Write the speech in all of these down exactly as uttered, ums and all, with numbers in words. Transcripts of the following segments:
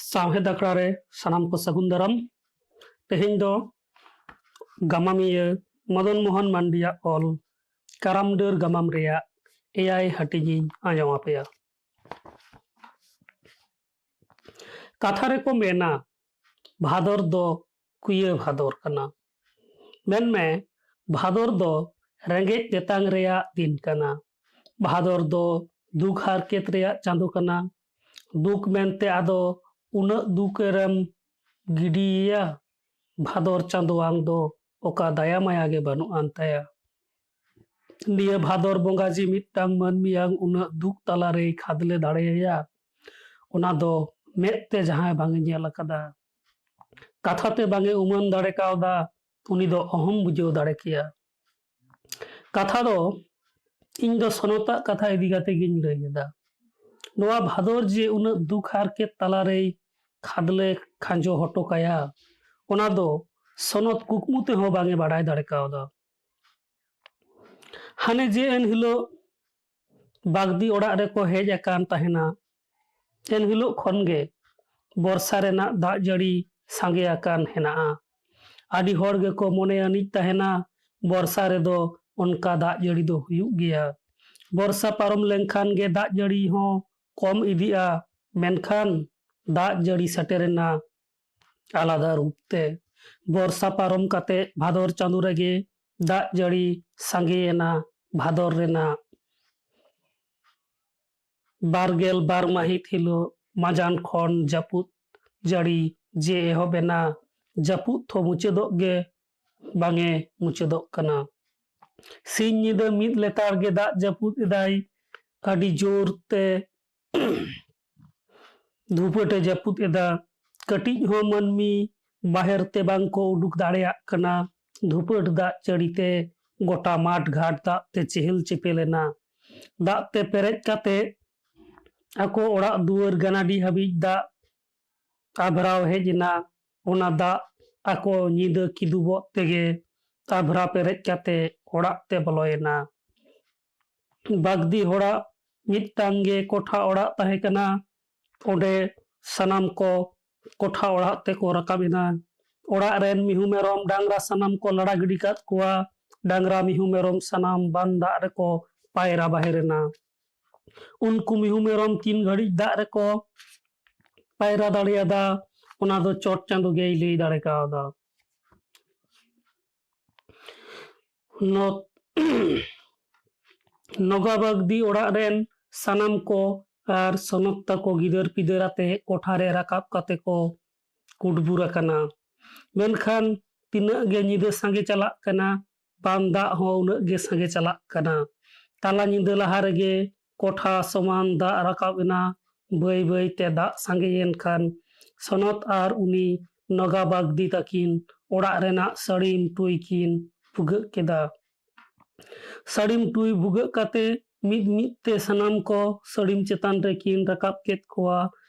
ᱥᱟᱶᱦᱮᱫ ᱟᱠᱷᱲᱟ ᱨᱮ ᱥᱟᱱᱟᱢ ᱠᱚ ᱥᱟᱹᱜᱩᱱ ᱫᱟᱨᱟᱢ᱾ ᱛᱮᱦᱮᱧ ᱫᱚ ᱜᱟᱢᱟᱢᱤᱭᱟᱹ ᱢᱚᱫᱚᱱ ᱢᱳᱦᱚᱱ ᱢᱟᱱᱰᱤᱭᱟᱜ ᱚᱞ ᱠᱟᱨᱟᱢ ᱰᱟᱹᱨ ᱜᱟᱢᱟᱢ ᱨᱮᱭᱟᱜ ᱮᱭᱟᱭ ᱦᱟᱹᱴᱤᱧ ᱤᱧ ᱟᱸᱡᱚᱢ ᱟᱯᱮᱭᱟ᱾ ᱠᱟᱛᱷᱟ ᱨᱮᱠᱚ ᱢᱮᱱᱟ, ᱵᱷᱟᱫᱚᱨ ᱫᱚ ᱠᱩᱭᱟᱹ ᱵᱷᱟᱫᱚᱨ ᱠᱟᱱᱟ᱾ ᱢᱮᱱᱢᱮ, ᱵᱷᱟᱫᱚᱨ ᱫᱚ ᱨᱮᱸᱜᱮᱡ ᱛᱮᱛᱟᱝ ᱨᱮᱭᱟᱜ ᱫᱤᱱ ᱠᱟᱱᱟ᱾ ᱵᱷᱟᱫᱚᱨ ᱫᱚ ᱫᱩᱠ ᱦᱟᱨᱠᱮᱛ ᱨᱮᱭᱟᱜ ᱪᱟᱸᱫᱚ ᱠᱟᱱᱟ᱾ ᱫᱩᱠ ᱢᱮᱱᱛᱮ ᱟᱫᱚ ᱩᱱᱟᱹᱜ ᱫᱩᱠ ᱨᱮᱢ ᱜᱤᱰᱤᱭᱮᱭᱟ? ᱵᱷᱟᱫᱚᱨ ᱪᱟᱸᱫᱚᱣᱟᱝ ᱫᱚ ᱚᱠᱟ ᱫᱟᱭᱟ ᱢᱟᱭᱟ ᱜᱮ ᱵᱟᱹᱱᱩᱜ ᱟᱱ ᱛᱟᱭᱟ᱾ ᱱᱤᱭᱟᱹ ᱵᱷᱟᱫᱚᱨ ᱵᱚᱸᱜᱟ ᱡᱮ ᱢᱤᱫᱴᱟᱝ ᱢᱟᱹᱱᱢᱤᱭᱟᱝ ᱩᱱᱟᱹᱜ ᱫᱩᱠ ᱛᱟᱞᱟᱨᱮᱭ ᱠᱷᱟᱫᱽᱞᱮ ᱫᱟᱲᱮᱭᱟᱭᱟ, ᱚᱱᱟ ᱫᱚ ᱢᱮᱫ ᱛᱮ ᱡᱟᱦᱟᱸᱭ ᱵᱟᱝ ᱮ ᱧᱮᱞ ᱟᱠᱟᱫᱟ, ᱠᱟᱛᱷᱟ ᱛᱮ ᱵᱟᱝ ᱮ ᱩᱢᱟᱹᱱ ᱫᱟᱲᱮ ᱠᱟᱣᱫᱟ, ᱩᱱᱤ ᱫᱚ ᱚᱦᱚᱢ ᱵᱩᱡᱷᱟᱹᱣ ᱫᱟᱲᱮ ᱠᱮᱭᱟ᱾ ᱠᱟᱛᱷᱟ ᱫᱚ ᱤᱧ ᱫᱚ ᱥᱚᱱᱚᱛᱟᱜ ᱠᱟᱛᱷᱟ ᱤᱫᱤ ᱠᱟᱛᱮ ᱜᱤᱧ ᱞᱟᱹᱭ ᱮᱫᱟ᱾ ᱱᱚᱣᱟ ᱵᱷᱟᱫᱚᱨ ᱡᱮ ᱩᱱᱟᱹᱜ ᱫᱩᱠ ᱦᱟᱨᱠᱮᱛ ᱛᱟᱞᱟᱨᱮᱭ ᱠᱷᱟᱫᱽᱞᱮ ᱠᱷᱟᱸᱡᱚ ᱦᱚᱴᱚ ᱠᱟᱭᱟ, ᱚᱱᱟ ᱫᱚ ᱥᱚᱱᱚᱛ ᱠᱩᱠᱢᱩ ᱛᱮᱦᱚᱸ ᱵᱟᱝ ᱮ ᱵᱟᱲᱟᱭ ᱫᱟᱲᱮ ᱠᱟᱣᱫᱟ᱾ ᱦᱟᱱᱮ ᱡᱮ ᱮᱱ ᱦᱤᱞᱳᱜ ᱵᱟᱜᱽᱫᱤ ᱚᱲᱟᱜ ᱨᱮᱠᱚ ᱦᱮᱡ ᱟᱠᱟᱱ ᱛᱟᱦᱮᱱᱟ, ᱮᱱ ᱦᱤᱞᱳᱜ ᱠᱷᱚᱱ ᱜᱮ ᱵᱚᱨᱥᱟ ᱨᱮᱱᱟᱜ ᱫᱟᱜ ᱡᱟᱹᱲᱤ ᱥᱟᱸᱜᱮ ᱟᱠᱟᱱ ᱦᱮᱱᱟᱜᱼᱟ᱾ ᱟᱹᱰᱤ ᱦᱚᱲ ᱜᱮᱠᱚ ᱢᱚᱱᱮ ᱟᱹᱱᱤᱡ ᱛᱟᱦᱮᱱᱟ, ᱵᱚᱨᱥᱟ ᱨᱮᱫᱚ ᱚᱱᱠᱟ ᱫᱟᱜ ᱡᱟᱹᱲᱤ ᱫᱚ ᱦᱩᱭᱩᱜ ᱜᱮᱭᱟ᱾ ᱵᱚᱨᱥᱟ ᱯᱟᱨᱚᱢ ᱞᱮᱱᱠᱷᱟᱱ ᱜᱮ ᱫᱟᱜ ᱡᱟᱹᱲᱤ ᱦᱚᱸ ᱠᱚᱢ ᱤᱫᱤᱜᱼᱟ, ᱢᱮᱱᱠᱷᱟᱱ ᱫᱟᱜ ᱡᱟᱹᱲᱤ ᱥᱮᱴᱮᱨᱮᱱᱟ ᱟᱞᱟᱫᱟ ᱨᱩᱯ ᱛᱮ᱾ ᱵᱚᱨᱥᱟ ᱯᱟᱨᱚᱢ ᱠᱟᱛᱮ ᱵᱷᱟᱫᱚᱨ ᱪᱟᱸᱫᱳ ᱨᱮᱜᱮ ᱫᱟᱜ ᱡᱟᱹᱲᱤ ᱥᱟᱸᱜᱮᱭᱮᱱᱟ᱾ ᱵᱷᱟᱫᱚᱨ ᱨᱮᱱᱟᱜ ᱵᱟᱨᱜᱮᱞ ᱵᱟᱨ ᱢᱟᱹᱦᱤᱛ ᱦᱤᱞᱳᱜ ᱢᱟᱡᱟᱱ ᱠᱷᱚᱱ ᱡᱟᱹᱯᱩᱫ ᱡᱟᱹᱲᱤ ᱡᱮ ᱮᱦᱚᱵ ᱮᱱᱟ, ᱡᱟᱹᱯᱩᱫ ᱛᱷᱚ ᱢᱩᱪᱟᱹᱫᱚᱜ ᱜᱮ ᱵᱟᱝ ᱮ ᱢᱩᱪᱟᱹᱫᱚᱜ ᱠᱟᱱᱟ᱾ ᱥᱤᱧ ᱧᱤᱫᱟᱹ ᱢᱤᱫ ᱞᱮᱛᱟᱲ ᱜᱮ ᱫᱟᱜ ᱡᱟᱹᱯᱩᱫ ᱮᱫᱟᱭ, ᱟᱹᱰᱤ ᱡᱳᱨ ᱛᱮ ᱫᱷᱩᱯᱟᱹᱴ ᱮ ᱡᱟᱹᱯᱩᱫ ᱮᱫᱟ᱾ ᱠᱟᱹᱴᱤᱡ ᱦᱚᱸ ᱢᱟᱹᱱᱢᱤ ᱵᱟᱦᱮᱨ ᱛᱮ ᱵᱟᱝ ᱠᱚ ᱩᱰᱩᱠ ᱫᱟᱲᱮᱭᱟᱜ ᱠᱟᱱᱟ᱾ ᱫᱷᱩᱯᱟᱹᱴ ᱫᱟᱜ ᱡᱟᱹᱲᱤ ᱛᱮ ᱜᱚᱴᱟ ᱢᱟᱴ ᱜᱷᱟᱴ ᱫᱟᱜ ᱛᱮ ᱪᱮᱦᱮᱞ ᱪᱮᱯᱮᱞ ᱮᱱᱟ᱾ ᱫᱟᱜ ᱛᱮ ᱯᱮᱨᱮᱡ ᱠᱟᱛᱮ ᱟᱠᱚ ᱚᱲᱟᱜ ᱫᱩᱣᱟᱹᱨ ᱜᱟᱱᱟᱰᱤ ᱦᱟᱹᱵᱤᱡ ᱫᱟᱜ ᱟᱵᱷᱨᱟᱣ ᱦᱮᱡ ᱮᱱᱟ᱾ ᱚᱱᱟ ᱫᱟᱜ ᱟᱠᱚ ᱧᱤᱫᱟᱹ ᱠᱤᱫᱩᱵᱚᱜ ᱛᱮᱜᱮ ᱟᱵᱷᱨᱟ ᱯᱮᱨᱮᱡ ᱠᱟᱛᱮ ᱚᱲᱟᱜ ᱛᱮ ᱵᱚᱞᱚᱭᱮᱱᱟ᱾ ᱵᱟᱜᱽᱫᱤ ᱦᱚᱲᱟᱜ ᱢᱤᱫᱴᱟᱝ ᱜᱮ ᱠᱚᱴᱷᱟ ᱚᱲᱟᱜ ᱛᱟᱦᱮᱸ ᱠᱟᱱᱟ᱾ ᱚᱸᱰᱮ ᱥᱟᱱᱟᱢ ᱠᱚ ᱠᱚᱴᱷᱟ ᱚᱲᱟᱜ ᱛᱮᱠᱚ ᱨᱟᱠᱟᱵ ᱮᱱᱟ᱾ ᱚᱲᱟᱜ ᱨᱮᱱ ᱢᱤᱦᱩ ᱢᱮᱨᱚᱢ ᱰᱟᱝᱨᱟ ᱥᱟᱱᱟᱢ ᱠᱚ ᱞᱟᱲᱟ ᱜᱤᱰᱤ ᱠᱟᱫ ᱠᱚᱣᱟ᱾ ᱰᱟᱝᱨᱟ ᱢᱤᱦᱩ ᱢᱮᱨᱚᱢ ᱥᱟᱱᱟᱢ ᱵᱟᱱ ᱫᱟᱜ ᱨᱮᱠᱚ ᱯᱟᱭᱨᱟ ᱵᱟᱦᱮᱨ ᱮᱱᱟ᱾ ᱩᱱᱠᱩ ᱢᱤᱦᱩ ᱢᱮᱨᱚᱢ ᱛᱤᱱ ᱜᱷᱟᱹᱲᱤᱡ ᱫᱟᱜ ᱨᱮᱠᱚ ᱯᱟᱭᱨᱟ ᱫᱟᱲᱮᱭᱟᱫᱟ, ᱚᱱᱟ ᱫᱚ ᱪᱚᱴ ᱪᱟᱸᱫᱳ ᱜᱮᱭ ᱞᱟᱹᱭ ᱫᱟᱲᱮ ᱠᱟᱣᱫᱟ᱾ ᱱᱚ-, ᱱᱚᱜᱟ ᱵᱟᱜᱽᱫᱤ ᱚᱲᱟᱜ ᱨᱮᱱ ᱥᱟᱱᱟᱢ ᱠᱚ ᱟᱨ ᱥᱚᱱᱚᱛ ᱛᱟᱠᱚ ᱜᱤᱫᱟᱹᱨ ᱯᱤᱫᱟᱹᱨ ᱟᱛᱮ ᱠᱚᱴᱷᱟ ᱨᱮ ᱨᱟᱠᱟᱵ ᱠᱟᱛᱮ ᱠᱚ ᱠᱩᱴᱵᱩᱨ ᱟᱠᱟᱱᱟ᱾ ᱢᱮᱱᱠᱷᱟᱱ ᱛᱤᱱᱟᱹᱜ ᱜᱮ ᱧᱤᱫᱟᱹ ᱥᱟᱸᱜᱮ ᱪᱟᱞᱟᱜ ᱠᱟᱱᱟ, ᱵᱟᱱ ᱫᱟᱜ ᱦᱚᱸ ᱩᱱᱟᱹᱜ ᱜᱮ ᱥᱟᱸᱜᱮ ᱪᱟᱞᱟᱜ ᱠᱟᱱᱟ᱾ ᱛᱟᱞᱟ ᱧᱤᱫᱟᱹ ᱞᱟᱦᱟ ᱨᱮᱜᱮ ᱠᱚᱴᱷᱟ ᱥᱚᱢᱟᱱ ᱫᱟᱜ ᱨᱟᱠᱟᱵ ᱮᱱᱟ᱾ ᱵᱟᱹᱭ ᱵᱟᱹᱭ ᱛᱮ ᱫᱟᱜ ᱥᱟᱸᱜᱮᱭᱮᱱ ᱠᱷᱟᱱ ᱥᱚᱱᱚᱛ ᱟᱨ ᱩᱱᱤ ᱱᱚᱜᱟ ᱵᱟᱜᱽᱫᱤ ᱛᱟᱹᱠᱤᱱ ᱚᱲᱟᱜ ᱨᱮᱱᱟᱜ ᱥᱟᱹᱲᱤᱢ ᱴᱩᱭ ᱠᱤᱱ ᱵᱷᱩᱜᱟᱹᱜ ᱠᱮᱫᱟ᱾ ᱥᱟᱹᱲᱤᱢ ᱴᱩᱭ ᱵᱷᱩᱜᱟᱹᱜ ᱠᱟᱛᱮ ᱢᱤᱫ ᱢᱤᱫ ᱛᱮ ᱥᱟᱱᱟᱢ ᱠᱚ ᱥᱟᱹᱲᱤᱢ ᱪᱮᱛᱟᱱ ᱨᱮᱠᱤᱱ ᱨᱟᱠᱟᱵ ᱠᱮᱫ ᱠᱚᱣᱟ᱾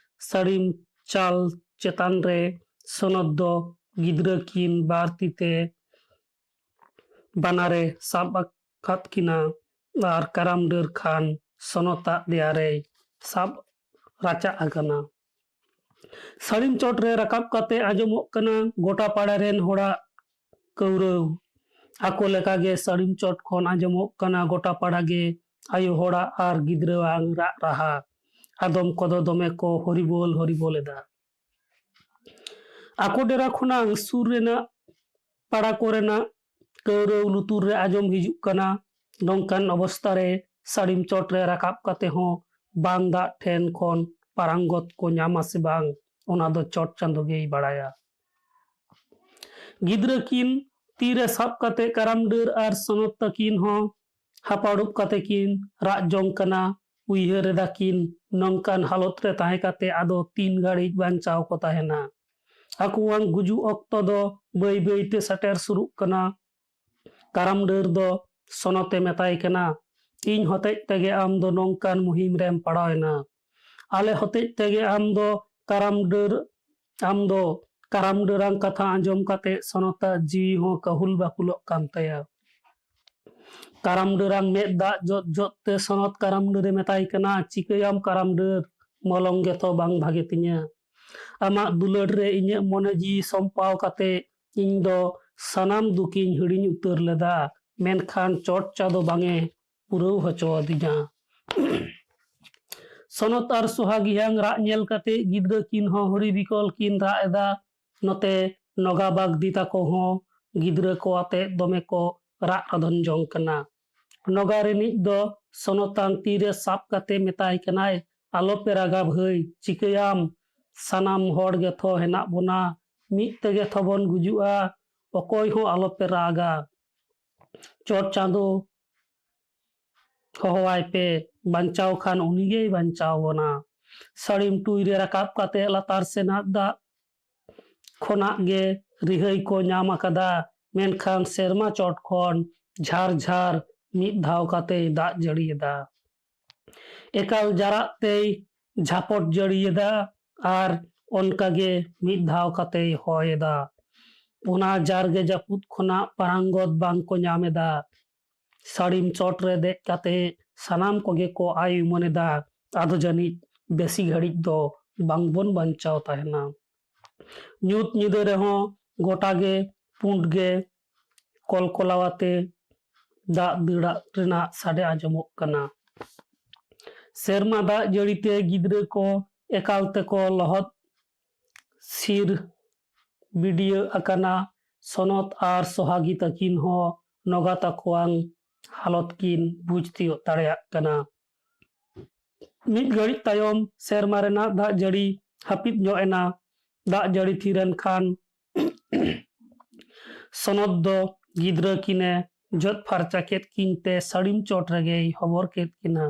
ᱥᱟᱹᱲᱤᱢ ᱪᱟᱞ ᱪᱮᱛᱟᱱ ᱨᱮ ᱥᱚᱱᱚᱛ ᱫᱚ ᱜᱤᱫᱽᱨᱟᱹ ᱠᱤᱱ ᱵᱟᱨ ᱛᱤ ᱛᱮ ᱵᱟᱱᱟᱨᱮ ᱥᱟᱵ ᱟᱠᱟᱫ ᱠᱤᱱᱟ ᱟᱨ ᱠᱟᱨᱟᱢ ᱰᱟᱹᱨ ᱠᱷᱟᱱ ᱥᱚᱱᱚᱛᱟᱜ ᱫᱮᱭᱟ ᱨᱮᱭ ᱥᱟᱵ ᱨᱟᱪᱟᱜ ᱟᱠᱟᱱᱟ᱾ ᱥᱟᱹᱲᱤᱢ ᱪᱚᱴ ᱨᱮ ᱨᱟᱠᱟᱵ ᱠᱟᱛᱮ ᱟᱸᱡᱚᱢᱚᱜ ᱠᱟᱱᱟ ᱜᱚᱴᱟ ᱯᱟᱲᱟ ᱨᱮᱱ ᱦᱚᱲᱟᱜ ᱠᱟᱹᱣᱨᱟᱹᱣ᱾ ᱟᱠᱚ ᱞᱮᱠᱟᱜᱮ ᱥᱟᱹᱲᱤᱢ ᱪᱚᱴ ᱠᱷᱚᱱ ᱟᱸᱡᱚᱢᱚᱜ ᱠᱟᱱᱟ ᱜᱚᱴᱟ ᱯᱟᱲᱟ ᱜᱮ ᱟᱭᱳ ᱦᱚᱲᱟᱜ ᱟᱨ ᱜᱤᱫᱽᱨᱟᱹᱣᱟᱜ ᱨᱟᱜ ᱨᱟᱦᱟ᱾ ᱟᱫᱚᱢ ᱠᱚᱫᱚ ᱫᱚᱢᱮ ᱠᱚ ᱦᱚᱨᱤᱵᱚᱞ ᱦᱚᱨᱤᱵᱚᱞ ᱮᱫᱟ᱾ ᱟᱠᱚ ᱰᱮᱨᱟ ᱠᱷᱚᱱᱟᱜ ᱥᱩᱨ ᱨᱮᱱᱟᱜ ᱯᱟᱲᱟ ᱠᱚᱨᱮᱱᱟᱜ ᱠᱟᱹᱣᱨᱟᱹᱣ ᱞᱩᱛᱩᱨ ᱨᱮ ᱟᱸᱡᱚᱢ ᱦᱤᱡᱩᱜ ᱠᱟᱱᱟ᱾ ᱱᱚᱝᱠᱟᱱ ᱚᱵᱚᱥᱛᱟ ᱨᱮ ᱥᱟᱹᱲᱤᱢ ᱪᱚᱴ ᱨᱮ ᱨᱟᱠᱟᱵ ᱠᱟᱛᱮ ᱦᱚᱸ ᱵᱟᱱ ᱫᱟᱜ ᱴᱷᱮᱱ ᱠᱷᱚᱱ ᱯᱟᱨᱟᱝᱜᱚᱛ ᱠᱚ ᱧᱟᱢᱟ ᱥᱮ ᱵᱟᱝ, ᱚᱱᱟ ᱫᱚ ᱪᱚᱴ ᱪᱟᱸᱫᱳ ᱜᱮᱭ ᱵᱟᱲᱟᱭᱟ᱾ ᱜᱤᱫᱽᱨᱟᱹ ᱠᱤᱱ ᱛᱤᱨᱮ ᱥᱟᱵ ᱠᱟᱛᱮ ᱠᱟᱨᱟᱢ ᱰᱟᱹᱨ ᱟᱨ ᱥᱚᱱᱚᱛ ᱛᱟᱹᱠᱤᱱ ᱦᱚᱸ ᱦᱟᱯᱟᱲᱩᱵ ᱠᱟᱛᱮ ᱠᱤᱱ ᱨᱟᱜ ᱡᱚᱝ ᱠᱟᱱᱟ᱾ ᱩᱭᱦᱟᱹᱨ ᱮᱫᱟ ᱠᱤᱱ, ᱱᱚᱝᱠᱟᱱ ᱦᱟᱞᱚᱛ ᱨᱮ ᱛᱟᱦᱮᱸ ᱠᱟᱛᱮ ᱟᱫᱚ ᱛᱤᱱ ᱜᱷᱟᱹᱲᱤᱡ ᱵᱟᱧᱪᱟᱣ ᱠᱚ ᱛᱟᱦᱮᱱᱟ᱾ ᱟᱠᱚᱣᱟᱜ ᱜᱩᱡᱩᱜ ᱚᱠᱛᱚ ᱫᱚ ᱵᱟᱹᱭ ᱵᱟᱹᱭ ᱛᱮ ᱥᱮᱴᱮᱨ ᱥᱩᱨᱩᱜ ᱠᱟᱱᱟ᱾ ᱠᱟᱨᱟᱢ ᱰᱟᱹᱨ ᱫᱚ ᱥᱚᱱᱚᱛ ᱮ ᱢᱮᱛᱟᱭ ᱠᱟᱱᱟ, "ᱤᱧ ᱦᱚᱛᱮᱡ ᱛᱮᱜᱮ ᱟᱢ ᱫᱚ ᱱᱚᱝᱠᱟᱱ ᱢᱩᱦᱤᱢ ᱨᱮᱢ ᱯᱟᱲᱟᱣ ᱮᱱᱟ᱾ ᱟᱞᱮ ᱦᱚᱛᱮᱡ ᱛᱮᱜᱮ ᱟᱢ ᱫᱚ ᱠᱟᱨᱟᱢ ᱰᱟᱹᱨ, ᱟᱢ ᱫᱚ ᱠᱟᱨᱟᱢ ᱰᱟᱹᱨᱟᱝ ᱠᱟᱛᱷᱟ ᱟᱸᱡᱚᱢ ᱠᱟᱛᱮ ᱥᱚᱱᱚᱛᱟᱜ ᱡᱤᱣᱤ ᱦᱚᱸ ᱠᱟᱹᱦᱩᱞ ᱵᱟᱹᱠᱩᱞᱚᱜ ᱠᱟᱱ ᱛᱟᱭᱟ᱾" ᱠᱟᱨᱟᱢ ᱰᱟᱹᱨᱟᱝ ᱢᱮᱫ ᱫᱟᱜ ᱡᱚᱫ ᱡᱚᱫ ᱛᱮ ᱥᱚᱱᱚᱛ ᱠᱟᱨᱟᱢ ᱰᱟᱹᱨᱮ ᱢᱮᱛᱟᱭ ᱠᱟᱱᱟ, "ᱪᱤᱠᱟᱹᱭᱟᱢ ᱠᱟᱨᱟᱢ ᱰᱟᱹᱨ? ᱢᱚᱞᱚᱝ ᱜᱮᱛᱚ ᱵᱟᱝ ᱵᱷᱟᱜᱮ ᱛᱤᱧᱟᱹ᱾ ᱟᱢᱟᱜ ᱫᱩᱞᱟᱹᱲ ᱨᱮ ᱤᱧᱟᱹᱜ ᱢᱚᱱᱮ ᱡᱤᱣᱤ ᱥᱚᱢᱯᱟᱣ ᱠᱟᱛᱮ ᱤᱧ ᱫᱚ ᱥᱟᱱᱟᱢ ᱫᱩᱠᱤᱧ ᱦᱤᱲᱤᱧ ᱩᱛᱟᱹᱨ ᱞᱮᱫᱟ, ᱢᱮᱱᱠᱷᱟᱱ ᱪᱚᱴ ᱪᱟᱸᱫᱚ ᱵᱟᱝ ᱮ ᱯᱩᱨᱟᱹᱣ ᱦᱚᱪᱚ ᱟᱹᱫᱤᱧᱟ᱾ ᱥᱚᱱᱚᱛ ᱟᱨ ᱥᱚᱦᱟᱜᱤᱭᱟᱝ ᱨᱟᱜ ᱧᱮᱞ ᱠᱟᱛᱮ ᱜᱤᱫᱽᱨᱟᱹ ᱠᱤᱱ ᱦᱚᱸ ᱦᱚᱨᱤ ᱵᱤᱠᱚᱞ ᱠᱤᱱ ᱨᱟᱜ ᱮᱫᱟ᱾ ᱱᱚᱛᱮ ᱱᱚᱜᱟ ᱵᱟᱜᱽᱫᱤ ᱛᱟᱠᱚ ᱦᱚᱸ ᱜᱤᱫᱽᱨᱟᱹ ᱠᱚ ᱟᱛᱮ ᱫᱚᱢᱮ ᱠᱚ ᱨᱟᱜ ᱨᱚᱫᱷᱚᱱ ᱡᱚᱝ ᱠᱟᱱᱟ᱾ ᱱᱚᱜᱟ ᱨᱤᱱᱤᱡ ᱫᱚ ᱥᱚᱱᱚᱛᱟᱝ ᱛᱤᱨᱮ ᱥᱟᱵ ᱠᱟᱛᱮ ᱢᱮᱛᱟᱭ ᱠᱟᱱᱟᱭ, "ᱟᱞᱚᱯᱮ ᱨᱟᱜᱟ ᱵᱷᱟᱹᱭ, ᱪᱤᱠᱟᱹᱭᱟᱢ? ᱥᱟᱱᱟᱢ ᱦᱚᱲ ᱜᱮᱛᱷᱚ ᱦᱮᱱᱟᱜ ᱵᱚᱱᱟ, ᱢᱤᱫ ᱛᱮᱜᱮ ᱛᱷᱚᱵᱚᱱ ᱜᱩᱡᱩᱜᱼᱟ, ᱚᱠᱚᱭ ᱦᱚᱸ ᱟᱞᱚᱯᱮ ᱨᱟᱜᱟ᱾ ᱪᱚᱴ ᱪᱟᱸᱫᱚ ᱦᱚᱦᱚᱣᱟᱭ ᱯᱮ, ᱵᱟᱧᱪᱟᱣ ᱠᱷᱟᱱ ᱩᱱᱤᱜᱮᱭ ᱵᱟᱧᱪᱟᱣ ᱵᱚᱱᱟ᱾" ᱥᱟᱹᱲᱤᱢ ᱴᱩᱭ ᱨᱮ ᱨᱟᱠᱟᱵ ᱠᱟᱛᱮ ᱞᱟᱛᱟᱨ ᱥᱮᱱᱟᱜ ᱫᱟᱜ ᱠᱷᱚᱱᱟᱜ ᱜᱮ ᱨᱤᱦᱟᱹᱭ ᱠᱚ ᱧᱟᱢ ᱟᱠᱟᱫᱟ, ᱢᱮᱱᱠᱷᱟᱱ ᱥᱮᱨᱢᱟ ᱪᱚᱴ ᱠᱷᱚᱱ ᱡᱷᱟᱨ ᱡᱷᱟᱨ ᱢᱤᱫ ᱫᱷᱟᱣ ᱠᱟᱛᱮᱭ ᱫᱟᱜ ᱡᱟᱹᱲᱤᱭᱮᱫᱟ᱾ ᱮᱠᱟᱞ ᱡᱟᱨᱟᱜ ᱛᱮᱭ ᱡᱷᱟᱯᱚᱴ ᱡᱟᱹᱲᱤᱭᱮᱫᱟ ᱟᱨ ᱚᱱᱠᱟᱜᱮ ᱢᱤᱫ ᱫᱷᱟᱣ ᱠᱟᱛᱮᱭ ᱦᱚᱭᱮᱫᱟ᱾ ᱚᱱᱟ ᱡᱟᱨᱜᱮ ᱡᱟᱹᱯᱩᱫ ᱠᱷᱚᱱᱟᱜ ᱯᱟᱨᱟᱝᱜᱚᱛ ᱵᱟᱝ ᱠᱚ ᱧᱟᱢ ᱮᱫᱟ᱾ ᱥᱟᱹᱲᱤᱢ ᱪᱚᱴ ᱨᱮ ᱫᱮᱡ ᱠᱟᱛᱮ ᱥᱟᱱᱟᱢ ᱠᱚᱜᱮ ᱠᱚ ᱟᱭ ᱩᱢᱟᱹᱱ ᱮᱫᱟ, ᱟᱫᱚ ᱡᱟᱹᱱᱤᱡ ᱵᱮᱥᱤ ᱜᱷᱟᱹᱲᱤᱡ ᱫᱚ ᱵᱟᱝᱵᱚᱱ ᱵᱟᱧᱪᱟᱣ ᱛᱟᱦᱮᱱᱟ᱾ ᱧᱩᱛ ᱧᱤᱫᱟᱹ ᱨᱮᱦᱚᱸ ᱜᱚᱴᱟ ᱜᱮ ᱯᱩᱸᱰ ᱜᱮ ᱠᱚᱞᱠᱚᱞᱟᱣᱟᱛᱮ ᱫᱟᱜ ᱫᱟᱹᱲᱟᱜ ᱨᱮᱱᱟᱜ ᱥᱟᱰᱮ ᱟᱸᱡᱚᱢᱚᱜ ᱠᱟᱱᱟ᱾ ᱥᱮᱨᱢᱟ ᱫᱟᱜ ᱡᱟᱹᱲᱤ ᱛᱮ ᱜᱤᱫᱽᱨᱟᱹ ᱠᱚ ᱮᱠᱟᱞ ᱛᱮᱠᱚ ᱞᱚᱦᱚᱫ ᱥᱤᱨ ᱵᱤᱰᱤᱭᱟᱹ ᱟᱠᱟᱱᱟ᱾ ᱥᱚᱱᱚᱛ ᱟᱨ ᱥᱚᱦᱟᱜᱤ ᱛᱟᱹᱠᱤᱱ ᱦᱚᱸ ᱱᱚᱜᱟ ᱛᱟᱠᱚᱣᱟᱝ ᱦᱟᱞᱚᱛ ᱠᱤᱱ ᱵᱩᱡᱽ ᱛᱤᱭᱳᱜ ᱫᱟᱲᱮᱭᱟᱜ ᱠᱟᱱᱟ᱾ ᱢᱤᱫ ᱜᱷᱟᱹᱲᱤᱡ ᱛᱟᱭᱚᱢ ᱥᱮᱨᱢᱟ ᱨᱮᱱᱟᱜ ᱫᱟᱜ ᱡᱟᱹᱲᱤ ᱦᱟᱹᱯᱤᱫ ᱧᱚᱜ ᱮᱱᱟ᱾ ᱫᱟᱜ ᱡᱟᱹᱲᱤ ᱛᱷᱤᱨ ᱮᱱ ᱠᱷᱟᱱ ᱥᱚᱱᱚᱛ ᱫᱚ ᱜᱤᱫᱽᱨᱟᱹ ᱠᱤᱱᱮ ᱡᱚᱫ ᱯᱷᱟᱨᱪᱟ ᱠᱮᱫ ᱠᱤᱱ ᱛᱮ ᱥᱟᱹᱲᱤᱢ ᱪᱚᱴ ᱨᱮᱜᱮᱭ ᱦᱚᱵᱚᱨ ᱠᱮᱫ ᱠᱤᱱᱟ᱾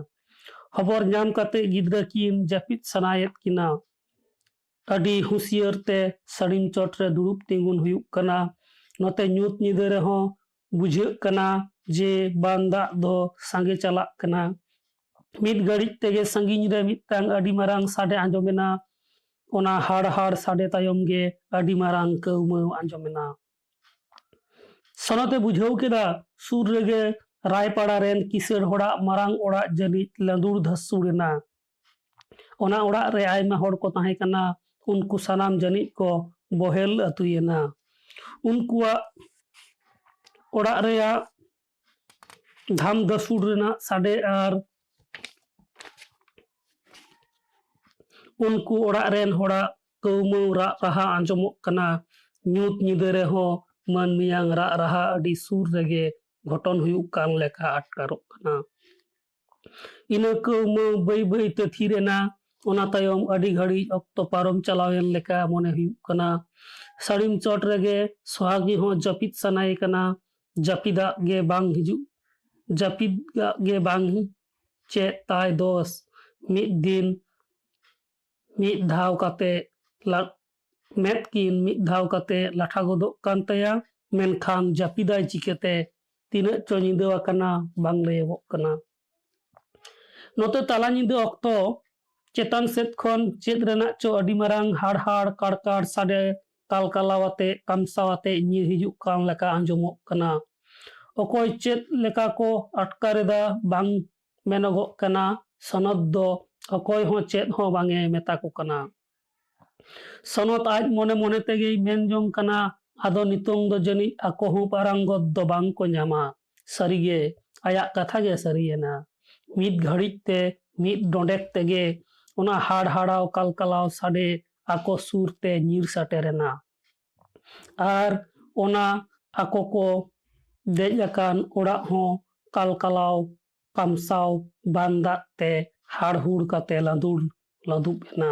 ᱦᱚᱵᱚᱨ ᱧᱟᱢ ᱠᱟᱛᱮ ᱜᱤᱫᱽᱨᱟᱹ ᱠᱤᱱ ᱡᱟᱹᱯᱤᱫ ᱥᱟᱱᱟᱭᱮᱫ ᱠᱤᱱᱟ᱾ ᱟᱹᱰᱤ ᱦᱩᱸᱥᱤᱭᱟᱹᱨ ᱛᱮ ᱥᱟᱹᱲᱤᱢ ᱪᱚᱴ ᱨᱮ ᱫᱩᱲᱩᱵ ᱛᱤᱸᱜᱩᱱ ᱦᱩᱭᱩᱜ ᱠᱟᱱᱟ᱾ ᱱᱚᱛᱮ ᱧᱩᱛ ᱧᱤᱫᱟᱹ ᱨᱮᱦᱚᱸ ᱵᱩᱡᱷᱟᱹᱜ ᱠᱟᱱᱟ ᱡᱮ ᱵᱟᱱ ᱫᱟᱜ ᱫᱚ ᱥᱟᱸᱜᱮ ᱪᱟᱞᱟᱜ ᱠᱟᱱᱟ᱾ ᱢᱤᱫ ᱜᱷᱟᱹᱲᱤᱡ ᱛᱮᱜᱮ ᱥᱟᱺᱜᱤᱧ ᱨᱮ ᱢᱤᱫᱴᱟᱝ ᱟᱹᱰᱤ ᱢᱟᱨᱟᱝ ᱥᱟᱰᱮ ᱟᱸᱡᱚᱢᱮᱱᱟ᱾ ᱚᱱᱟ ᱦᱟᱲ ᱦᱟᱲ ᱥᱟᱰᱮ ᱛᱟᱭᱚᱢ ᱜᱮ ᱟᱹᱰᱤ ᱢᱟᱨᱟᱝ ᱠᱟᱹᱣᱢᱟᱹᱣ ᱟᱸᱡᱚᱢᱮᱱᱟ᱾ ᱥᱚᱱᱚᱛᱮ ᱵᱩᱡᱷᱟᱹᱣ ᱠᱮᱫᱟ, ᱥᱩᱨ ᱨᱮᱜᱮ ᱨᱟᱭᱯᱟᱲᱟ ᱨᱮᱱ ᱠᱤᱥᱟᱹᱬ ᱦᱚᱲᱟᱜ ᱢᱟᱨᱟᱝ ᱚᱲᱟᱜ ᱡᱟᱹᱱᱤᱡ ᱞᱟᱸᱫᱩᱲ ᱫᱷᱟᱹᱥᱩᱲ ᱮᱱᱟ᱾ ᱚᱱᱟ ᱚᱲᱟᱜ ᱨᱮ ᱟᱭᱢᱟ ᱦᱚᱲ ᱠᱚ ᱛᱟᱦᱮᱸ ᱠᱟᱱᱟ᱾ ᱩᱱᱠᱩ ᱥᱟᱱᱟᱢ ᱡᱟᱹᱱᱤᱡ ᱠᱚ ᱵᱚᱦᱮᱞ ᱟᱹᱛᱩᱭᱮᱱᱟ᱾ ᱩᱱᱠᱩᱣᱟᱜ ᱚᱲᱟᱜ ᱨᱮᱭᱟᱜ ᱫᱷᱟᱢ ᱫᱟᱹᱥᱩᱲ ᱨᱮᱱᱟᱜ ᱥᱟᱰᱮ ᱟᱨ ᱩᱱᱠᱩ ᱚᱲᱟᱜ ᱨᱮᱱ ᱦᱚᱲᱟᱜ ᱠᱟᱹᱣᱢᱟᱹᱣ ᱨᱟᱜ ᱨᱟᱦᱟ ᱟᱸᱡᱚᱢᱚᱜ ᱠᱟᱱᱟ᱾ ᱧᱩᱛ ᱧᱤᱫᱟᱹ ᱨᱮᱦᱚᱸ ᱢᱟᱹᱱᱢᱤᱭᱟᱝ ᱨᱟᱜ ᱨᱟᱦᱟ ᱟᱹᱰᱤ ᱥᱩᱨ ᱨᱮᱜᱮ ᱜᱷᱚᱴᱚᱱ ᱦᱩᱭᱩᱜ ᱠᱟᱱ ᱞᱮᱠᱟ ᱟᱴᱠᱟᱨᱚᱜ ᱠᱟᱱᱟ᱾ ᱤᱱᱟᱹ ᱠᱟᱹᱣᱢᱟᱹᱣ ᱵᱟᱹᱭ ᱵᱟᱹᱭ ᱛᱮ ᱛᱷᱤᱨ ᱮᱱᱟ᱾ ᱚᱱᱟ ᱛᱟᱭᱚᱢ ᱟᱹᱰᱤ ᱜᱷᱟᱹᱲᱤᱡ ᱚᱠᱛᱚ ᱯᱟᱨᱚᱢ ᱪᱟᱞᱟᱣᱮᱱ ᱞᱮᱠᱟ ᱢᱚᱱᱮ ᱦᱩᱭᱩᱜ ᱠᱟᱱᱟ᱾ ᱥᱟᱹᱲᱤᱢ ᱪᱚᱴ ᱨᱮᱜᱮ ᱥᱚᱦᱟᱜᱤ ᱦᱚᱸ ᱡᱟᱹᱯᱤᱫ ᱥᱟᱱᱟᱭᱮ ᱠᱟᱱᱟ᱾ ᱡᱟᱹᱯᱤᱫᱟᱜ ᱜᱮ ᱵᱟᱝ ᱦᱤᱡᱩᱜ, ᱡᱟᱹᱯᱤᱫᱟᱜ ᱜᱮ ᱵᱟᱝ ᱪᱮᱫ ᱛᱟᱭ ᱫᱚᱥ᱾ ᱢᱤᱫ ᱫᱤᱱ ᱢᱤᱫ ᱫᱷᱟᱣ ᱠᱟᱛᱮ ᱞᱟ-, ᱢᱮᱫ ᱠᱤᱱ ᱢᱤᱫ ᱫᱷᱟᱣ ᱠᱟᱛᱮ ᱞᱟᱴᱷᱟ ᱜᱚᱫᱚᱜ ᱠᱟᱱ ᱛᱟᱭᱟ, ᱢᱮᱱᱠᱷᱟᱱ ᱡᱟᱹᱯᱤᱫᱟᱭ ᱪᱤᱠᱟᱹᱛᱮ? ᱛᱤᱱᱟᱹᱜ ᱪᱚ ᱧᱤᱫᱟᱹ ᱟᱠᱟᱱᱟ, ᱵᱟᱝ ᱞᱟᱹᱭᱚᱜᱚᱜ ᱠᱟᱱᱟ᱾ ᱱᱚᱛᱮ ᱛᱟᱞᱟ ᱧᱤᱫᱟᱹ ᱚᱠᱛᱚ ᱪᱮᱛᱟᱱ ᱥᱮᱫ ᱠᱷᱚᱱ ᱪᱮᱫ ᱨᱮᱱᱟᱜ ᱪᱚ ᱟᱹᱰᱤ ᱢᱟᱨᱟᱝ ᱦᱟᱲᱦᱟᱲ ᱠᱟᱲᱠᱟᱲ ᱥᱟᱰᱮ ᱠᱟᱞᱠᱟᱞᱟᱣ ᱟᱛᱮ, ᱠᱟᱢᱥᱟᱣ ᱟᱛᱮ ᱧᱤᱨ ᱦᱤᱡᱩᱜ ᱠᱟᱱ ᱞᱮᱠᱟ ᱟᱸᱡᱚᱢᱚᱜ ᱠᱟᱱᱟ᱾ ᱚᱠᱚᱭ ᱪᱮᱫ ᱞᱮᱠᱟ ᱠᱚ ᱟᱴᱠᱟᱨ ᱮᱫᱟ, ᱵᱟᱝ ᱢᱮᱱᱚᱜᱚᱜ ᱠᱟᱱᱟ᱾ ᱥᱚᱱᱚᱛ ᱫᱚ ᱚᱠᱚᱭ ᱦᱚᱸ ᱪᱮᱫ ᱦᱚᱸ ᱵᱟᱝ ᱮ ᱢᱮᱛᱟ ᱠᱚ ᱠᱟᱱᱟ᱾ ᱥᱚᱱᱚᱛ ᱟᱡ ᱢᱚᱱᱮ ᱢᱚᱱᱮ ᱛᱮᱜᱮᱭ ᱢᱮᱱ ᱡᱚᱝ ᱠᱟᱱᱟ, ᱟᱫᱚ ᱱᱤᱛᱚᱝ ᱫᱚ ᱡᱟᱹᱱᱤᱡ ᱟᱠᱚ ᱦᱚᱸ ᱯᱟᱨᱟᱝᱜᱚᱛ ᱫᱚ ᱵᱟᱝ ᱠᱚ ᱧᱟᱢᱟ᱾ ᱥᱟᱹᱨᱤᱜᱮ, ᱟᱭᱟᱜ ᱠᱟᱛᱷᱟ ᱜᱮ ᱥᱟᱹᱨᱤᱭᱮᱱᱟ᱾ ᱢᱤᱫ ᱜᱷᱟᱹᱲᱤᱡ ᱛᱮ, ᱢᱤᱫ ᱰᱚᱸᱰᱮᱠ ᱛᱮᱜᱮ ᱚᱱᱟ ᱦᱟᱲᱦᱟᱲᱟᱣ ᱠᱟᱞᱠᱟᱞᱟᱣ ᱥᱟᱰᱮ ᱟᱠᱚ ᱥᱩᱨ ᱛᱮ ᱧᱤᱨ ᱥᱮᱴᱮᱨᱮᱱᱟ᱾ ᱟᱨ ᱚᱱᱟ ᱟᱠᱚ ᱠᱚ ᱫᱮᱡ ᱟᱠᱟᱱ ᱚᱲᱟᱜ ᱦᱚᱸ ᱠᱟᱞᱠᱟᱞᱟᱣ ᱠᱟᱢᱥᱟᱣ ᱵᱟᱱ ᱫᱟᱜ ᱛᱮ ᱦᱟᱲᱦᱩᱲ ᱠᱟᱛᱮ ᱞᱟᱸᱫᱩᱲ ᱞᱟᱹᱫᱩᱵ ᱮᱱᱟ᱾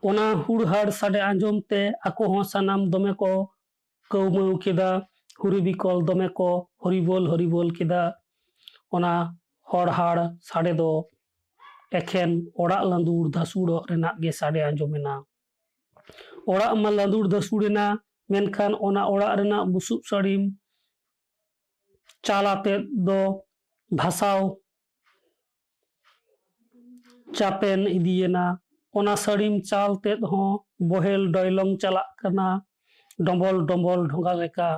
ᱚᱱᱟ ᱦᱩᱲᱦᱟᱲ ᱥᱟᱰᱮ ᱟᱸᱡᱚᱢ ᱛᱮ ᱟᱠᱚ ᱦᱚᱸ ᱥᱟᱱᱟᱢ ᱫᱚᱢᱮ ᱠᱚ ᱠᱟᱹᱣᱢᱟᱹᱣ ᱠᱮᱫᱟ᱾ ᱦᱩᱨᱤ ᱵᱤᱠᱚᱞ ᱫᱚᱢᱮ ᱠᱚ ᱦᱚᱨᱤᱵᱚᱞ ᱦᱚᱨᱤᱵᱚᱞ ᱠᱮᱫᱟ᱾ ᱚᱱᱟ ᱦᱚᱲᱦᱟᱲ ᱥᱟᱰᱮ ᱫᱚ ᱮᱠᱷᱮᱱ ᱚᱲᱟᱜ ᱞᱟᱸᱫᱩᱲ ᱫᱷᱟᱥᱩᱲᱚᱜ ᱨᱮᱱᱟᱜ ᱜᱮ ᱥᱟᱰᱮ ᱟᱸᱡᱚᱢᱮᱱᱟ᱾ ᱚᱲᱟᱜ ᱢᱟ ᱞᱟᱸᱫᱩᱲ ᱫᱷᱟᱥᱩᱲ ᱮᱱᱟ, ᱢᱮᱱᱠᱷᱟᱱ ᱚᱱᱟ ᱚᱲᱟᱜ ᱨᱮᱱᱟᱜ ᱵᱩᱥᱩᱵ ᱥᱟᱹᱲᱤᱢ ᱪᱟᱞ ᱟᱛᱮᱫ ᱫᱚ ᱵᱷᱟᱥᱟᱣ ᱪᱟᱯᱮᱱ ᱤᱫᱤᱭᱮᱱᱟ᱾ ᱚᱱᱟ ᱥᱟᱹᱲᱤᱢ ᱪᱟᱞ ᱛᱮᱫ ᱦᱚᱸ ᱵᱚᱦᱮᱞ ᱰᱚᱭᱞᱚᱝ ᱪᱟᱞᱟᱜ ᱠᱟᱱᱟ, ᱰᱚᱢᱵᱚᱞ ᱰᱚᱢᱵᱚᱞ ᱰᱷᱚᱸᱜᱟ ᱞᱮᱠᱟ᱾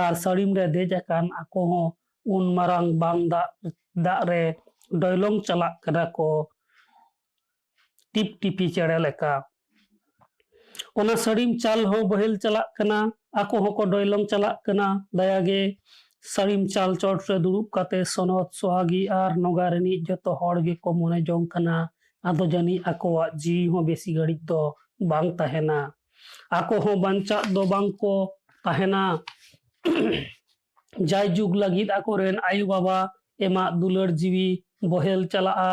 ᱟᱨ ᱥᱟᱹᱲᱤᱢ ᱨᱮ ᱫᱮᱡ ᱟᱠᱟᱱ ᱟᱠᱚ ᱦᱚᱸ ᱩᱱ ᱢᱟᱨᱟᱝ ᱵᱟᱱ ᱫᱟᱜ, ᱫᱟᱜ ᱨᱮ ᱰᱚᱭᱞᱚᱝ ᱪᱟᱞᱟᱜ ᱠᱟᱱᱟ ᱠᱚ᱾ ᱴᱤᱯ ᱴᱤᱯᱤ ᱪᱮᱬᱮ ᱞᱮᱠᱟ᱾ ᱚᱱᱟ ᱥᱟᱹᱲᱤᱢ ᱪᱟᱞ ᱦᱚᱸ ᱵᱚᱦᱮᱞ ᱪᱟᱞᱟᱜ ᱠᱟᱱᱟ, ᱟᱠᱚ ᱦᱚᱸᱠᱚ ᱰᱚᱭᱞᱚᱝ ᱪᱟᱞᱟᱜ ᱠᱟᱱᱟ᱾ ᱫᱟᱭᱟᱜᱮ ᱥᱟᱹᱲᱤᱢ ᱪᱟᱞ ᱪᱚᱴ ᱨᱮ ᱫᱩᱲᱩᱵ ᱠᱟᱛᱮ ᱥᱚᱱᱚᱛ, ᱥᱚᱦᱟᱜᱤ ᱟᱨ ᱱᱚᱜᱟ ᱨᱤᱱᱤᱡ ᱡᱚᱛᱚ ᱦᱚᱲ ᱜᱮᱠᱚ ᱢᱚᱱᱮ ᱡᱚᱝ ᱠᱟᱱᱟ, ᱟᱫᱚ ᱡᱟᱹᱱᱤᱡ ᱟᱠᱚᱣᱟᱜ ᱡᱤᱣᱤ ᱦᱚᱸ ᱵᱮᱥᱤ ᱜᱷᱟᱹᱲᱤᱡ ᱫᱚ ᱵᱟᱝ ᱛᱟᱦᱮᱱᱟ᱾ ᱟᱠᱚ ᱦᱚᱸ ᱵᱟᱧᱪᱟᱜ ᱫᱚ ᱵᱟᱝ ᱠᱚ ᱛᱟᱦᱮᱱᱟ᱾ ᱡᱟᱭᱡᱩᱜᱽ ᱞᱟᱹᱜᱤᱫ ᱟᱠᱚᱨᱮᱱ ᱟᱭᱳ ᱵᱟᱵᱟ ᱮᱢᱟᱜ ᱫᱩᱞᱟᱹᱲ ᱡᱤᱣᱤ ᱵᱚᱦᱮᱞ ᱪᱟᱞᱟᱜᱼᱟ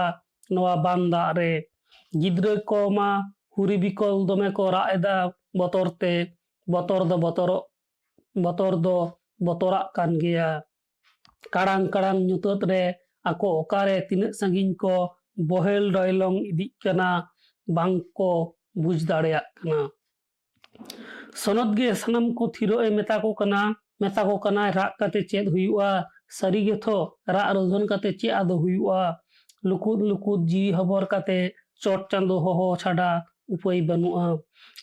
ᱱᱚᱣᱟ ᱵᱟᱱ ᱫᱟᱜ ᱨᱮ᱾ ᱜᱤᱫᱽᱨᱟᱹ ᱠᱚ ᱢᱟ ᱦᱩᱨᱤ ᱵᱤᱠᱚᱞ ᱫᱚᱢᱮ ᱠᱚ ᱨᱟᱜ ᱮᱫᱟ ᱵᱚᱛᱚᱨ ᱛᱮ᱾ ᱵᱚᱛᱚᱨ ᱫᱚ ᱵᱚᱛᱚᱨᱚᱜ, ᱵᱚᱛᱚᱨ ᱫᱚ ᱵᱚᱛᱚᱨᱟᱜ ᱠᱟᱱ ᱜᱮᱭᱟ᱾ ᱠᱟᱲᱟᱝ ᱠᱟᱲᱟᱝ ᱧᱩᱛᱟᱹᱛ ᱨᱮ ᱟᱠᱚ ᱚᱠᱟᱨᱮ ᱛᱤᱱᱟᱹᱜ ᱥᱟᱺᱜᱤᱧ ᱠᱚ ᱵᱚᱦᱮᱞ ᱰᱚᱭᱞᱚᱝ ᱤᱫᱤᱜ ᱠᱟᱱᱟ, ᱵᱟᱝ ᱠᱚ ᱵᱩᱡᱽ ᱫᱟᱲᱮᱭᱟᱜ ᱠᱟᱱᱟ᱾ ᱥᱚᱱᱚᱛ ᱜᱮ ᱥᱟᱱᱟᱢ ᱠᱚ ᱛᱷᱤᱨᱚᱜ ᱮ ᱢᱮᱛᱟ ᱠᱚ ᱠᱟᱱᱟ, ᱢᱮᱛᱟ ᱠᱚ ᱠᱟᱱᱟᱭ, ᱨᱟᱜ ᱠᱟᱛᱮ ᱪᱮᱫ ᱦᱩᱭᱩᱜᱼᱟ? ᱥᱟᱹᱨᱤ ᱜᱮᱛᱷᱚ, ᱨᱟᱜ ᱨᱚᱫᱷᱚᱱ ᱠᱟᱛᱮ ᱪᱮᱫ ᱟᱫᱚ ᱦᱩᱭᱩᱜᱼᱟ? ᱞᱩᱠᱩᱫ ᱞᱩᱠᱩᱫ ᱡᱤᱣᱤ ᱦᱚᱵᱚᱨ ᱠᱟᱛᱮ ᱪᱚᱴ ᱪᱟᱸᱫᱚ ᱦᱚᱦᱚ ᱪᱷᱟᱰᱟ ᱩᱯᱟᱹᱭ ᱵᱟᱹᱱᱩᱜᱼᱟ᱾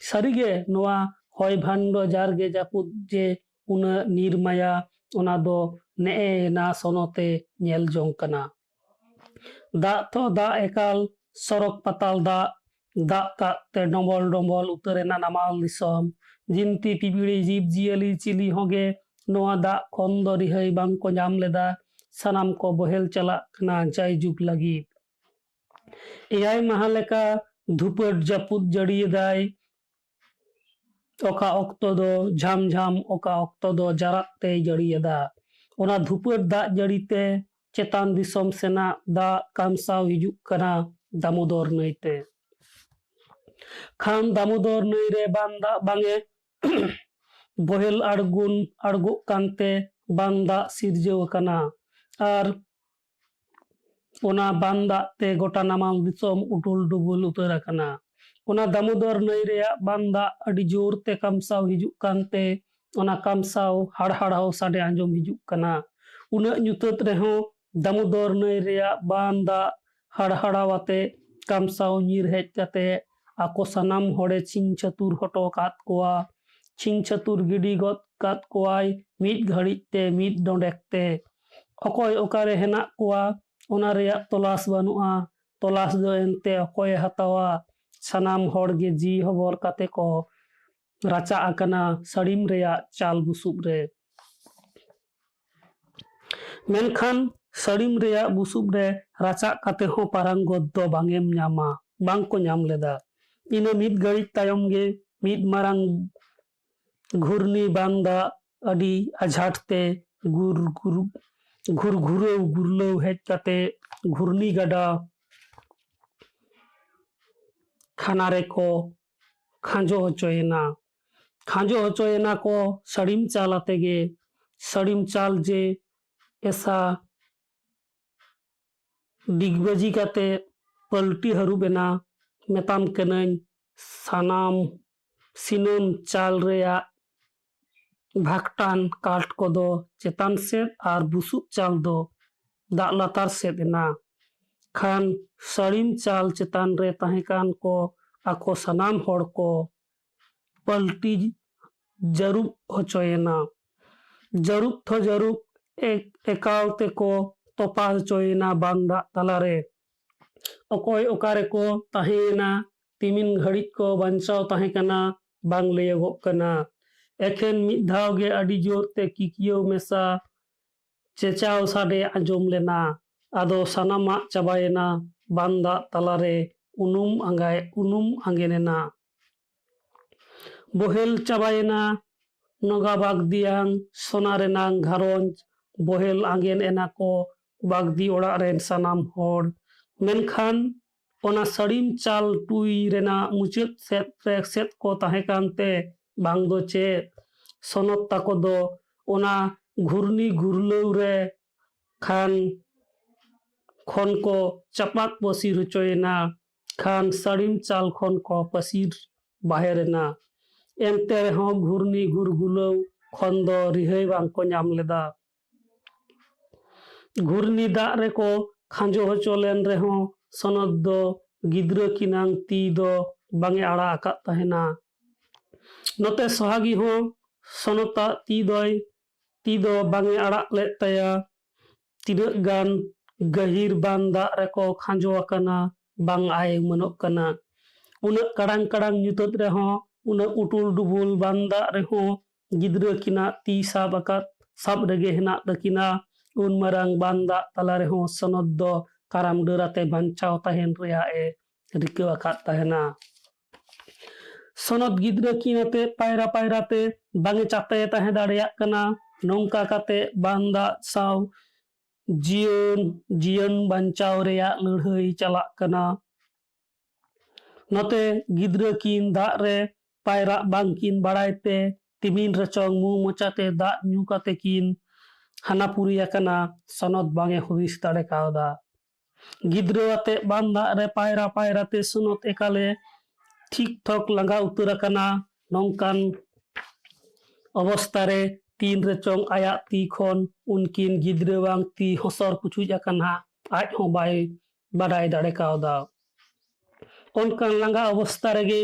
ᱥᱟᱹᱨᱤᱜᱮ ᱱᱚᱣᱟ ᱦᱚᱭ ᱵᱷᱟᱱᱰᱚ ᱡᱟᱨᱜᱮ ᱡᱟᱹᱯᱩᱫ ᱡᱮ ᱩᱱᱟᱹᱜ ᱱᱤᱨᱢᱟᱭᱟ, ᱚᱱᱟ ᱫᱚ ᱱᱮᱜᱼᱮ ᱱᱟ ᱥᱚᱱᱚᱛᱮ ᱧᱮᱞ ᱡᱚᱝ ᱠᱟᱱᱟ᱾ ᱫᱟᱜ ᱛᱚ ᱫᱟᱜ ᱮᱠᱟᱞ ᱥᱚᱨᱚᱠ ᱯᱟᱛᱟᱞ ᱫᱟᱜ, ᱫᱟᱜ ᱫᱟᱜ ᱛᱮ ᱰᱚᱢᱵᱚᱞ ᱰᱚᱢᱵᱚᱞ ᱩᱛᱟᱹᱨ ᱮᱱᱟ ᱱᱟᱢᱟᱞ ᱫᱤᱥᱚᱢ᱾ ᱡᱤᱱᱛᱤ ᱯᱤᱯᱤᱲᱤ ᱡᱤᱵᱽ ᱡᱤᱭᱟᱹᱞᱤ ᱪᱤᱞᱤ ᱦᱚᱸᱜᱮ ᱱᱚᱣᱟ ᱫᱟᱜ ᱠᱷᱚᱱ ᱫᱚ ᱨᱤᱦᱟᱹᱭ ᱵᱟᱝ ᱠᱚ ᱧᱟᱢ ᱞᱮᱫᱟ᱾ ᱥᱟᱱᱟᱢ ᱠᱚ ᱵᱚᱦᱮᱞ ᱪᱟᱞᱟᱜ ᱠᱟᱱᱟ ᱡᱟᱭᱡᱩᱜᱽ ᱞᱟᱹᱜᱤᱫ᱾ ᱮᱭᱟᱭ ᱢᱟᱦᱟ ᱞᱮᱠᱟ ᱫᱷᱩᱯᱟᱹᱴ ᱡᱟᱹᱯᱩᱫ ᱡᱟᱹᱲᱤᱭᱮᱫᱟᱭ᱾ ᱚᱠᱟ ᱚᱠᱛᱚ ᱫᱚ ᱡᱷᱟᱢ ᱡᱷᱟᱢ, ᱚᱠᱟ ᱚᱠᱛᱚ ᱫᱚ ᱡᱟᱨᱟᱜ ᱛᱮᱭ ᱡᱟᱹᱲᱤᱭᱮᱫᱟ᱾ ᱚᱱᱟ ᱫᱷᱩᱯᱟᱹᱴ ᱫᱟᱜ ᱡᱟᱹᱲᱤ ᱛᱮ ᱪᱮᱛᱟᱱ ᱫᱤᱥᱚᱢ ᱥᱮᱱᱟᱜ ᱫᱟᱜ ᱠᱟᱢᱥᱟᱣ ᱦᱤᱡᱩᱜ ᱠᱟᱱᱟ ᱫᱟᱢᱳᱫᱚᱨ ᱱᱟᱹᱭ ᱛᱮ᱾ ᱠᱷᱟᱱ ᱫᱟᱢᱳᱫᱚᱨ ᱱᱟᱹᱭ ᱨᱮ ᱵᱟᱱ ᱫᱟᱜ ᱵᱟᱝ ᱮ ᱵᱚᱦᱮᱞ ᱟᱬᱜᱚᱱ, ᱟᱬᱜᱚᱜ ᱠᱟᱱᱛᱮ ᱵᱟᱱ ᱫᱟᱜ ᱥᱤᱨᱡᱟᱹᱣ ᱟᱠᱟᱱᱟ᱾ ᱟᱨ ᱚᱱᱟ ᱵᱟᱱ ᱫᱟᱜ ᱛᱮ ᱜᱚᱴᱟ ᱱᱟᱢᱟᱞ ᱫᱤᱥᱚᱢ ᱩᱴᱩᱞ ᱰᱩᱵᱩᱞ ᱩᱛᱟᱹᱨ ᱟᱠᱟᱱᱟ᱾ ᱚᱱᱟ ᱫᱟᱢᱳᱫᱚᱨ ᱱᱟᱹᱭ ᱨᱮᱭᱟᱜ ᱵᱟᱱ ᱫᱟᱜ ᱟᱹᱰᱤ ᱡᱳᱨ ᱛᱮ ᱠᱟᱢᱥᱟᱣ ᱦᱤᱡᱩᱜ ᱠᱟᱱᱛᱮ ᱚᱱᱟ ᱠᱟᱢᱥᱟᱣ ᱦᱟᱲᱦᱟᱲᱟᱣ ᱥᱟᱰᱮ ᱟᱸᱡᱚᱢ ᱦᱤᱡᱩᱜ ᱠᱟᱱᱟ᱾ ᱩᱱᱟᱹᱜ ᱧᱩᱛᱟᱹᱛ ᱨᱮᱦᱚᱸ ᱫᱟᱢᱳᱫᱚᱨ ᱱᱟᱹᱭ ᱨᱮᱭᱟᱜ ᱵᱟᱱ ᱫᱟᱜ ᱦᱟᱲᱦᱟᱲᱟᱣ ᱟᱛᱮ ᱠᱟᱢᱥᱟᱣ ᱧᱤᱨ ᱦᱮᱡ ᱠᱟᱛᱮ ᱟᱠᱚ ᱥᱟᱱᱟᱢ ᱦᱚᱲᱮ ᱪᱷᱤᱝ ᱪᱷᱟᱹᱛᱩᱨ ᱦᱚᱴᱚ ᱠᱟᱫ ᱠᱚᱣᱟ᱾ ᱪᱷᱤᱝ ᱪᱷᱟᱹᱛᱩᱨ ᱜᱤᱰᱤ ᱜᱚᱫ ᱠᱟᱫ ᱠᱚᱣᱟᱭ ᱢᱤᱫ ᱜᱷᱟᱹᱲᱤᱡ ᱛᱮ, ᱢᱤᱫ ᱰᱚᱸᱰᱮᱠ ᱛᱮ᱾ ᱚᱠᱚᱭ ᱚᱠᱟᱨᱮ ᱦᱮᱱᱟᱜ ᱠᱚᱣᱟ, ᱚᱱᱟ ᱨᱮᱭᱟᱜ ᱛᱚᱞᱟᱥ ᱵᱟᱹᱱᱩᱜᱼᱟ᱾ ᱛᱚᱞᱟᱥ ᱫᱚ ᱮᱱᱛᱮ ᱚᱠᱚᱭᱮ ᱦᱟᱛᱟᱣᱟ? ᱥᱟᱱᱟᱢ ᱦᱚᱲ ᱜᱮ ᱡᱤᱣᱤ ᱦᱚᱵᱚᱨ ᱠᱟᱛᱮ ᱠᱚ ᱨᱟᱪᱟᱜ ᱟᱠᱟᱱᱟ ᱥᱟᱹᱲᱤᱢ ᱨᱮᱭᱟᱜ ᱪᱟᱞ ᱵᱩᱥᱩᱵ ᱨᱮ᱾ ᱢᱮᱱᱠᱷᱟᱱ ᱥᱟᱹᱲᱤᱢ ᱨᱮᱭᱟᱜ ᱵᱩᱥᱩᱵ ᱨᱮ ᱨᱟᱪᱟᱜ ᱠᱟᱛᱮ ᱦᱚᱸ ᱯᱟᱨᱟᱝᱜᱚᱛ ᱫᱚ ᱵᱟᱝ ᱮᱢ ᱧᱟᱢᱟ, ᱵᱟᱝ ᱠᱚ ᱧᱟᱢ ᱞᱮᱫᱟ᱾ ᱤᱱᱟᱹ ᱢᱤᱫ ᱜᱷᱟᱹᱲᱤᱡ ᱛᱟᱭᱚᱢ ᱜᱮ ᱢᱤᱫ ᱢᱟᱨᱟᱝ ᱜᱷᱩᱨᱱᱤ ᱵᱟᱱ ᱫᱟᱜ ᱟᱹᱰᱤ ᱟᱡᱷᱟᱴ ᱛᱮ ᱜᱩᱨ ᱜᱩᱨ ᱜᱷᱩᱨ ᱜᱷᱩᱨᱟᱹᱣ ᱜᱩᱨᱞᱟᱹᱣ ᱦᱮᱡ ᱠᱟᱛᱮ ᱜᱷᱩᱨᱱᱤ ᱜᱟᱰᱟ ᱠᱷᱟᱱᱟ ᱨᱮᱠᱚ ᱠᱷᱟᱸᱡᱚ ᱦᱚᱪᱚᱭᱮᱱᱟ᱾ ᱠᱷᱟᱸᱡᱚ ᱦᱚᱪᱚᱭᱮᱱᱟ ᱠᱚ ᱥᱟᱹᱲᱤᱢ ᱪᱟᱞ ᱟᱛᱮ ᱜᱮ᱾ ᱥᱟᱹᱲᱤᱢ ᱪᱟᱞ ᱡᱮ ᱮᱥᱟ ᱰᱤᱜᱽᱵᱟᱹᱡᱤ ᱠᱟᱛᱮ ᱯᱟᱹᱞᱴᱤ ᱦᱟᱹᱨᱩᱵ ᱮᱱᱟ᱾ ᱢᱮᱛᱟᱢ ᱠᱟᱹᱱᱟᱹᱧ, ᱥᱟᱱᱟᱢ ᱥᱤᱱᱟᱹᱢ ᱪᱟᱞ ᱨᱮᱭᱟᱜ ᱵᱷᱟᱜᱽᱴᱟᱱ ᱠᱟᱴ ᱠᱚᱫᱚ ᱪᱮᱛᱟᱱ ᱥᱮᱫ ᱟᱨ ᱵᱩᱥᱩᱵ ᱪᱟᱞ ᱫᱚ ᱫᱟᱜ ᱞᱟᱛᱟᱨ ᱥᱮᱫ ᱮᱱᱟ᱾ ᱠᱷᱟᱱ ᱥᱟᱹᱲᱤᱢ ᱪᱟᱞ ᱪᱮᱛᱟᱱ ᱨᱮ ᱛᱟᱦᱮᱸ ᱠᱟᱱ ᱠᱚ ᱟᱠᱚ ᱥᱟᱱᱟᱢ ᱦᱚᱲ ᱠᱚ ᱯᱟᱹᱞᱴᱤ ᱡᱟᱹᱨᱩᱵ ᱦᱚᱪᱚᱭᱮᱱᱟ᱾ ᱡᱟᱹᱨᱩᱵ ᱛᱷᱚ ᱡᱟᱹᱨᱩᱵ ᱮ-, ᱮᱠᱟᱞ ᱛᱮᱠᱚ ᱛᱚᱯᱟ ᱦᱚᱪᱚᱭᱮᱱᱟ ᱵᱟᱱ ᱫᱟᱜ ᱛᱟᱞᱟᱨᱮ᱾ ᱚᱠᱚᱭ ᱚᱠᱟ ᱨᱮᱠᱚ ᱛᱟᱦᱮᱸᱭᱮᱱᱟ, ᱛᱤᱢᱤᱱ ᱜᱷᱟᱹᱲᱤᱡ ᱠᱚ ᱵᱟᱧᱪᱟᱣ ᱛᱟᱦᱮᱸ ᱠᱟᱱᱟ, ᱵᱟᱝ ᱞᱟᱹᱭᱚᱜᱚᱜ ᱠᱟᱱᱟ᱾ ᱮᱠᱷᱮᱱ ᱢᱤᱫ ᱫᱷᱟᱣ ᱜᱮ ᱟᱹᱰᱤ ᱡᱳᱨ ᱛᱮ ᱠᱤᱠᱤᱭᱟᱹᱣ ᱢᱮᱥᱟ ᱪᱮᱸᱪᱟᱣ ᱥᱟᱰᱮ ᱟᱸᱡᱚᱢ ᱞᱮᱱᱟ᱾ ᱟᱫᱚ ᱥᱟᱱᱟᱢᱟᱜ ᱪᱟᱵᱟᱭᱮᱱᱟ᱾ ᱵᱟᱱ ᱫᱟᱜ ᱛᱟᱞᱟᱨᱮ ᱩᱱᱩᱢ ᱟᱸᱜᱟᱭ-, ᱩᱱᱩᱢ ᱟᱸᱜᱮᱱ ᱮᱱᱟ᱾ ᱵᱚᱦᱮᱞ ᱪᱟᱵᱟᱭᱮᱱᱟ ᱱᱚᱜᱟ ᱵᱟᱜᱽᱫᱤᱭᱟᱝ ᱥᱚᱱᱟ ᱨᱮᱱᱟᱝ ᱜᱷᱟᱨᱚᱸᱡᱽ᱾ ᱵᱚᱦᱮᱞ ᱟᱸᱜᱮᱱ ᱮᱱᱟ ᱠᱚ ᱵᱟᱜᱽᱫᱤ ᱚᱲᱟᱜ ᱨᱮᱱ ᱥᱟᱱᱟᱢ ᱦᱚᱲ᱾ ᱢᱮᱱᱠᱷᱟᱱ ᱚᱱᱟ ᱥᱟᱹᱲᱤᱢ ᱪᱟᱞ ᱴᱩᱭ ᱨᱮᱱᱟᱜ ᱢᱩᱪᱟᱹᱫ ᱥᱮᱫ ᱨᱮ ᱥᱮᱫ ᱠᱚ ᱛᱟᱦᱮᱸ ᱠᱟᱱᱛᱮ ᱵᱟᱝ ᱫᱚ ᱪᱮᱫ, ᱥᱚᱱᱚᱛ ᱛᱟᱠᱚ ᱫᱚ ᱚᱱᱟ ᱜᱷᱩᱨᱱᱤ ᱜᱷᱩᱨᱞᱟᱹᱣ ᱨᱮ ᱠᱷᱟᱱ ᱠᱷᱚᱱ ᱠᱚ ᱪᱟᱯᱟᱫ ᱯᱟᱹᱥᱤᱨ ᱦᱚᱪᱚᱭᱮᱱᱟ᱾ ᱠᱷᱟᱱ ᱥᱟᱹᱲᱤᱢ ᱪᱟᱞ ᱠᱷᱚᱱ ᱠᱚ ᱯᱟᱹᱥᱤᱨ ᱵᱟᱦᱮᱨ ᱮᱱᱟ᱾ ᱮᱱᱛᱮ ᱨᱮᱦᱚᱸ ᱜᱷᱩᱨᱱᱤ ᱜᱷᱩᱨᱜᱩᱞᱟᱹᱣ ᱠᱷᱚᱱ ᱫᱚ ᱨᱤᱦᱟᱹᱭ ᱵᱟᱝ ᱠᱚ ᱧᱟᱢ ᱞᱮᱫᱟ᱾ ᱜᱷᱩᱨᱱᱤ ᱫᱟᱜ ᱨᱮᱠᱚ ᱠᱷᱟᱸᱡᱚ ᱦᱚᱪᱚ ᱞᱮᱱ ᱨᱮᱦᱚᱸ ᱥᱚᱱᱚᱛ ᱫᱚ ᱜᱤᱫᱽᱨᱟᱹ ᱠᱤᱱᱟᱝ ᱛᱤ ᱫᱚ ᱵᱟᱝ ᱮ ᱟᱲᱟᱜ ᱟᱠᱟᱫ ᱛᱟᱦᱮᱱᱟ᱾ ᱱᱚᱛᱮ ᱥᱚᱦᱟᱜᱤ ᱦᱚᱸ ᱥᱚᱱᱚᱛᱟᱜ ᱛᱤ ᱫᱚᱭ, ᱛᱤ ᱫᱚ ᱵᱟᱝ ᱮ ᱟᱲᱟᱜ ᱞᱮᱫ ᱛᱟᱭᱟ᱾ ᱛᱤᱱᱟᱹᱜ ᱜᱟᱱ ᱜᱟᱹᱦᱤᱨ ᱵᱟᱱ ᱫᱟᱜ ᱨᱮᱠᱚ ᱠᱷᱟᱸᱡᱚ ᱟᱠᱟᱱᱟ, ᱵᱟᱝ ᱟᱭ ᱩᱢᱟᱹᱱᱚᱜ ᱠᱟᱱᱟ᱾ ᱩᱱᱟᱹᱜ ᱠᱟᱲᱟᱝ ᱠᱟᱲᱟᱝ ᱧᱩᱛᱟᱹᱛ ᱨᱮᱦᱚᱸ, ᱩᱱᱟᱹᱜ ᱩᱴᱩᱞ ᱰᱩᱵᱩᱞ ᱵᱟᱱ ᱫᱟᱜ ᱨᱮᱦᱚᱸ ᱜᱤᱫᱽᱨᱟᱹ ᱠᱤᱱᱟᱜ ᱛᱤ ᱥᱟᱵ ᱟᱠᱟᱫ, ᱥᱟᱵ ᱨᱮᱜᱮ ᱦᱮᱱᱟᱜ ᱛᱟᱹᱠᱤᱱᱟ᱾ ᱩᱱ ᱢᱟᱨᱟᱝ ᱵᱟᱱ ᱫᱟᱜ ᱛᱟᱞᱟ ᱨᱮᱦᱚᱸ ᱥᱚᱱᱚᱛ ᱫᱚ ᱠᱟᱨᱟᱢ ᱰᱟᱹᱨ ᱟᱛᱮ ᱵᱟᱧᱪᱟᱣ ᱛᱟᱦᱮᱱ ᱨᱮᱭᱟᱜ ᱮ ᱨᱤᱠᱟᱹ ᱟᱠᱟᱫ ᱛᱟᱦᱮᱱᱟ᱾ ᱥᱚᱱᱚᱛ ᱜᱤᱫᱽᱨᱟᱹ ᱠᱤᱱ ᱟᱛᱮ ᱯᱟᱭᱨᱟ ᱯᱟᱭᱨᱟ ᱛᱮ ᱵᱟᱝ ᱮ ᱪᱟᱯᱮ ᱛᱟᱦᱮᱸ ᱫᱟᱲᱮᱭᱟᱜ ᱠᱟᱱᱟ᱾ ᱱᱚᱝᱠᱟ ᱠᱟᱛᱮ ᱵᱟᱱ ᱫᱟᱜ ᱥᱟᱶ ᱡᱤᱭᱚᱱ, ᱡᱤᱭᱚᱱ ᱵᱟᱧᱪᱟᱣ ᱨᱮᱭᱟᱜ ᱞᱟᱹᱲᱦᱟᱹᱭ ᱪᱟᱞᱟᱜ ᱠᱟᱱᱟ᱾ ᱱᱚᱛᱮ ᱜᱤᱫᱽᱨᱟᱹ ᱠᱤᱱ ᱫᱟᱜ ᱨᱮ ᱯᱟᱭᱨᱟᱜ ᱵᱟᱝ ᱠᱤᱱ ᱵᱟᱲᱟᱭ ᱛᱮ ᱛᱤᱢᱤᱱ ᱨᱮᱪᱚᱝ ᱢᱩ ᱢᱚᱪᱟᱛᱮ ᱫᱟᱜ ᱧᱩ ᱠᱟᱛᱮ ᱠᱤᱱ ᱦᱟᱱᱟ ᱯᱩᱨᱤ ᱟᱠᱟᱱᱟ᱾ ᱥᱚᱱᱚᱛ ᱵᱟᱝ ᱮ ᱦᱩᱫᱤᱥ ᱫᱟᱲᱮ ᱠᱟᱣᱫᱟ᱾ ᱜᱤᱫᱽᱨᱟᱹ ᱟᱛᱮ ᱵᱟᱱ ᱫᱟᱜ ᱨᱮ ᱯᱟᱭᱨᱟ ᱯᱟᱭᱨᱟ ᱛᱮ ᱥᱚᱱᱚᱛ ᱮᱠᱟᱞᱮ ᱴᱷᱤᱠ ᱴᱷᱚᱠ ᱞᱟᱸᱜᱟ ᱩᱛᱟᱹᱨ ᱟᱠᱟᱱᱟ᱾ ᱱᱚᱝᱠᱟᱱ ᱚᱵᱚᱥᱛᱟ ᱨᱮ ᱛᱤᱱ ᱨᱮᱪᱚᱝ ᱟᱭᱟᱜ ᱛᱤ ᱠᱷᱚᱱ ᱩᱱᱠᱤᱱ ᱜᱤᱫᱽᱨᱟᱹᱣᱟᱝ ᱛᱤ ᱦᱚᱥᱚᱨ ᱯᱩᱪᱩᱡ ᱟᱠᱟᱱᱟ, ᱟᱡ ᱦᱚᱸ ᱵᱟᱭ ᱵᱟᱰᱟᱭ ᱫᱟᱲᱮ ᱠᱟᱣᱫᱟ᱾ ᱚᱱᱠᱟᱱ ᱞᱟᱸᱜᱟ ᱚᱵᱚᱥᱛᱟ ᱨᱮᱜᱮ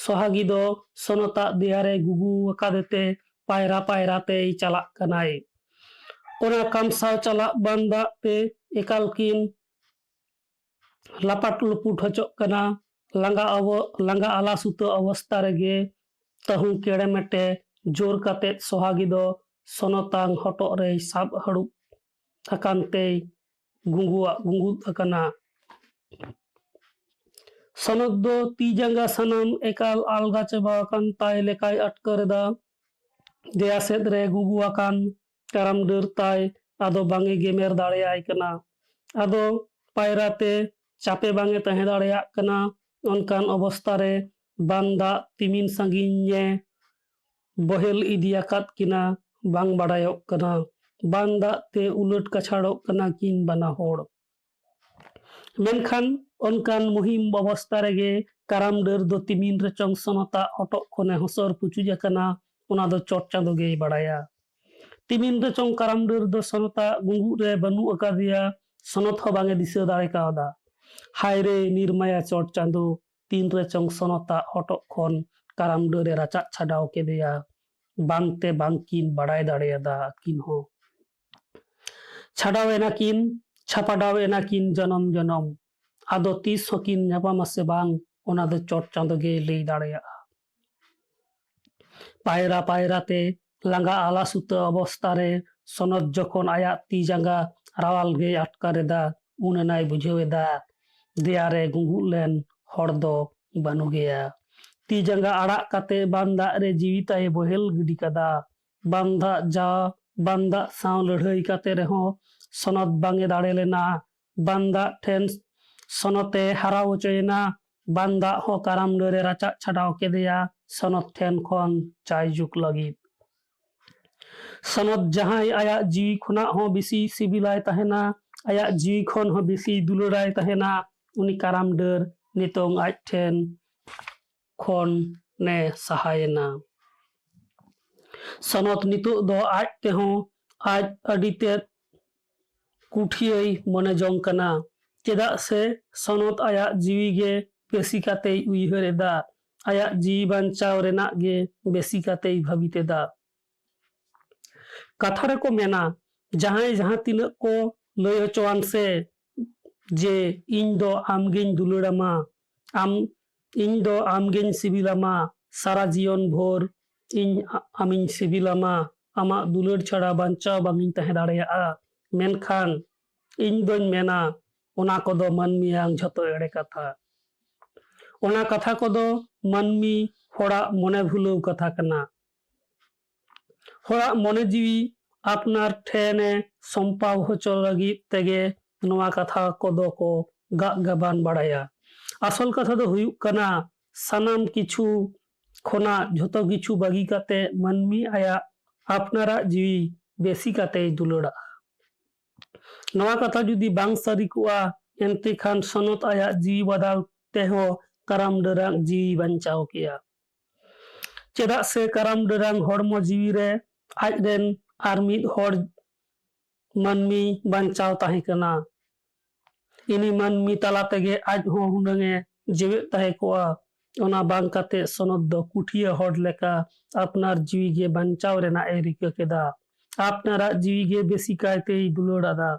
ᱥᱚᱦᱟᱜᱤ ᱫᱚ ᱥᱚᱱᱚᱛᱟᱜ ᱫᱮᱭᱟ ᱨᱮ ᱜᱩᱜᱩ ᱟᱠᱟᱫᱮ ᱛᱮ ᱯᱟᱭᱨᱟ ᱯᱟᱭᱨᱟ ᱛᱮᱭ ᱪᱟᱞᱟᱜ ᱠᱟᱱᱟᱭ᱾ ᱚᱱᱟ ᱠᱟᱢᱥᱟᱣ ᱪᱟᱞᱟᱜ ᱵᱟᱱ ᱫᱟᱜ ᱛᱮ ᱮᱠᱟᱞ ᱠᱤᱱ ᱞᱟᱯᱟᱴ ᱞᱩᱯᱩᱴ ᱦᱚᱪᱚᱜ ᱠᱟᱱᱟ᱾ ᱞᱟᱸᱜᱟ ᱚᱵᱚ-, ᱞᱟᱸᱜᱟ ᱟᱞᱟ ᱥᱩᱛᱟᱹ ᱚᱵᱚᱥᱛᱟ ᱨᱮᱜᱮ ᱛᱟᱹᱦᱩ ᱠᱮᱲᱮᱢᱮᱴᱮ ᱡᱳᱨ ᱠᱟᱛᱮ ᱥᱚᱦᱟᱜᱤ ᱫᱚ ᱥᱚᱱᱚᱛᱟᱝ ᱦᱚᱴᱚᱜ ᱨᱮᱭ ᱥᱟᱵ ᱦᱟᱹᱲᱩᱵ ᱟᱠᱟᱱ ᱛᱮᱭ ᱜᱩᱸᱜᱩᱣᱟᱜ ᱜᱩᱸᱜᱩᱫ ᱟᱠᱟᱱᱟ᱾ ᱥᱚᱱᱚᱛ ᱫᱚ ᱛᱤ ᱡᱟᱸᱜᱟ ᱥᱟᱱᱟᱢ ᱮᱠᱟᱞ ᱟᱞᱜᱟ ᱪᱟᱵᱟ ᱟᱠᱟᱱ ᱛᱟᱭ ᱞᱮᱠᱟᱭ ᱟᱴᱠᱟᱨ ᱮᱫᱟ᱾ ᱫᱮᱭᱟ ᱥᱮᱫ ᱨᱮ ᱜᱩᱜᱩ ᱟᱠᱟᱱ ᱠᱟᱨᱟᱢ ᱰᱟᱹᱨ ᱛᱟᱭ ᱟᱫᱚ ᱵᱟᱝ ᱮ ᱜᱮᱢᱮᱨ ᱫᱟᱲᱮᱭᱟᱭ ᱠᱟᱱᱟ᱾ ᱟᱫᱚ ᱯᱟᱭᱨᱟ ᱛᱮ ᱪᱟᱯᱮ ᱵᱟᱝ ᱮ ᱛᱟᱦᱮᱸ ᱫᱟᱲᱮᱭᱟᱜ ᱠᱟᱱᱟ᱾ ᱚᱱᱠᱟᱱ ᱚᱵᱚᱥᱛᱟ ᱨᱮ ᱵᱟᱱ ᱫᱟᱜ ᱛᱤᱢᱤᱱ ᱥᱟᱺᱜᱤᱧ ᱮ ᱵᱚᱦᱮᱞ ᱤᱫᱤ ᱟᱠᱟᱫ ᱠᱤᱱᱟ, ᱵᱟᱝ ᱵᱟᱰᱟᱭᱚᱜ ᱠᱟᱱᱟ᱾ ᱵᱟᱱ ᱫᱟᱜ ᱛᱮ ᱩᱞᱟᱹᱴ ᱠᱟᱪᱷᱟᱲᱚᱜ ᱠᱟᱱᱟ ᱠᱤᱱ ᱵᱟᱱᱟ ᱦᱚᱲ᱾ ᱢᱮᱱᱠᱷᱟᱱ ᱚᱱᱠᱟᱱ ᱢᱩᱦᱤᱢ ᱚᱵᱚᱥᱛᱟ ᱨᱮᱜᱮ ᱠᱟᱨᱟᱢ ᱰᱟᱹᱨ ᱫᱚ ᱛᱤᱢᱤᱱ ᱨᱮᱪᱚᱝ ᱥᱚᱱᱚᱛᱟᱜ ᱦᱚᱴᱚᱜ ᱠᱷᱚᱱᱮ ᱦᱚᱥᱚᱨ ᱯᱩᱪᱩᱡ ᱟᱠᱟᱱᱟ, ᱚᱱᱟ ᱫᱚ ᱪᱚᱴ ᱪᱟᱸᱫᱚ ᱜᱮᱭ ᱵᱟᱲᱟᱭᱟ᱾ ᱛᱤᱢᱤᱱ ᱨᱮᱪᱚᱝ ᱠᱟᱨᱟᱢ ᱰᱟᱹᱨ ᱫᱚ ᱥᱚᱱᱚᱛᱟᱜ ᱜᱩᱸᱜᱩᱫ ᱨᱮ ᱵᱟᱹᱱᱩᱜ ᱟᱠᱟᱫᱮᱭᱟ, ᱥᱚᱱᱚᱛ ᱦᱚᱸ ᱵᱟᱝ ᱮ ᱫᱤᱥᱟᱹ ᱫᱟᱲᱮ ᱠᱟᱣᱫᱟ᱾ ᱦᱟᱭ ᱨᱮ ᱱᱤᱨᱢᱟᱭᱟ ᱪᱚᱴ ᱪᱟᱸᱫᱚ, ᱛᱤᱱ ᱨᱮᱪᱚᱝ ᱥᱚᱱᱚᱛᱟᱜ ᱦᱚᱴᱚᱜ ᱠᱷᱚᱱ ᱠᱟᱨᱟᱢ ᱰᱟᱹᱨ ᱮ ᱨᱟᱪᱟᱜ ᱪᱷᱟᱰᱟᱣ ᱠᱮᱫᱮᱭᱟ᱾ ᱵᱟᱝᱛᱮ ᱵᱟᱝᱠᱤᱱ ᱵᱟᱲᱟᱭ ᱫᱟᱲᱮᱭᱟᱫᱟ ᱟᱹᱠᱤᱱ ᱦᱚᱸ᱾ ᱪᱷᱟᱰᱟᱣ ᱮᱱᱟᱠᱤᱱ᱾ ᱪᱷᱟᱯᱟᱰᱟᱣ ᱮᱱᱟ ᱠᱤᱱ ᱡᱚᱱᱚᱢ ᱡᱚᱱᱚᱢ᱾ ᱟᱫᱚ ᱛᱤᱥ ᱦᱚᱸᱠᱤᱱ ᱧᱟᱯᱟᱢᱟ ᱥᱮ ᱵᱟᱝ, ᱚᱱᱟ ᱫᱚ ᱪᱚᱴ ᱪᱟᱸᱫᱚ ᱜᱮᱭ ᱞᱟᱹᱭ ᱫᱟᱲᱮᱭᱟᱜᱼᱟ᱾ ᱯᱟᱭᱨᱟ ᱯᱟᱭᱨᱟ ᱛᱮ ᱞᱟᱸᱜᱟ ᱟᱞᱟᱥᱩᱛᱟᱹ ᱚᱵᱚᱥᱛᱟ ᱨᱮ ᱥᱚᱱᱚᱛ ᱡᱚᱠᱷᱚᱱ ᱟᱭᱟᱜ ᱛᱤ ᱡᱟᱸᱜᱟ ᱨᱟᱣᱟᱞ ᱜᱮᱭ ᱟᱴᱠᱟᱨ ᱮᱫᱟ, ᱩᱱ ᱮᱱᱟᱭ ᱵᱩᱡᱷᱟᱹᱣ ᱮᱫᱟ, ᱫᱮᱭᱟ ᱨᱮ ᱜᱩᱸᱜᱩᱜ ᱞᱮᱱ ᱦᱚᱲ ᱫᱚ ᱵᱟᱹᱱᱩᱜᱮᱭᱟ᱾ ᱛᱤ ᱡᱟᱸᱜᱟ ᱟᱲᱟᱜ ᱠᱟᱛᱮ ᱵᱟᱱ ᱫᱟᱜ ᱨᱮ ᱡᱤᱣᱤ ᱛᱟᱭ ᱵᱚᱦᱮᱞ ᱜᱤᱰᱤ ᱠᱟᱫᱟ᱾ ᱵᱟᱱ ᱫᱟᱜ ᱡᱟ ᱵᱟᱱ ᱫᱟᱜ ᱥᱟᱶ ᱞᱟᱹᱲᱦᱟᱹᱭ ᱠᱟᱛᱮ ᱨᱮᱦᱚᱸ ᱥᱚᱱᱚᱛ ᱵᱟᱝ ᱮ ᱫᱟᱲᱮ ᱞᱮᱱᱟ᱾ ᱵᱟᱱ ᱫᱟᱜ ᱴᱷᱮᱱ ᱥᱚᱱᱚᱛ ᱮ ᱦᱟᱨᱟᱣ ᱦᱚᱪᱚᱭᱮᱱᱟ᱾ ᱵᱟᱱ ᱫᱟᱜ ᱦᱚᱸ ᱠᱟᱨᱟᱢ ᱰᱟᱹᱨ ᱮ ᱨᱟᱪᱟᱜ ᱪᱷᱟᱰᱟᱣ ᱠᱮᱫᱮᱭᱟ ᱥᱚᱱᱚᱛ ᱴᱷᱮᱱ ᱠᱷᱚᱱ ᱡᱟᱭᱡᱩᱜᱽ ᱞᱟᱹᱜᱤᱫ᱾ ᱥᱚᱱᱚᱛ ᱡᱟᱦᱟᱸᱭ ᱟᱭᱟᱜ ᱡᱤᱣᱤ ᱠᱷᱚᱱᱟᱜ ᱦᱚᱸ ᱵᱮᱥᱤ ᱥᱤᱵᱤᱞᱟᱭ ᱛᱟᱦᱮᱱᱟ, ᱟᱭᱟᱜ ᱡᱤᱣᱤ ᱠᱷᱚᱱ ᱦᱚᱸ ᱵᱮᱥᱤ ᱫᱩᱞᱟᱹᱲᱟᱭ ᱛᱟᱦᱮᱱᱟ, ᱩᱱᱤ ᱠᱟᱨᱟᱢ ᱰᱟᱹᱨ ᱱᱤᱛᱚᱝ ᱟᱡ ᱴᱷᱮᱱ ᱠᱷᱚᱱ ᱮ ᱥᱟᱦᱟᱭᱮᱱᱟ᱾ ᱥᱚᱱᱚᱛ ᱱᱤᱛᱚᱜ ᱫᱚ ᱟᱡ ᱛᱮᱦᱚᱸ ᱟᱡ ᱟᱹᱰᱤ ᱛᱮᱫ ᱠᱩᱴᱷᱤᱭᱟᱹᱭ ᱢᱚᱱᱮ ᱡᱚᱝ ᱠᱟᱱᱟ᱾ ᱪᱮᱫᱟᱜ ᱥᱮ ᱥᱚᱱᱚᱛ ᱟᱭᱟᱜ ᱡᱤᱣᱤ ᱜᱮ ᱵᱮᱥᱤ ᱠᱟᱛᱮᱭ ᱩᱭᱦᱟᱹᱨ ᱮᱫᱟ, ᱟᱭᱟᱜ ᱡᱤᱣᱤ ᱵᱟᱧᱪᱟᱣ ᱨᱮᱱᱟᱜ ᱜᱮ ᱵᱮᱥᱤ ᱠᱟᱛᱮᱭ ᱵᱷᱟᱹᱵᱤᱛ ᱮᱫᱟ᱾ ᱠᱟᱛᱷᱟ ᱨᱮᱠᱚ ᱢᱮᱱᱟ, ᱡᱟᱦᱟᱸᱭ ᱡᱟᱦᱟᱸ ᱛᱤᱱᱟᱹᱜ ᱠᱚ ᱞᱟᱹᱭ ᱦᱚᱪᱚᱣᱟᱱ ᱥᱮ ᱡᱮ ᱤᱧ ᱫᱚ ᱟᱢᱜᱤᱧ ᱫᱩᱞᱟᱹᱲᱟᱢᱟ, ᱟᱢ ᱤᱧ ᱫᱚ ᱟᱢᱜᱤᱧ ᱥᱤᱵᱤᱞᱟᱢᱟ, ᱥᱟᱨᱟ ᱡᱤᱭᱚᱱ ᱵᱷᱳᱨ ᱤᱧ ᱟ- ᱟᱢᱤᱧ ᱥᱤᱵᱤᱞᱟᱢᱟ, ᱟᱢᱟᱜ ᱫᱩᱞᱟᱹᱲ ᱪᱷᱟᱲᱟ ᱵᱟᱧᱪᱟᱣ ᱵᱟᱝᱤᱧ ᱛᱟᱦᱮᱸ ᱫᱟᱲᱮᱭᱟᱜᱼᱟ᱾ ᱢᱮᱱᱠᱷᱟᱱ ᱤᱧ ᱫᱚᱧ ᱢᱮᱱᱟ, ᱚᱱᱟ ᱠᱚᱫᱚ ᱢᱟᱹᱱᱢᱤᱭᱟᱝ ᱡᱷᱚᱛᱚ ᱮᱲᱮ ᱠᱟᱛᱷᱟ᱾ ᱚᱱᱟ ᱠᱟᱛᱷᱟ ᱠᱚᱫᱚ ᱢᱟᱹᱱᱢᱤ ᱦᱚᱲᱟᱜ ᱢᱚᱱᱮ ᱵᱷᱩᱞᱟᱹᱣ ᱠᱟᱛᱷᱟ ᱠᱟᱱᱟ᱾ ᱦᱚᱲᱟᱜ ᱢᱚᱱᱮ ᱡᱤᱣᱤ ᱟᱯᱱᱟᱨ ᱴᱷᱮᱱᱮ ᱥᱚᱢᱯᱟᱣ ᱦᱚᱪᱚ ᱞᱟᱹᱜᱤᱫ ᱛᱮᱜᱮ ᱱᱚᱣᱟ ᱠᱟᱛᱷᱟ ᱠᱚᱫᱚ ᱠᱚ ᱜᱟᱜ ᱜᱟᱵᱟᱱ ᱵᱟᱲᱟᱭᱟ᱾ ᱟᱥᱚᱞ ᱠᱟᱛᱷᱟ ᱫᱚ ᱦᱩᱭᱩᱜ ᱠᱟᱱᱟ, ᱥᱟᱱᱟᱢ ᱠᱤᱪᱷᱩ ᱠᱷᱚᱱᱟᱜ ᱡᱷᱚᱛᱚ ᱠᱤᱪᱷᱩ ᱵᱟᱹᱜᱤ ᱠᱟᱛᱮ ᱢᱟᱹᱱᱢᱤ ᱟᱭᱟᱜ ᱟᱯᱱᱟᱨᱟᱜ ᱡᱤᱣᱤ ᱵᱮᱥᱤ ᱠᱟᱛᱮᱭ ᱫᱩᱞᱟᱹᱲᱟᱜᱼᱟ᱾ ᱱᱚᱣᱟ ᱠᱟᱛᱷᱟ ᱡᱩᱫᱤ ᱵᱟᱝ ᱥᱟᱹᱨᱤ ᱠᱚᱜᱼᱟ, ᱮᱱᱛᱮ ᱠᱷᱟᱱ ᱥᱚᱱᱚᱛ ᱟᱭᱟᱜ ᱡᱤᱣᱤ ᱵᱟᱫᱟᱞ ᱛᱮᱦᱚᱸ ᱠᱟᱨᱟᱢ ᱰᱟᱹᱨᱟᱜ ᱡᱤᱣᱤ ᱵᱟᱧᱪᱟᱣ ᱠᱮᱭᱟ᱾ ᱪᱮᱫᱟᱜ ᱥᱮ ᱠᱟᱨᱟᱢ ᱰᱟᱹᱨᱟᱝ ᱦᱚᱲᱢᱚ ᱡᱤᱣᱤ ᱨᱮ ᱟᱡ ᱨᱮᱱ ᱟᱨ ᱢᱤᱫ ᱦᱚᱲ ᱢᱟᱹᱱᱢᱤ ᱵᱟᱧᱪᱟᱣ ᱛᱟᱦᱮᱸ ᱠᱟᱱᱟ᱾ ᱤᱱᱤ ᱢᱟᱹᱱᱢᱤ ᱛᱟᱞᱟ ᱛᱮᱜᱮ ᱟᱡ ᱦᱚᱸ ᱦᱩᱱᱟᱹᱝ ᱮ ᱡᱮᱣᱮᱫ ᱛᱟᱦᱮᱸ ᱠᱚᱜᱼᱟ᱾ ᱚᱱᱟ ᱵᱟᱝ ᱠᱟᱛᱮ ᱥᱚᱱᱚᱛ ᱫᱚ ᱠᱩᱴᱷᱤᱭᱟᱹ ᱦᱚᱲ ᱞᱮᱠᱟ ᱟᱯᱱᱟᱨ ᱡᱤᱣᱤ ᱜᱮ ᱵᱟᱧᱪᱟᱣ ᱨᱮᱱᱟᱜ ᱮ ᱨᱤᱠᱟᱹ ᱠᱮᱫᱟ᱾ ᱟᱯᱱᱟᱨᱟᱜ ᱡᱤᱣᱤ ᱜᱮ ᱵᱮᱥᱤ ᱠᱟᱭᱛᱮᱭ ᱫᱩᱞᱟᱹᱲ ᱟᱫᱟ᱾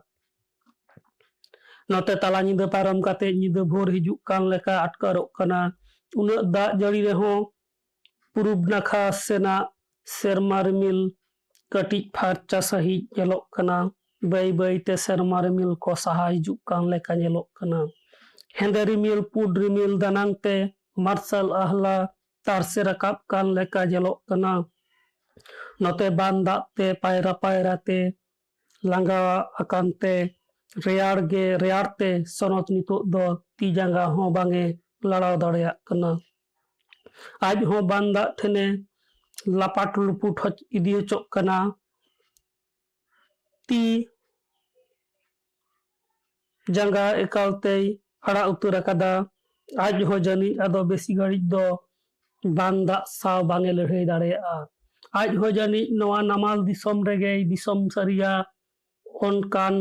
ᱱᱚᱛᱮ ᱛᱟᱞᱟ ᱧᱤᱫᱟᱹ ᱯᱟᱨᱚᱢ ᱠᱟᱛᱮ ᱧᱤᱫᱟᱹ ᱵᱷᱳᱨ ᱦᱤᱡᱩᱜ ᱠᱟᱱ ᱞᱮᱠᱟ ᱟᱴᱠᱟᱨᱚᱜ ᱠᱟᱱᱟ᱾ ᱩᱱᱟᱹᱜ ᱫᱟᱜ ᱡᱟᱹᱲᱤ ᱨᱮᱦᱚᱸ ᱯᱩᱨᱩᱵ ᱱᱟᱠᱷᱟ ᱥᱮᱱᱟᱜ ᱥᱮᱨᱢᱟ ᱨᱤᱢᱤᱞ ᱠᱟᱹᱴᱤᱡ ᱯᱷᱟᱨᱪᱟ ᱥᱟᱺᱦᱤᱡ ᱧᱮᱞᱚᱜ ᱠᱟᱱᱟ᱾ ᱵᱟᱹᱭ ᱵᱟᱹᱭ ᱛᱮ ᱥᱮᱨᱢᱟ ᱨᱤᱢᱤᱞ ᱠᱚ ᱥᱟᱦᱟ ᱦᱤᱡᱩᱜ ᱠᱟᱱ ᱞᱮᱠᱟ ᱧᱮᱞᱚᱜ ᱠᱟᱱᱟ᱾ ᱦᱮᱸᱫᱮ ᱨᱤᱢᱤᱞ ᱯᱩᱸᱰ ᱨᱤᱢᱤᱞ ᱫᱟᱱᱟᱝ ᱛᱮ ᱢᱟᱨᱥᱟᱞ ᱟᱦᱞᱟ ᱛᱟᱨᱥᱮ ᱨᱟᱠᱟᱵ ᱠᱟᱱ ᱞᱮᱠᱟ ᱧᱮᱞᱚᱜ ᱠᱟᱱᱟ᱾ ᱱᱚᱛᱮ ᱵᱟᱱ ᱫᱟᱜ ᱛᱮ ᱯᱟᱭᱨᱟ ᱯᱟᱭᱨᱟ ᱛᱮ ᱞᱟᱸᱜᱟ ᱟᱠᱟᱱ ᱛᱮ ᱨᱮᱭᱟᱲ ᱜᱮ ᱨᱮᱭᱟᱲ ᱛᱮ ᱥᱚᱱᱚᱛ ᱱᱤᱛᱚᱜ ᱫᱚ ᱛᱤ ᱡᱟᱸᱜᱟ ᱦᱚᱸ ᱵᱟᱝ ᱮ ᱞᱟᱲᱟᱣ ᱫᱟᱲᱮᱭᱟᱜ ᱠᱟᱱᱟ᱾ ᱟᱡ ᱦᱚᱸ ᱵᱟᱱ ᱫᱟᱜ ᱴᱷᱮᱱᱮ ᱞᱟᱯᱟᱴ ᱞᱩᱯᱩᱴ ᱦᱚᱪ- ᱤᱫᱤ ᱦᱚᱪᱚᱜ ᱠᱟᱱᱟ᱾ ᱛᱤ ᱡᱟᱸᱜᱟ ᱮᱠᱟᱞ ᱛᱮᱭ ᱟᱲᱟᱜ ᱩᱛᱟᱹᱨ ᱟᱠᱟᱫᱟ᱾ ᱟᱡ ᱦᱚᱸ ᱡᱟᱹᱱᱤᱡ ᱟᱫᱚ ᱵᱮᱥᱤ ᱜᱷᱟᱹᱲᱤᱡ ᱫᱚ ᱵᱟᱱ ᱫᱟᱜ ᱥᱟᱶ ᱵᱟᱝ ᱮ ᱞᱟᱹᱲᱦᱟᱹᱭ ᱫᱟᱲᱮᱭᱟᱜᱼᱟ᱾ ᱟᱡ ᱦᱚᱸ ᱡᱟᱹᱱᱤᱡ ᱱᱚᱣᱟ ᱱᱟᱢᱟᱞ ᱫᱤᱥᱚᱢ ᱨᱮᱜᱮᱭ ᱫᱤᱥᱚᱢ ᱥᱟᱹᱨᱤᱭᱟ᱾ ᱚᱱᱠᱟᱱ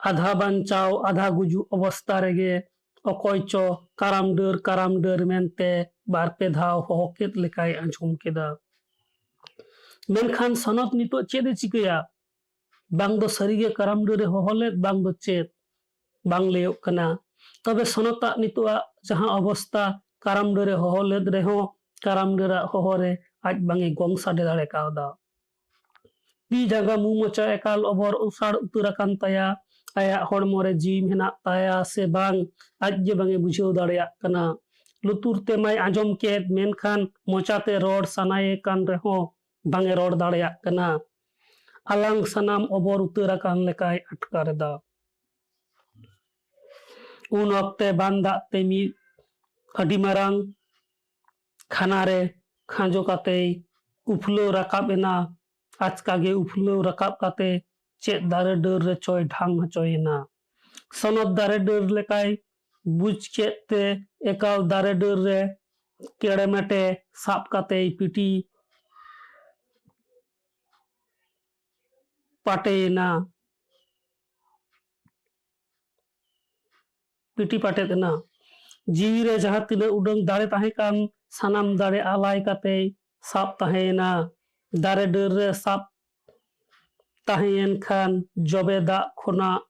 ᱟᱫᱷᱟ ᱵᱟᱧᱪᱟᱣ ᱟᱫᱷᱟ ᱜᱩᱡᱩᱜ ᱚᱵᱚᱥᱛᱟ ᱨᱮᱜᱮ ᱚᱠᱚᱭ ᱪᱚ ᱠᱟᱨᱟᱢ ᱰᱟᱹᱨ, ᱠᱟᱨᱟᱢ ᱰᱟᱹᱨ ᱢᱮᱱᱛᱮ ᱵᱟᱨ ᱯᱮ ᱫᱷᱟᱣ ᱦᱚᱦᱚ ᱠᱮᱫ ᱞᱮᱠᱟᱭ ᱟᱸᱡᱚᱢ ᱠᱮᱫᱟ᱾ ᱢᱮᱱᱠᱷᱟᱱ ᱥᱚᱱᱚᱛ ᱱᱤᱛᱚᱜ ᱪᱮᱫ ᱮ ᱪᱤᱠᱟᱹᱭᱟ? ᱵᱟᱝ ᱫᱚ ᱥᱟᱹᱨᱤᱜᱮ ᱠᱟᱨᱟᱢ ᱰᱟᱹᱨ ᱮ ᱦᱚᱦᱚ ᱞᱮᱫ, ᱵᱟᱝ ᱫᱚ ᱪᱮᱫ, ᱵᱟᱝ ᱞᱟᱹᱭᱚᱜ ᱠᱟᱱᱟ᱾ ᱛᱚᱵᱮ ᱥᱚᱱᱚᱛᱟᱜ ᱱᱤᱛᱚᱜᱟᱜ ᱡᱟᱦᱟᱸ ᱚᱵᱚᱥᱛᱟ, ᱠᱟᱨᱟᱢ ᱰᱟᱹᱨ ᱮ ᱦᱚᱦᱚ ᱞᱮᱫ ᱨᱮᱦᱚᱸ ᱠᱟᱨᱟᱢ ᱰᱟᱹᱨᱟᱜ ᱦᱚᱦᱚ ᱨᱮ ᱟᱡ ᱵᱟᱝ ᱮ ᱜᱚᱝ ᱥᱟᱰᱮ ᱫᱟᱲᱮ ᱠᱟᱣᱫᱟ᱾ ᱛᱤ ᱡᱟᱸᱜᱟ ᱢᱩ ᱢᱚᱪᱟ ᱮᱠᱟᱞ ᱚᱵᱚᱨ ᱩᱥᱟᱲ ᱩᱛᱟᱹᱨ ᱟᱠᱟᱱ ᱛᱟᱭᱟ᱾ ᱟᱭᱟᱜ ᱦᱚᱲᱢᱚ ᱨᱮ ᱡᱤᱣᱤ ᱢᱮᱱᱟᱜ ᱛᱟᱭᱟ ᱥᱮ ᱵᱟᱝ, ᱟᱡ ᱜᱮ ᱵᱟᱝ ᱮ ᱵᱩᱡᱷᱟᱹᱣ ᱫᱟᱲᱮᱭᱟᱜ ᱠᱟᱱᱟ᱾ ᱞᱩᱛᱩᱨ ᱛᱮ ᱢᱟᱭ ᱟᱸᱡᱚᱢ ᱠᱮᱫ, ᱢᱮᱱᱠᱷᱟᱱ ᱢᱚᱪᱟᱛᱮ ᱨᱚᱲ ᱥᱟᱱᱟᱭᱮ ᱠᱟᱱ ᱨᱮᱦᱚᱸ ᱵᱟᱝ ᱮ ᱨᱚᱲ ᱫᱟᱲᱮᱭᱟᱜ ᱠᱟᱱᱟ᱾ ᱟᱞᱟᱝ ᱥᱟᱱᱟᱢ ᱚᱵᱚᱨ ᱩᱛᱟᱹᱨ ᱟᱠᱟᱱ ᱞᱮᱠᱟᱭ ᱟᱴᱠᱟᱨ ᱮᱫᱟ᱾ ᱩᱱ ᱚᱠᱛᱮ ᱵᱟᱱ ᱫᱟᱜ ᱛᱮ ᱢᱤᱫ ᱟᱹᱰᱤ ᱢᱟᱨᱟᱝ ᱠᱷᱟᱱᱟ ᱨᱮ ᱠᱷᱟᱸᱡᱚ ᱠᱟᱛᱮᱭ ᱩᱯᱷᱞᱟᱹᱣ ᱨᱟᱠᱟᱵ ᱮᱱᱟ᱾ ᱟᱪᱠᱟ ᱜᱮ ᱩᱯᱷᱞᱟᱹᱣ ᱨᱟᱠᱟᱵ ᱠᱟᱛᱮ ᱪᱮᱫ ᱫᱟᱨᱮ ᱰᱟᱹᱨ ᱨᱮᱪᱚᱭ ᱰᱷᱟᱝ ᱦᱚᱪᱚᱭᱮᱱᱟ᱾ ᱥᱚᱱᱚᱛ ᱫᱟᱨᱮ ᱰᱟᱹᱨ ᱞᱮᱠᱟᱭ ᱵᱩᱡᱽ ᱠᱮᱫ ᱛᱮ ᱮᱠᱟᱞ ᱫᱟᱨᱮ ᱰᱟᱹᱨ ᱨᱮ ᱠᱮᱲᱮᱢᱮᱴᱮ ᱥᱟᱵ ᱠᱟᱛᱮᱭ ᱯᱤᱴᱤ ᱯᱟᱴᱮᱭᱮᱱᱟ᱾ ᱯᱤᱴᱤ ᱯᱟᱴᱮᱫ ᱮᱱᱟ᱾ ᱡᱤᱣᱤ ᱨᱮ ᱡᱟᱦᱟᱸ ᱛᱤᱱᱟᱹᱜ ᱩᱰᱟᱹᱝ ᱫᱟᱲᱮ ᱛᱟᱦᱮᱸ ᱠᱟᱱ, ᱥᱟᱱᱟᱢ ᱫᱟᱲᱮ ᱟᱞᱟᱭ ᱠᱟᱛᱮᱭ ᱥᱟᱵ ᱛᱟᱦᱮᱸᱭᱮᱱᱟ᱾ ᱫᱟᱨᱮ ᱰᱟᱹᱨ ᱨᱮ ᱥᱟᱵ ᱛᱟᱦᱮᱸᱭᱮᱱ ᱠᱷᱟᱱ ᱡᱚᱵᱮ ᱫᱟᱜ ᱠᱷᱚᱱᱟᱜ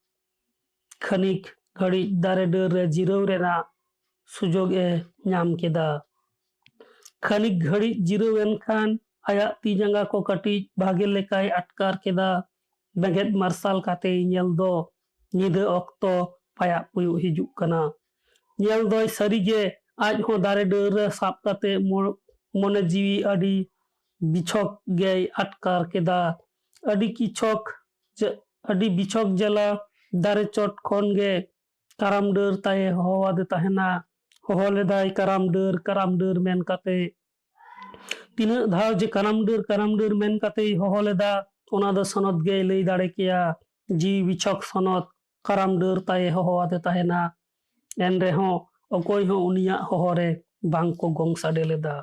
ᱠᱷᱟᱹᱱᱤᱠ ᱜᱷᱟᱹᱲᱤᱡ ᱫᱟᱨᱮ ᱰᱟᱹᱨ ᱨᱮ ᱡᱤᱨᱟᱹᱣ ᱨᱮᱱᱟᱜ ᱥᱩᱡᱳᱜ ᱮ ᱧᱟᱢ ᱠᱮᱫᱟ᱾ ᱠᱷᱟᱹᱱᱤᱠ ᱜᱷᱟᱹᱲᱤᱡ ᱡᱤᱨᱟᱹᱣ ᱮᱱ ᱠᱷᱟᱱ ᱟᱭᱟᱜ ᱛᱤ ᱡᱟᱸᱜᱟ ᱠᱚ ᱠᱟᱹᱴᱤᱡ ᱵᱷᱟᱜᱮ ᱞᱮᱠᱟᱭ ᱟᱴᱠᱟᱨ ᱠᱮᱫᱟ᱾ ᱵᱮᱸᱜᱮᱫ ᱢᱟᱨᱥᱟᱞ ᱠᱟᱛᱮᱭ ᱧᱮᱞ ᱫᱚ ᱧᱤᱫᱟᱹ ᱚᱠᱛᱚ ᱯᱟᱭᱟᱜ ᱯᱩᱭᱩᱜ ᱦᱤᱡᱩᱜ ᱠᱟᱱᱟ᱾ ᱧᱮᱞ ᱫᱚᱭ ᱥᱟᱹᱨᱤᱜᱮ ᱟᱡ ᱦᱚᱸ ᱫᱟᱨᱮ ᱰᱟᱹᱨ ᱨᱮ ᱥᱟᱵ ᱠᱟᱛᱮ ᱢᱚ-, ᱢᱚᱱᱮ ᱡᱤᱣᱤ ᱟᱹᱰᱤ ᱵᱤᱪᱷᱚᱠ ᱜᱮᱭ ᱟᱴᱠᱟᱨ ᱠᱮᱫᱟ᱾ ᱟᱹᱰᱤ ᱠᱤᱪᱷᱚᱠ ᱡᱮ-, ᱟᱹᱰᱤ ᱵᱤᱪᱷᱚᱠ ᱡᱟᱞᱟ ᱫᱟᱨᱮ ᱪᱚᱴ ᱠᱷᱚᱱ ᱜᱮ ᱠᱟᱨᱟᱢ ᱰᱟᱹᱨ ᱛᱟᱭᱮ ᱦᱚᱦᱚᱣᱟᱫᱮ ᱛᱟᱦᱮᱱᱟ᱾ ᱦᱚᱦᱚ ᱞᱮᱫᱟᱭ, "ᱠᱟᱨᱟᱢ ᱰᱟᱹᱨ, ᱠᱟᱨᱟᱢ ᱰᱟᱹᱨ" ᱢᱮᱱ ᱠᱟᱛᱮ᱾ ᱛᱤᱱᱟᱹᱜ ᱫᱷᱟᱣ ᱡᱮ "ᱠᱟᱨᱟᱢ ᱰᱟᱹᱨ, ᱠᱟᱨᱟᱢ ᱰᱟᱹᱨ" ᱢᱮᱱ ᱠᱟᱛᱮᱭ ᱦᱚᱦᱚ ᱞᱮᱫᱟ, ᱚᱱᱟ ᱫᱚ ᱥᱚᱱᱚᱛ ᱜᱮᱭ ᱞᱟᱹᱭ ᱫᱟᱲᱮ ᱠᱮᱭᱟ᱾ ᱡᱤᱣᱤ ᱵᱤᱪᱷᱚᱠ ᱥᱚᱱᱚᱛ ᱠᱟᱨᱟᱢ ᱰᱟᱹᱨ ᱛᱟᱭᱮ ᱦᱚᱦᱚᱣᱟᱫᱮ ᱛᱟᱦᱮᱱᱟ᱾ ᱮᱱ ᱨᱮᱦᱚᱸ ᱚᱠᱚᱭ ᱦᱚᱸ ᱩᱱᱤᱭᱟᱜ ᱦᱚᱦᱚ ᱨᱮ ᱵᱟᱝ ᱠᱚ ᱜᱚᱝ ᱥᱟᱰᱮ ᱞᱮᱫᱟ᱾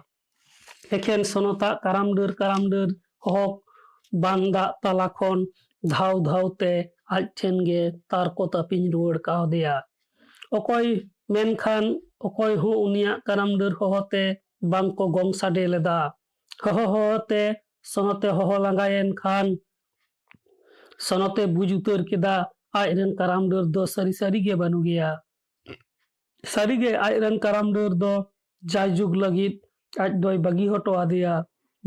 ᱮᱠᱷᱮᱱ ᱥᱚᱱᱚᱛᱟᱜ "ᱠᱟᱨᱟᱢ ᱰᱟᱹᱨ, ᱠᱟᱨᱟᱢ ᱰᱟᱹᱨ" ᱦᱚᱦᱚ ᱵᱟᱱ ᱫᱟᱜ ᱛᱟᱞᱟ ᱠᱷᱚᱱ ᱫᱷᱟᱣ ᱫᱷᱟᱣ ᱛᱮ ᱟᱡ ᱴᱷᱮᱱ ᱜᱮ ᱛᱟᱨ ᱠᱚ ᱛᱟᱹᱯᱤᱧ ᱨᱩᱣᱟᱹᱲ ᱠᱟᱣᱫᱮᱭᱟ᱾ ᱚᱠᱚᱭ ᱢᱮᱱᱠᱷᱟᱱ ᱚᱠᱚᱭ ᱦᱚᱸ ᱩᱱᱤᱭᱟᱜ ᱠᱟᱨᱟᱢ ᱰᱟᱹᱨ ᱦᱚᱦᱚ ᱛᱮ ᱵᱟᱝ ᱠᱚ ᱜᱚᱝ ᱥᱟᱰᱮ ᱞᱮᱫᱟ᱾ ᱦᱚᱦᱚ ᱦᱚᱦᱚ ᱛᱮ ᱥᱚᱱᱚᱛᱮ ᱦᱚᱦᱚ ᱞᱟᱸᱜᱟᱭᱮᱱ ᱠᱷᱟᱱ ᱥᱚᱱᱚᱛᱮ ᱵᱩᱡᱽ ᱩᱛᱟᱹᱨ ᱠᱮᱫᱟ, ᱟᱡ ᱨᱮᱱ ᱠᱟᱨᱟᱢ ᱰᱟᱹᱨ ᱫᱚ ᱥᱟᱹᱨᱤ ᱥᱟᱹᱨᱤ ᱜᱮ ᱵᱟᱹᱱᱩᱜ ᱜᱮᱭᱟ᱾ ᱥᱟᱹᱨᱤ ᱜᱮ ᱟᱡ ᱨᱮᱱ ᱠᱟᱨᱟᱢ ᱰᱟᱹᱨ ᱫᱚ ᱡᱟᱭᱡᱩᱜᱽ ᱞᱟᱹᱜᱤᱫ ᱟᱡ ᱫᱚᱭ ᱵᱟᱹᱜᱤ ᱦᱚᱴᱚ ᱟᱫᱮᱭᱟ᱾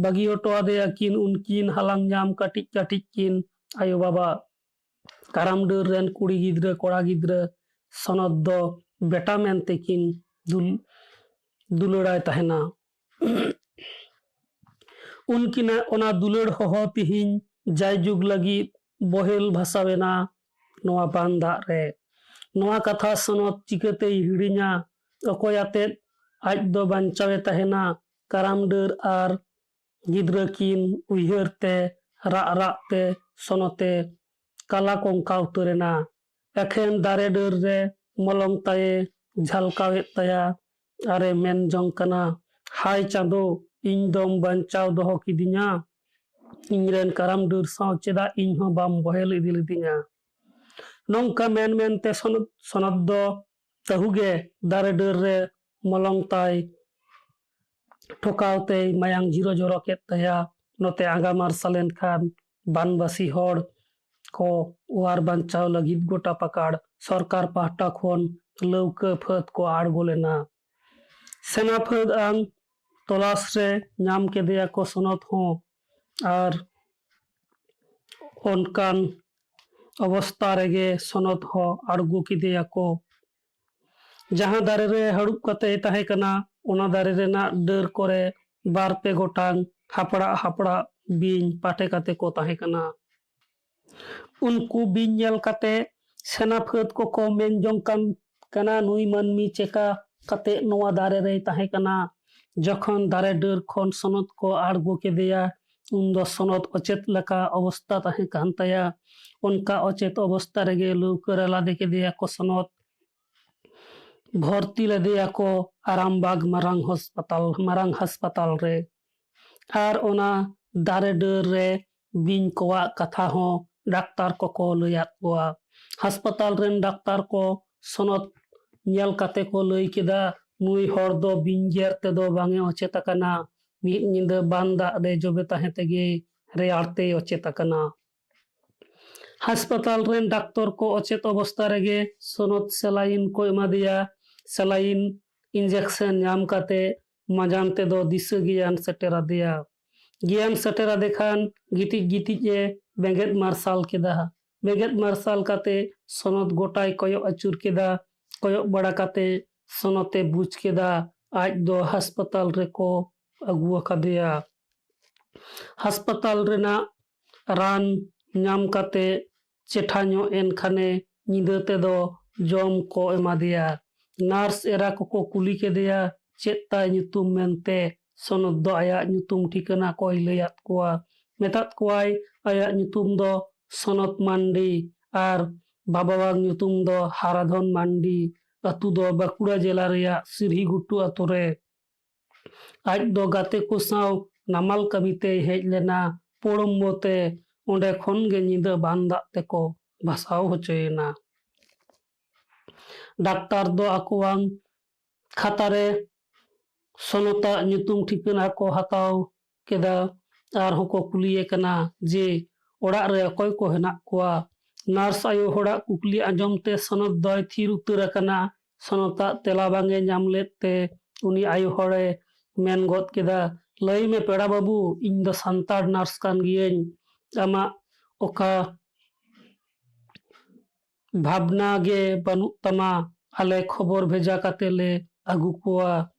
ᱵᱟᱹᱜᱤ ᱦᱚᱴᱚ ᱟᱫᱮᱭᱟ ᱠᱤᱱ ᱩᱱᱠᱤᱱ ᱦᱟᱞᱟᱝ ᱧᱟᱢ ᱠᱟᱹᱴᱤᱡ ᱠᱟᱹᱴᱤᱡ ᱠᱤᱱ ᱟᱭᱳ ᱵᱟᱵᱟ᱾ ᱠᱟᱨᱟᱢ ᱰᱟᱹᱨ ᱨᱮᱱ ᱠᱩᱲᱤ ᱜᱤᱫᱽᱨᱟᱹ ᱠᱚᱲᱟ ᱜᱤᱫᱽᱨᱟᱹ ᱥᱚᱱᱚᱛ ᱫᱚ ᱵᱮᱴᱟ ᱢᱮᱱᱛᱮ ᱠᱤᱱ ᱫᱩᱞ-, ᱫᱩᱞᱟᱹᱲᱟᱭ ᱛᱟᱦᱮᱱᱟ᱾ ᱩᱱᱠᱤᱱᱟᱜ ᱚᱱᱟ ᱫᱩᱞᱟᱹᱲ ᱦᱚᱦᱚ ᱛᱤᱦᱤᱧ ᱡᱟᱭᱡᱩᱜᱽ ᱞᱟᱹᱜᱤᱫ ᱵᱚᱦᱮᱞ ᱵᱷᱟᱥᱟᱣᱮᱱᱟ ᱱᱚᱣᱟ ᱵᱟᱱ ᱫᱟᱜ ᱨᱮ᱾ ᱱᱚᱣᱟ ᱠᱟᱛᱷᱟ ᱥᱚᱱᱚᱛ ᱪᱤᱠᱟᱹᱛᱮᱭ ᱦᱤᱲᱤᱧᱟ? ᱚᱠᱚᱭ ᱟᱛᱮᱫ ᱟᱡ ᱫᱚ ᱵᱟᱧᱪᱟᱣᱮ ᱛᱟᱦᱮᱱᱟ? ᱠᱟᱨᱟᱢ ᱰᱟᱹᱨ ᱟᱨ ᱜᱤᱫᱽᱨᱟᱹ ᱠᱤᱱ ᱩᱭᱦᱟᱹᱨ ᱛᱮ ᱨᱟᱜ ᱨᱟᱜ ᱛᱮ ᱥᱚᱱᱚᱛᱮ ᱠᱟᱞᱟ ᱠᱚᱝᱠᱟ ᱩᱛᱟᱹᱨᱮᱱᱟ᱾ ᱮᱠᱷᱮᱱ ᱫᱟᱨᱮ ᱰᱟᱹᱨ ᱨᱮ ᱢᱚᱞᱚᱝ ᱛᱟᱭᱮ ᱡᱷᱟᱞᱠᱟᱣᱮᱫ ᱛᱟᱭᱟ ᱟᱨᱮ ᱢᱮᱱ ᱡᱚᱝ ᱠᱟᱱᱟ, "ᱦᱟᱭ ᱪᱟᱸᱫᱚ, ᱤᱧ ᱫᱚᱢ ᱵᱟᱧᱪᱟᱣ ᱫᱚᱦᱚ ᱠᱤᱫᱤᱧᱟ, ᱤᱧ ᱨᱮᱱ ᱠᱟᱨᱟᱢ ᱰᱟᱹᱨ ᱥᱟᱶ ᱪᱮᱫᱟᱜ ᱤᱧ ᱦᱚᱸ ᱵᱟᱢ ᱵᱚᱦᱮᱞ ᱤᱫᱤ ᱞᱤᱫᱤᱧᱟ?" ᱱᱚᱝᱠᱟ ᱢᱮᱱ ᱢᱮᱱᱛᱮ ᱥᱚᱱᱚᱛ, ᱥᱚᱱᱚᱛ ᱫᱚ ᱛᱟᱹᱦᱩ ᱜᱮ ᱫᱟᱨᱮ ᱰᱟᱹᱨ ᱨᱮ ᱢᱚᱞᱚᱝ ᱛᱟᱭ ᱴᱷᱚᱠᱟᱣ ᱛᱮᱭ ᱢᱟᱭᱟᱝ ᱡᱤᱨᱚ ᱡᱚᱨᱚ ᱠᱮᱫ ᱛᱟᱭᱟ᱾ ᱱᱚᱛᱮ ᱟᱸᱜᱟ ᱢᱟᱨᱥᱟᱞ ᱮᱱ ᱠᱷᱟᱱ ᱵᱟᱱᱵᱟᱥᱤ ᱦᱚᱲ ᱠᱚ ᱚᱣᱟᱨ ᱵᱟᱧᱪᱟᱣ ᱞᱟᱹᱜᱤᱫ ᱜᱚᱴᱟ ᱯᱟᱠᱟᱲ ᱥᱚᱨᱠᱟᱨ ᱯᱟᱦᱴᱟ ᱠᱷᱚᱱ ᱞᱟᱹᱣᱠᱟᱹ ᱯᱷᱟᱹᱫ ᱠᱚ ᱟᱬᱜᱚ ᱞᱮᱱᱟ᱾ ᱥᱮᱱᱟ ᱯᱷᱟᱹᱫ ᱟᱝ ᱛᱚᱞᱟᱥ ᱨᱮ ᱧᱟᱢ ᱠᱮᱫᱮᱭᱟ ᱠᱚ ᱥᱚᱱᱚᱛ ᱦᱚᱸ, ᱟᱨ ᱚᱱᱠᱟᱱ ᱚᱵᱚᱥᱛᱟ ᱨᱮᱜᱮ ᱥᱚᱱᱚᱛ ᱦᱚᱸ ᱟᱬᱜᱚ ᱠᱮᱫᱮᱭᱟ ᱠᱚ᱾ ᱡᱟᱦᱟᱸ ᱫᱟᱨᱮ ᱨᱮ ᱦᱟᱹᱲᱩᱵ ᱠᱟᱛᱮᱭ ᱛᱟᱦᱮᱸ ᱠᱟᱱᱟ, ᱚᱱᱟ ᱫᱟᱨᱮ ᱨᱮᱱᱟᱜ ᱰᱟᱹᱨ ᱠᱚᱨᱮ ᱵᱟᱨ ᱯᱮ ᱜᱚᱴᱟᱝ ᱦᱟᱯᱲᱟᱜ ᱦᱟᱯᱲᱟᱜ ᱵᱤᱧ ᱯᱟᱴᱮ ᱠᱟᱛᱮ ᱠᱚ ᱛᱟᱦᱮᱸ ᱠᱟᱱᱟ᱾ ᱩᱱᱠᱩ ᱵᱤᱧ ᱧᱮᱞ ᱠᱟᱛᱮ ᱥᱮᱱᱟ ᱯᱷᱟᱹᱫ ᱠᱚᱠᱚ ᱢᱮᱱ ᱡᱚᱝ ᱠᱟᱱ ᱠᱟᱱᱟ, ᱱᱩᱭ ᱢᱟᱹᱱᱢᱤ ᱪᱮᱠᱟ ᱠᱟᱛᱮ ᱱᱚᱣᱟ ᱫᱟᱨᱮ ᱨᱮᱭ ᱛᱟᱦᱮᱸ ᱠᱟᱱᱟ? ᱡᱚᱠᱷᱚᱱ ᱫᱟᱨᱮ ᱰᱟᱹᱨ ᱠᱷᱚᱱ ᱥᱚᱱᱚᱛ ᱠᱚ ᱟᱬᱜᱚ ᱠᱮᱫᱮᱭᱟ, ᱩᱱᱫᱚ ᱥᱚᱱᱚᱛ ᱚᱪᱮᱛ ᱞᱮᱠᱟ ᱚᱵᱚᱥᱛᱟ ᱛᱟᱦᱮᱸ ᱠᱟᱱ ᱛᱟᱭᱟ᱾ ᱚᱱᱠᱟ ᱚᱪᱮᱛ ᱚᱵᱚᱥᱛᱟ ᱨᱮᱜᱮ ᱞᱟᱹᱣᱠᱟᱹ ᱨᱮ ᱞᱟᱫᱮ ᱠᱮᱫᱮᱭᱟ ᱠᱚ ᱥᱚᱱᱚᱛ᱾ ᱵᱷᱚᱨᱛᱤ ᱞᱮᱫᱮᱭᱟ ᱠᱚ ᱟᱨᱟᱢᱵᱟᱜᱽ ᱢᱟᱨᱟᱝ ᱦᱟᱥᱯᱟᱛᱟᱞ, ᱢᱟᱨᱟᱝ ᱦᱟᱥᱯᱟᱛᱟᱞ ᱨᱮ᱾ ᱟᱨ ᱚᱱᱟ ᱫᱟᱨᱮ ᱰᱟᱹᱨ ᱨᱮ ᱵᱤᱧ ᱠᱚᱣᱟᱜ ᱠᱟᱛᱷᱟ ᱦᱚᱸ ᱰᱟᱠᱛᱟᱨ ᱠᱚᱠᱚ ᱞᱟᱹᱭᱟᱫ ᱠᱚᱣᱟ᱾ ᱦᱟᱥᱯᱟᱛᱟᱞ ᱨᱮᱱ ᱰᱟᱠᱛᱟᱨ ᱠᱚ ᱥᱚᱱᱚᱛ ᱧᱮᱞ ᱠᱟᱛᱮ ᱠᱚ ᱞᱟᱹᱭ ᱠᱮᱫᱟ, ᱱᱩᱭ ᱦᱚᱲ ᱫᱚ ᱵᱤᱧ ᱜᱮᱨ ᱛᱮᱫᱚ ᱵᱟᱝ ᱮ ᱚᱪᱮᱛ ᱟᱠᱟᱱᱟ᱾ ᱢᱤᱫ ᱧᱤᱫᱟᱹ ᱵᱟᱱ ᱫᱟᱜ ᱨᱮ ᱡᱚᱵᱮ ᱛᱟᱦᱮᱸ ᱛᱮᱜᱮ ᱨᱮᱭᱟᱲ ᱛᱮᱭ ᱚᱪᱮᱛ ᱟᱠᱟᱱᱟ᱾ ᱦᱟᱥᱯᱟᱛᱟᱞ ᱨᱮᱱ ᱰᱟᱠᱛᱚᱨ ᱠᱚ ᱚᱪᱮᱛ ᱚᱵᱚᱥᱛᱟ ᱨᱮᱜᱮ ᱥᱚᱱᱚᱛ ᱥᱮᱞᱟᱭᱤᱱ ᱠᱚ ᱮᱢᱟᱫᱮᱭᱟ᱾ ᱥᱮᱞᱟᱭᱤᱱ ᱤᱧᱡᱮᱠᱥᱮᱱ ᱧᱟᱢ ᱠᱟᱛᱮ ᱢᱟᱡᱟᱱ ᱛᱮᱫᱚ ᱫᱤᱥᱟᱹ ᱜᱮᱭᱟᱱ ᱥᱮᱴᱮᱨ ᱟᱫᱮᱭᱟ᱾ ᱜᱮᱭᱟᱱ ᱥᱮᱴᱮᱨ ᱟᱫᱮ ᱠᱷᱟᱱ ᱜᱤᱛᱤᱡ ᱜᱤᱛᱤᱡ ᱮ ᱵᱮᱸᱜᱮᱫ ᱢᱟᱨᱥᱟᱞ ᱠᱮᱫᱟ᱾ ᱵᱮᱸᱜᱮᱫ ᱢᱟᱨᱥᱟᱞ ᱠᱟᱛᱮ ᱥᱚᱱᱚᱛ ᱜᱚᱴᱟᱭ ᱠᱚᱭᱚᱜ ᱟᱹᱪᱩᱨ ᱠᱮᱫᱟ᱾ ᱠᱚᱭᱚᱜ ᱵᱟᱲᱟ ᱠᱟᱛᱮ ᱥᱚᱱᱚᱛ ᱮ ᱵᱩᱡᱽ ᱠᱮᱫᱟ ᱟᱡ ᱫᱚ ᱦᱟᱥᱯᱟᱛᱟᱞ ᱨᱮᱠᱚ ᱟᱹᱜᱩ ᱟᱠᱟᱫᱮᱭᱟ᱾ ᱦᱟᱥᱯᱟᱛᱟᱞ ᱨᱮᱱᱟᱜ ᱨᱟᱱ ᱧᱟᱢ ᱠᱟᱛᱮ ᱪᱮᱴᱷᱟ ᱧᱚᱜ ᱮᱱ ᱠᱷᱟᱱᱮ ᱧᱤᱫᱟᱹ ᱛᱮᱫᱚ ᱡᱚᱢ ᱠᱚ ᱮᱢᱟᱫᱮᱭᱟ᱾ ᱱᱟᱨᱥ ᱮᱨᱟ ᱠᱚᱠᱚ ᱠᱩᱞᱤ ᱠᱮᱫᱮᱭᱟ ᱪᱮᱫ ᱛᱟᱭ ᱧᱩᱛᱩᱢ ᱢᱮᱱᱛᱮ᱾ ᱥᱚᱱᱚᱛ ᱫᱚ ᱟᱭᱟᱜ ᱧᱩᱛᱩᱢ ᱴᱷᱤᱠᱟᱹᱱᱟ ᱠᱚᱭ ᱞᱟᱹᱭᱟᱫ ᱠᱚᱣᱟ᱾ ᱢᱮᱛᱟᱫ ᱠᱚᱣᱟᱭ ᱟᱭᱟᱜ ᱧᱩᱛᱩᱢ ᱫᱚ ᱥᱚᱱᱚᱛ ᱢᱟᱱᱰᱤ ᱟᱨ ᱵᱟᱵᱟᱣᱟᱜ ᱧᱩᱛᱩᱢ ᱫᱚ ᱦᱟᱨᱟᱫᱷᱚᱱ ᱢᱟᱱᱰᱤ᱾ ᱟᱹᱛᱩ ᱫᱚ ᱵᱟᱸᱠᱩᱲᱟ ᱡᱮᱞᱟ ᱨᱮᱭᱟᱜ ᱥᱤᱨᱦᱤᱜᱷᱩᱴᱩ ᱟᱹᱛᱩ ᱨᱮ᱾ ᱟᱡ ᱫᱚ ᱜᱟᱛᱮ ᱠᱚ ᱥᱟᱶ ᱱᱟᱢᱟᱞ ᱠᱟᱹᱢᱤ ᱛᱮᱭ ᱦᱮᱡ ᱞᱮᱱᱟ᱾ ᱯᱳᱲᱳᱢᱵᱳ ᱛᱮ ᱚᱸᱰᱮ ᱠᱷᱚᱱ ᱜᱮ ᱧᱤᱫᱟᱹ ᱵᱟᱱ ᱫᱟᱜ ᱛᱮᱠᱚ ᱵᱷᱟᱥᱟᱣ ᱦᱚᱪᱚᱭᱮᱱᱟ᱾ ᱰᱟᱠᱛᱟᱨ ᱫᱚ ᱟᱠᱚᱣᱟᱝ ᱠᱷᱟᱛᱟ ᱨᱮ ᱥᱚᱱᱚᱛᱟᱜ ᱧᱩᱛᱩᱢ ᱴᱷᱤᱠᱟᱹᱱᱟ ᱠᱚ ᱦᱟᱛᱟᱣ ᱠᱮᱫᱟ᱾ ᱟᱨᱦᱚᱸ ᱠᱚ ᱠᱩᱞᱤᱭᱮ ᱠᱟᱱᱟ ᱡᱮ ᱚᱲᱟᱜ ᱨᱮ ᱚᱠᱚᱭ ᱠᱚ ᱦᱮᱱᱟᱜ ᱠᱚᱣᱟ᱾ ᱱᱟᱨᱥ ᱟᱭᱳ ᱦᱚᱲᱟᱜ ᱠᱩᱠᱞᱤ ᱟᱸᱡᱚᱢ ᱛᱮ ᱥᱚᱱᱚᱛ ᱫᱚᱭ ᱛᱷᱤᱨ ᱩᱛᱟᱹᱨ ᱟᱠᱟᱱᱟ᱾ ᱥᱚᱱᱚᱛᱟᱜ ᱛᱮᱞᱟ ᱵᱟᱝ ᱮ ᱧᱟᱢ ᱞᱮᱫ ᱛᱮ ᱩᱱᱤ ᱟᱭᱳ ᱦᱚᱲᱮ ᱢᱮᱱ ᱜᱚᱫ ᱠᱮᱫᱟ, "ᱞᱟᱹᱭ ᱢᱮ ᱯᱮᱲᱟ ᱵᱟᱹᱵᱩ, ᱤᱧ ᱫᱚ ᱥᱟᱱᱛᱟᱲ ᱱᱟᱨᱥ ᱠᱟᱱ ᱜᱤᱭᱟᱹᱧ᱾ ᱟᱢᱟᱜ ᱚᱠᱟ ᱵᱷᱟᱵᱽᱱᱟ ᱜᱮ ᱵᱟᱹᱱᱩᱜ ᱛᱟᱢᱟ, ᱟᱞᱮ ᱠᱷᱚᱵᱚᱨ ᱵᱷᱮᱡᱟ ᱠᱟᱛᱮ ᱞᱮ ᱟᱹᱜᱩ ᱠᱚᱣᱟ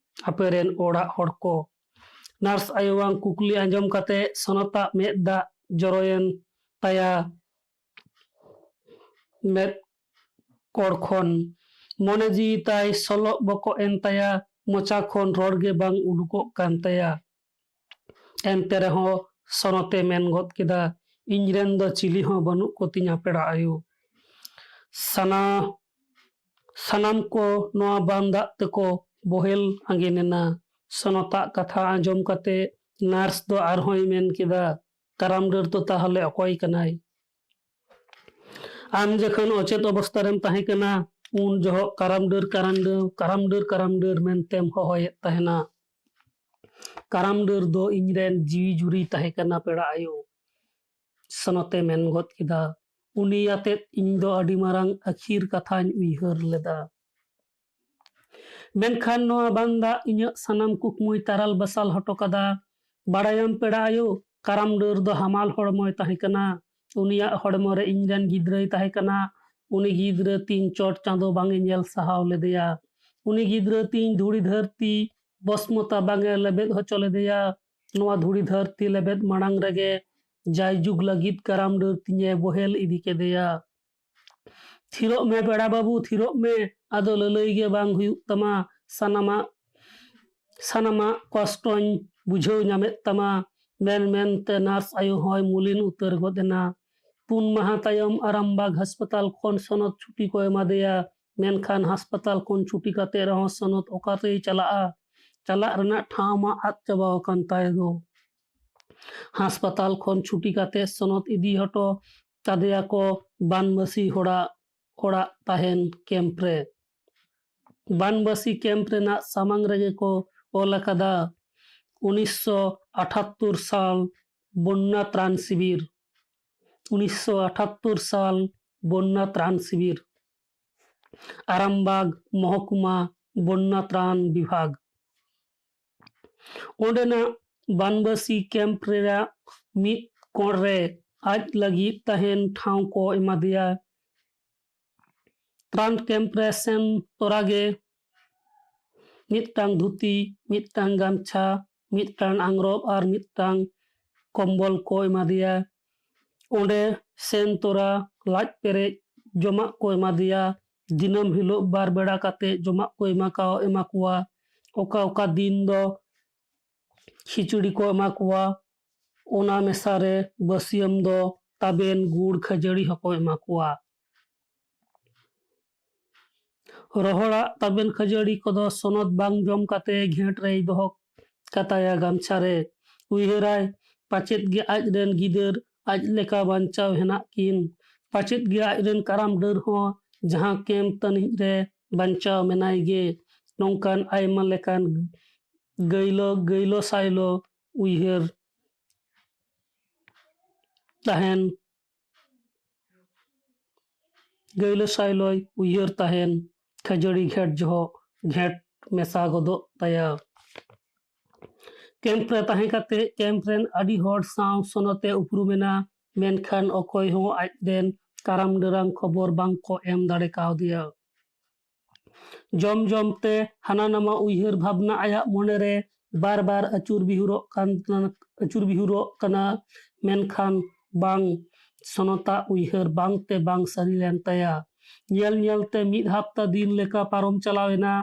ᱟᱯᱮ ᱨᱮᱱ ᱚᱲᱟᱜ ᱦᱚᱲ ᱠᱚ?" ᱱᱟᱨᱥ ᱟᱭᱳᱣᱟᱝ ᱠᱩᱠᱞᱤ ᱟᱸᱡᱚᱢ ᱠᱟᱛᱮ ᱥᱚᱱᱚᱛᱟᱜ ᱢᱮᱫ ᱫᱟᱜ ᱡᱚᱨᱚᱭᱮᱱ ᱛᱟᱭᱟ, ᱢᱮᱫ ᱠᱚᱲ ᱠᱷᱚᱱ᱾ ᱢᱚᱱᱮ ᱡᱤᱣᱤ ᱛᱟᱭ ᱥᱚᱞᱚᱜ ᱵᱚᱠᱚᱜ ᱮᱱ ᱛᱟᱭᱟ, ᱢᱚᱪᱟ ᱠᱷᱚᱱ ᱨᱚᱲ ᱜᱮ ᱵᱟᱝ ᱩᱰᱩᱠᱚᱜ ᱠᱟᱱ ᱛᱟᱭᱟ᱾ ᱮᱱᱛᱮ ᱨᱮᱦᱚᱸ ᱥᱚᱱᱚᱛᱮ ᱢᱮᱱ ᱜᱚᱫ ᱠᱮᱫᱟ, "ᱤᱧ ᱨᱮᱱ ᱫᱚ ᱪᱤᱞᱤ ᱦᱚᱸ ᱵᱟᱹᱱᱩᱜ ᱠᱚ ᱛᱤᱧᱟ ᱯᱮᱲᱟ ᱟᱭᱳ᱾ ᱥᱟᱱᱟ-, ᱥᱟᱱᱟᱢ ᱠᱚ ᱱᱚᱣᱟ ᱵᱟᱱ ᱫᱟᱜ ᱛᱮᱠᱚ ᱵᱚᱦᱮᱞ ᱟᱸᱜᱮᱱ ᱮᱱᱟ᱾" ᱥᱚᱱᱚᱛᱟᱜ ᱠᱟᱛᱷᱟ ᱟᱸᱡᱚᱢ ᱠᱟᱛᱮ ᱱᱟᱨᱥ ᱫᱚ ᱟᱨᱦᱚᱸᱭ ᱢᱮᱱ ᱠᱮᱫᱟ, "ᱠᱟᱨᱟᱢ ᱰᱟᱹᱨ ᱫᱚ ᱛᱟᱦᱚᱞᱮ ᱚᱠᱚᱭ ᱠᱟᱱᱟᱭ?" "ᱟᱢ ᱡᱚᱠᱷᱚᱱ ᱚᱪᱮᱛ ᱚᱵᱚᱥᱛᱟ ᱨᱮᱢ ᱛᱟᱦᱮᱸ ᱠᱟᱱᱟ, ᱩᱱ ᱡᱚᱦᱚᱜ ᱠᱟᱨᱟᱢ ᱰᱟᱹᱨ, ᱠᱟᱨᱟᱢ ᱰᱟᱹᱨ, ᱠᱟᱨᱟᱢ ᱰᱟᱹᱨ, ᱠᱟᱨᱟᱢ ᱰᱟᱹᱨ ᱢᱮᱱᱛᱮᱢ ᱦᱚᱦᱚᱭᱮᱫ ᱛᱟᱦᱮᱱᱟ᱾ ᱠᱟᱨᱟᱢ ᱰᱟᱹᱨ ᱫᱚ ᱤᱧ ᱨᱮᱱ ᱡᱤᱣᱤ ᱡᱩᱨᱤ ᱛᱟᱦᱮᱸ ᱠᱟᱱᱟ ᱯᱮᱲᱟ ᱟᱭᱳ," ᱥᱚᱱᱚᱛᱮ ᱢᱮᱱ ᱜᱚᱫ ᱠᱮᱫᱟ᱾ "ᱩᱱᱤ ᱟᱛᱮᱫ ᱤᱧ ᱫᱚ ᱟᱹᱰᱤ ᱢᱟᱨᱟᱝ ᱟᱹᱠᱷᱤᱨ ᱠᱟᱛᱷᱟᱧ ᱩᱭᱦᱟᱹᱨ ᱞᱮᱫᱟ᱾ ᱢᱮᱱᱠᱷᱟᱱ ᱱᱚᱣᱟ ᱵᱟᱱ ᱫᱟᱜ ᱤᱧᱟᱹᱜ ᱥᱟᱱᱟᱢ ᱠᱩᱠᱢᱩᱭ ᱛᱟᱨᱟᱞ ᱵᱟᱥᱟᱞ ᱦᱚᱴᱚ ᱠᱟᱫᱟ᱾ ᱵᱟᱲᱟᱭᱟᱢ ᱯᱮᱲᱟ ᱟᱭᱳ, ᱠᱟᱨᱟᱢ ᱰᱟᱹᱨ ᱫᱚ ᱦᱟᱢᱟᱞ ᱦᱚᱲᱢᱚᱭ ᱛᱟᱦᱮᱸ ᱠᱟᱱᱟ᱾ ᱩᱱᱤᱭᱟᱜ ᱦᱚᱲᱢᱚ ᱨᱮ ᱤᱧ ᱨᱮᱱ ᱜᱤᱫᱽᱨᱟᱹᱭ ᱛᱟᱦᱮᱸ ᱠᱟᱱᱟ᱾ ᱩᱱᱤ ᱜᱤᱫᱽᱨᱟᱹ ᱛᱤᱧ ᱪᱚᱴ ᱪᱟᱸᱫᱚ ᱵᱟᱝ ᱮ ᱧᱮᱞ ᱥᱟᱦᱟᱣ ᱞᱮᱫᱮᱭᱟ᱾ ᱩᱱᱤ ᱜᱤᱫᱽᱨᱟᱹ ᱛᱤᱧ ᱫᱷᱩᱲᱤ ᱫᱷᱟᱹᱨᱛᱤ ᱵᱚᱥᱢᱚᱛᱟ ᱵᱟᱝ ᱮ ᱞᱮᱵᱮᱫ ᱦᱚᱪᱚ ᱞᱮᱫᱮᱭᱟ᱾ ᱱᱚᱣᱟ ᱫᱷᱩᱲᱤ ᱫᱷᱟᱹᱨᱛᱤ ᱞᱮᱵᱮᱫ ᱢᱟᱲᱟᱝ ᱨᱮᱜᱮ ᱡᱟᱭᱡᱩᱜᱽ ᱞᱟᱹᱜᱤᱫ ᱠᱟᱨᱟᱢ ᱰᱟᱹᱨ ᱛᱤᱧᱮ ᱵᱚᱦᱮᱞ ᱤᱫᱤ ᱠᱮᱫᱮᱭᱟ᱾ ᱛᱷᱤᱨᱚᱜ ᱢᱮ ᱯᱮᱲᱟ ᱵᱟᱹᱵᱩ, ᱛᱷᱤᱨᱚᱜ ᱢᱮ, ᱟᱫᱚ ᱞᱟᱹᱞᱟᱹᱭ ᱜᱮ ᱵᱟᱝ ᱦᱩᱭᱩᱜ ᱛᱟᱢᱟ, ᱥᱟᱱᱟᱢᱟᱜ, ᱥᱟᱱᱟᱢᱟᱜ ᱠᱚᱥᱴᱚᱧ ᱵᱩᱡᱷᱟᱹᱣ ᱧᱟᱢᱮᱫ ᱛᱟᱢᱟ", ᱢᱮᱱ ᱢᱮᱱᱛᱮ ᱱᱟᱨᱥ ᱟᱭᱳ ᱦᱚᱸᱭ ᱢᱩᱞᱤᱱ ᱩᱛᱟᱹᱨ ᱜᱚᱫ ᱮᱱᱟ᱾ ᱯᱩᱱ ᱢᱟᱦᱟ ᱛᱟᱭᱚᱢ ᱟᱨᱟᱢᱵᱟᱜᱽ ᱦᱟᱥᱯᱟᱛᱟᱞ ᱠᱷᱚᱱ ᱥᱚᱱᱚᱛ ᱪᱷᱩᱴᱤ ᱠᱚ ᱮᱢᱟᱫᱮᱭᱟ᱾ ᱢᱮᱱᱠᱷᱟᱱ ᱦᱟᱥᱯᱟᱛᱟᱞ ᱠᱷᱚᱱ ᱪᱷᱩᱴᱤ ᱠᱟᱛᱮ ᱨᱮᱦᱚᱸ ᱥᱚᱱᱚᱛ ᱚᱠᱟᱛᱮᱭ ᱪᱟᱞᱟᱜᱼᱟ? ᱪᱟᱞᱟᱜ ᱨᱮᱱᱟᱜ ᱴᱷᱟᱶ ᱢᱟ ᱟᱫ ᱪᱟᱵᱟ ᱟᱠᱟᱱ ᱛᱟᱭ ᱫᱚ᱾ ᱦᱟᱥᱯᱟᱛᱟᱞ ᱠᱷᱚᱱ ᱪᱷᱩᱴᱤ ᱠᱟᱛᱮ ᱥᱚᱱᱚᱛ ᱤᱫᱤ ᱦᱚᱴᱚ ᱠᱟᱫᱮᱭᱟᱠᱚ ᱵᱟᱱᱵᱟᱥᱤ ᱦᱚᱲᱟᱜ ᱚᱲᱟᱜ ᱛᱟᱦᱮᱱ ᱠᱮᱢᱯ ᱨᱮ᱾ ᱵᱟᱱᱵᱟᱥᱤ ᱠᱮᱢᱯ ᱨᱮᱱᱟᱜ ᱥᱟᱢᱟᱝ ᱨᱮᱜᱮ ᱠᱚ ᱚᱞ ᱟᱠᱟᱫᱟ, "ᱩᱱᱤᱥᱥᱚ ᱟᱴᱷᱟᱛᱛᱳᱨ ᱥᱟᱞ ᱵᱚᱱᱱᱟ ᱛᱨᱟᱱ ᱥᱤᱵᱤᱨ, ᱩᱱᱤᱥᱥᱚ ᱟᱴᱷᱟᱛᱛᱳᱨ ᱥᱟᱞ ᱵᱚᱱᱱᱟ ᱛᱨᱟᱱ ᱥᱤᱵᱤᱨ, ᱟᱨᱟᱢᱵᱟᱜᱽ ᱢᱚᱦᱚᱠᱩᱢᱟ ᱵᱚᱱᱱᱟ ᱛᱨᱟᱱ ᱵᱤᱵᱷᱟᱜᱽ᱾ ᱚᱸᱰᱮᱱᱟᱜ ᱵᱟᱱᱵᱟᱥᱤ ᱠᱮᱢᱯ ᱨᱮᱭᱟᱜ ᱢᱤᱫ ᱠᱚᱬ ᱨᱮ ᱟᱡ ᱞᱟᱹᱜᱤᱫ ᱛᱟᱦᱮᱱ ᱴᱷᱟᱶ ᱠᱚ ᱮᱢᱟᱫᱮᱭᱟ᱾ ᱛᱨᱟᱱ ᱠᱮᱢᱯ ᱨᱮ ᱥᱮᱱ ᱛᱚᱨᱟ ᱜᱮ ᱢᱤᱫᱴᱟᱝ ᱫᱷᱩᱛᱤ, ᱢᱤᱫᱴᱟᱝ ᱜᱟᱢᱪᱷᱟ, ᱢᱤᱫᱴᱟᱝ ᱟᱝᱨᱚᱵ ᱟᱨ ᱢᱤᱫᱴᱟᱝ ᱠᱚᱢᱵᱚᱞ ᱠᱚ ᱮᱢᱟᱫᱮᱭᱟ᱾ ᱚᱸᱰᱮ ᱥᱮᱱ ᱛᱚᱨᱟ ᱞᱟᱡ ᱯᱮᱨᱮᱡ ᱡᱚᱢᱟᱜ ᱠᱚ ᱮᱢᱟᱫᱮᱭᱟ᱾ ᱫᱤᱱᱟᱹᱢ ᱦᱤᱞᱳᱜ ᱵᱟᱨ ᱵᱮᱲᱟ ᱠᱟᱛᱮ ᱡᱚᱢᱟᱜ ᱠᱚ ᱮᱢᱟ ᱠᱟᱣ-, ᱮᱢᱟ ᱠᱚᱣᱟ᱾ ᱚᱠᱟ ᱚᱠᱟ ᱫᱤᱱ ᱫᱚ ᱠᱷᱤᱪᱩᱲᱤ ᱠᱚ ᱮᱢᱟ ᱠᱚᱣᱟ, ᱚᱱᱟ ᱢᱮᱥᱟ ᱨᱮ ᱵᱟᱹᱥᱭᱟᱹᱢ ᱫᱚ ᱛᱟᱵᱮᱱ, ᱜᱩᱲ, ᱠᱷᱟᱹᱡᱟᱹᱲᱤ ᱦᱚᱸᱠᱚ ᱮᱢᱟ ᱠᱚᱣᱟ᱾ ᱨᱚᱦᱚᱲᱟᱜ ᱛᱟᱵᱮᱱ ᱠᱷᱟᱹᱡᱟᱹᱲᱤ ᱠᱚᱫᱚ ᱥᱚᱱᱚᱛ ᱵᱟᱝ ᱡᱚᱢ ᱠᱟᱛᱮ ᱜᱷᱮᱸᱴ ᱨᱮᱭ ᱫᱚᱦᱚ ᱠᱟᱛᱟᱭᱟ ᱜᱟᱢᱪᱷᱟ ᱨᱮ᱾ ᱩᱭᱦᱟᱹᱨᱟᱭ, ᱯᱟᱪᱮᱫ ᱜᱮ ᱟᱡ ᱨᱮᱱ ᱜᱤᱫᱟᱹᱨ ᱟᱡ ᱞᱮᱠᱟ ᱵᱟᱧᱪᱟᱣ ᱦᱮᱱᱟᱜ ᱠᱤᱱ᱾ ᱯᱟᱪᱮᱫ ᱜᱮ ᱟᱡ ᱨᱮᱱ ᱠᱟᱨᱟᱢ ᱰᱟᱹᱨ ᱦᱚᱸ ᱡᱟᱦᱟᱸ ᱠᱮᱢᱯ ᱛᱟᱹᱱᱤᱡ ᱨᱮ ᱵᱟᱧᱪᱟᱣ ᱢᱮᱱᱟᱭ ᱜᱮ᱾ ᱱᱚᱝᱠᱟᱱ ᱟᱭᱢᱟ ᱞᱮᱠᱟᱱ ᱜᱟᱹᱭᱞᱚ, ᱜᱟᱹᱭᱞᱚ ᱥᱟᱭᱞᱚ ᱩᱭᱦᱟᱹᱨ ᱛᱟᱦᱮᱱ, ᱜᱟᱹᱭᱞᱚ ᱥᱟᱭᱞᱚᱭ ᱩᱭᱦᱟᱹᱨ ᱛᱟᱦᱮᱱ, ᱠᱷᱟᱹᱡᱟᱹᱲᱤ ᱜᱷᱮᱸᱴ ᱡᱚᱦᱚᱜ ᱜᱷᱮᱸᱴ ᱢᱮᱥᱟ ᱜᱚᱫᱚᱜ ᱛᱟᱭᱟ᱾ ᱠᱮᱢᱯ ᱨᱮ ᱛᱟᱦᱮᱸ ᱠᱟᱛᱮ ᱠᱮᱢᱯ ᱨᱮᱱ ᱟᱹᱰᱤ ᱦᱚᱲ ᱥᱟᱶ ᱥᱚᱱᱚᱛᱮ ᱩᱯᱨᱩᱢᱮᱱᱟ, ᱢᱮᱱᱠᱷᱟᱱ ᱚᱠᱚᱭ ᱦᱚᱸ ᱟᱡ ᱨᱮᱱ ᱠᱟᱨᱟᱢ ᱰᱟᱹᱨᱟᱝ ᱠᱷᱚᱵᱚᱨ ᱵᱟᱝ ᱠᱚ ᱮᱢ ᱫᱟᱲᱮ ᱠᱟᱣᱫᱮᱭᱟ᱾ ᱡᱚᱢ ᱡᱚᱢ ᱛᱮ ᱦᱟᱱᱟ ᱱᱟᱣᱟ ᱩᱭᱦᱟᱹᱨ ᱵᱷᱟᱵᱽᱱᱟ ᱟᱭᱟᱜ ᱢᱚᱱᱮ ᱨᱮ ᱵᱟᱨ ᱵᱟᱨ ᱟᱹᱪᱩᱨ ᱵᱤᱦᱩᱨᱚᱜ ᱠᱟᱱ, ᱟᱹᱪᱩᱨ ᱵᱤᱦᱩᱨᱚᱜ ᱠᱟᱱᱟ, ᱢᱮᱱᱠᱷᱟᱱ ᱵᱟᱝ, ᱥᱚᱱᱚᱛᱟᱜ ᱩᱭᱦᱟᱹᱨ ᱵᱟᱝ ᱛᱮ ᱵᱟᱝ ᱥᱟᱹᱨᱤ ᱞᱮᱱ ᱛᱟᱭᱟ᱾ ᱧᱮᱞ ᱧᱮᱞ ᱛᱮ ᱢᱤᱫ ᱦᱟᱯᱛᱟ ᱫᱤᱱ ᱞᱮᱠᱟ ᱯᱟᱨᱚᱢ ᱪᱟᱞᱟᱣ ᱮᱱᱟ᱾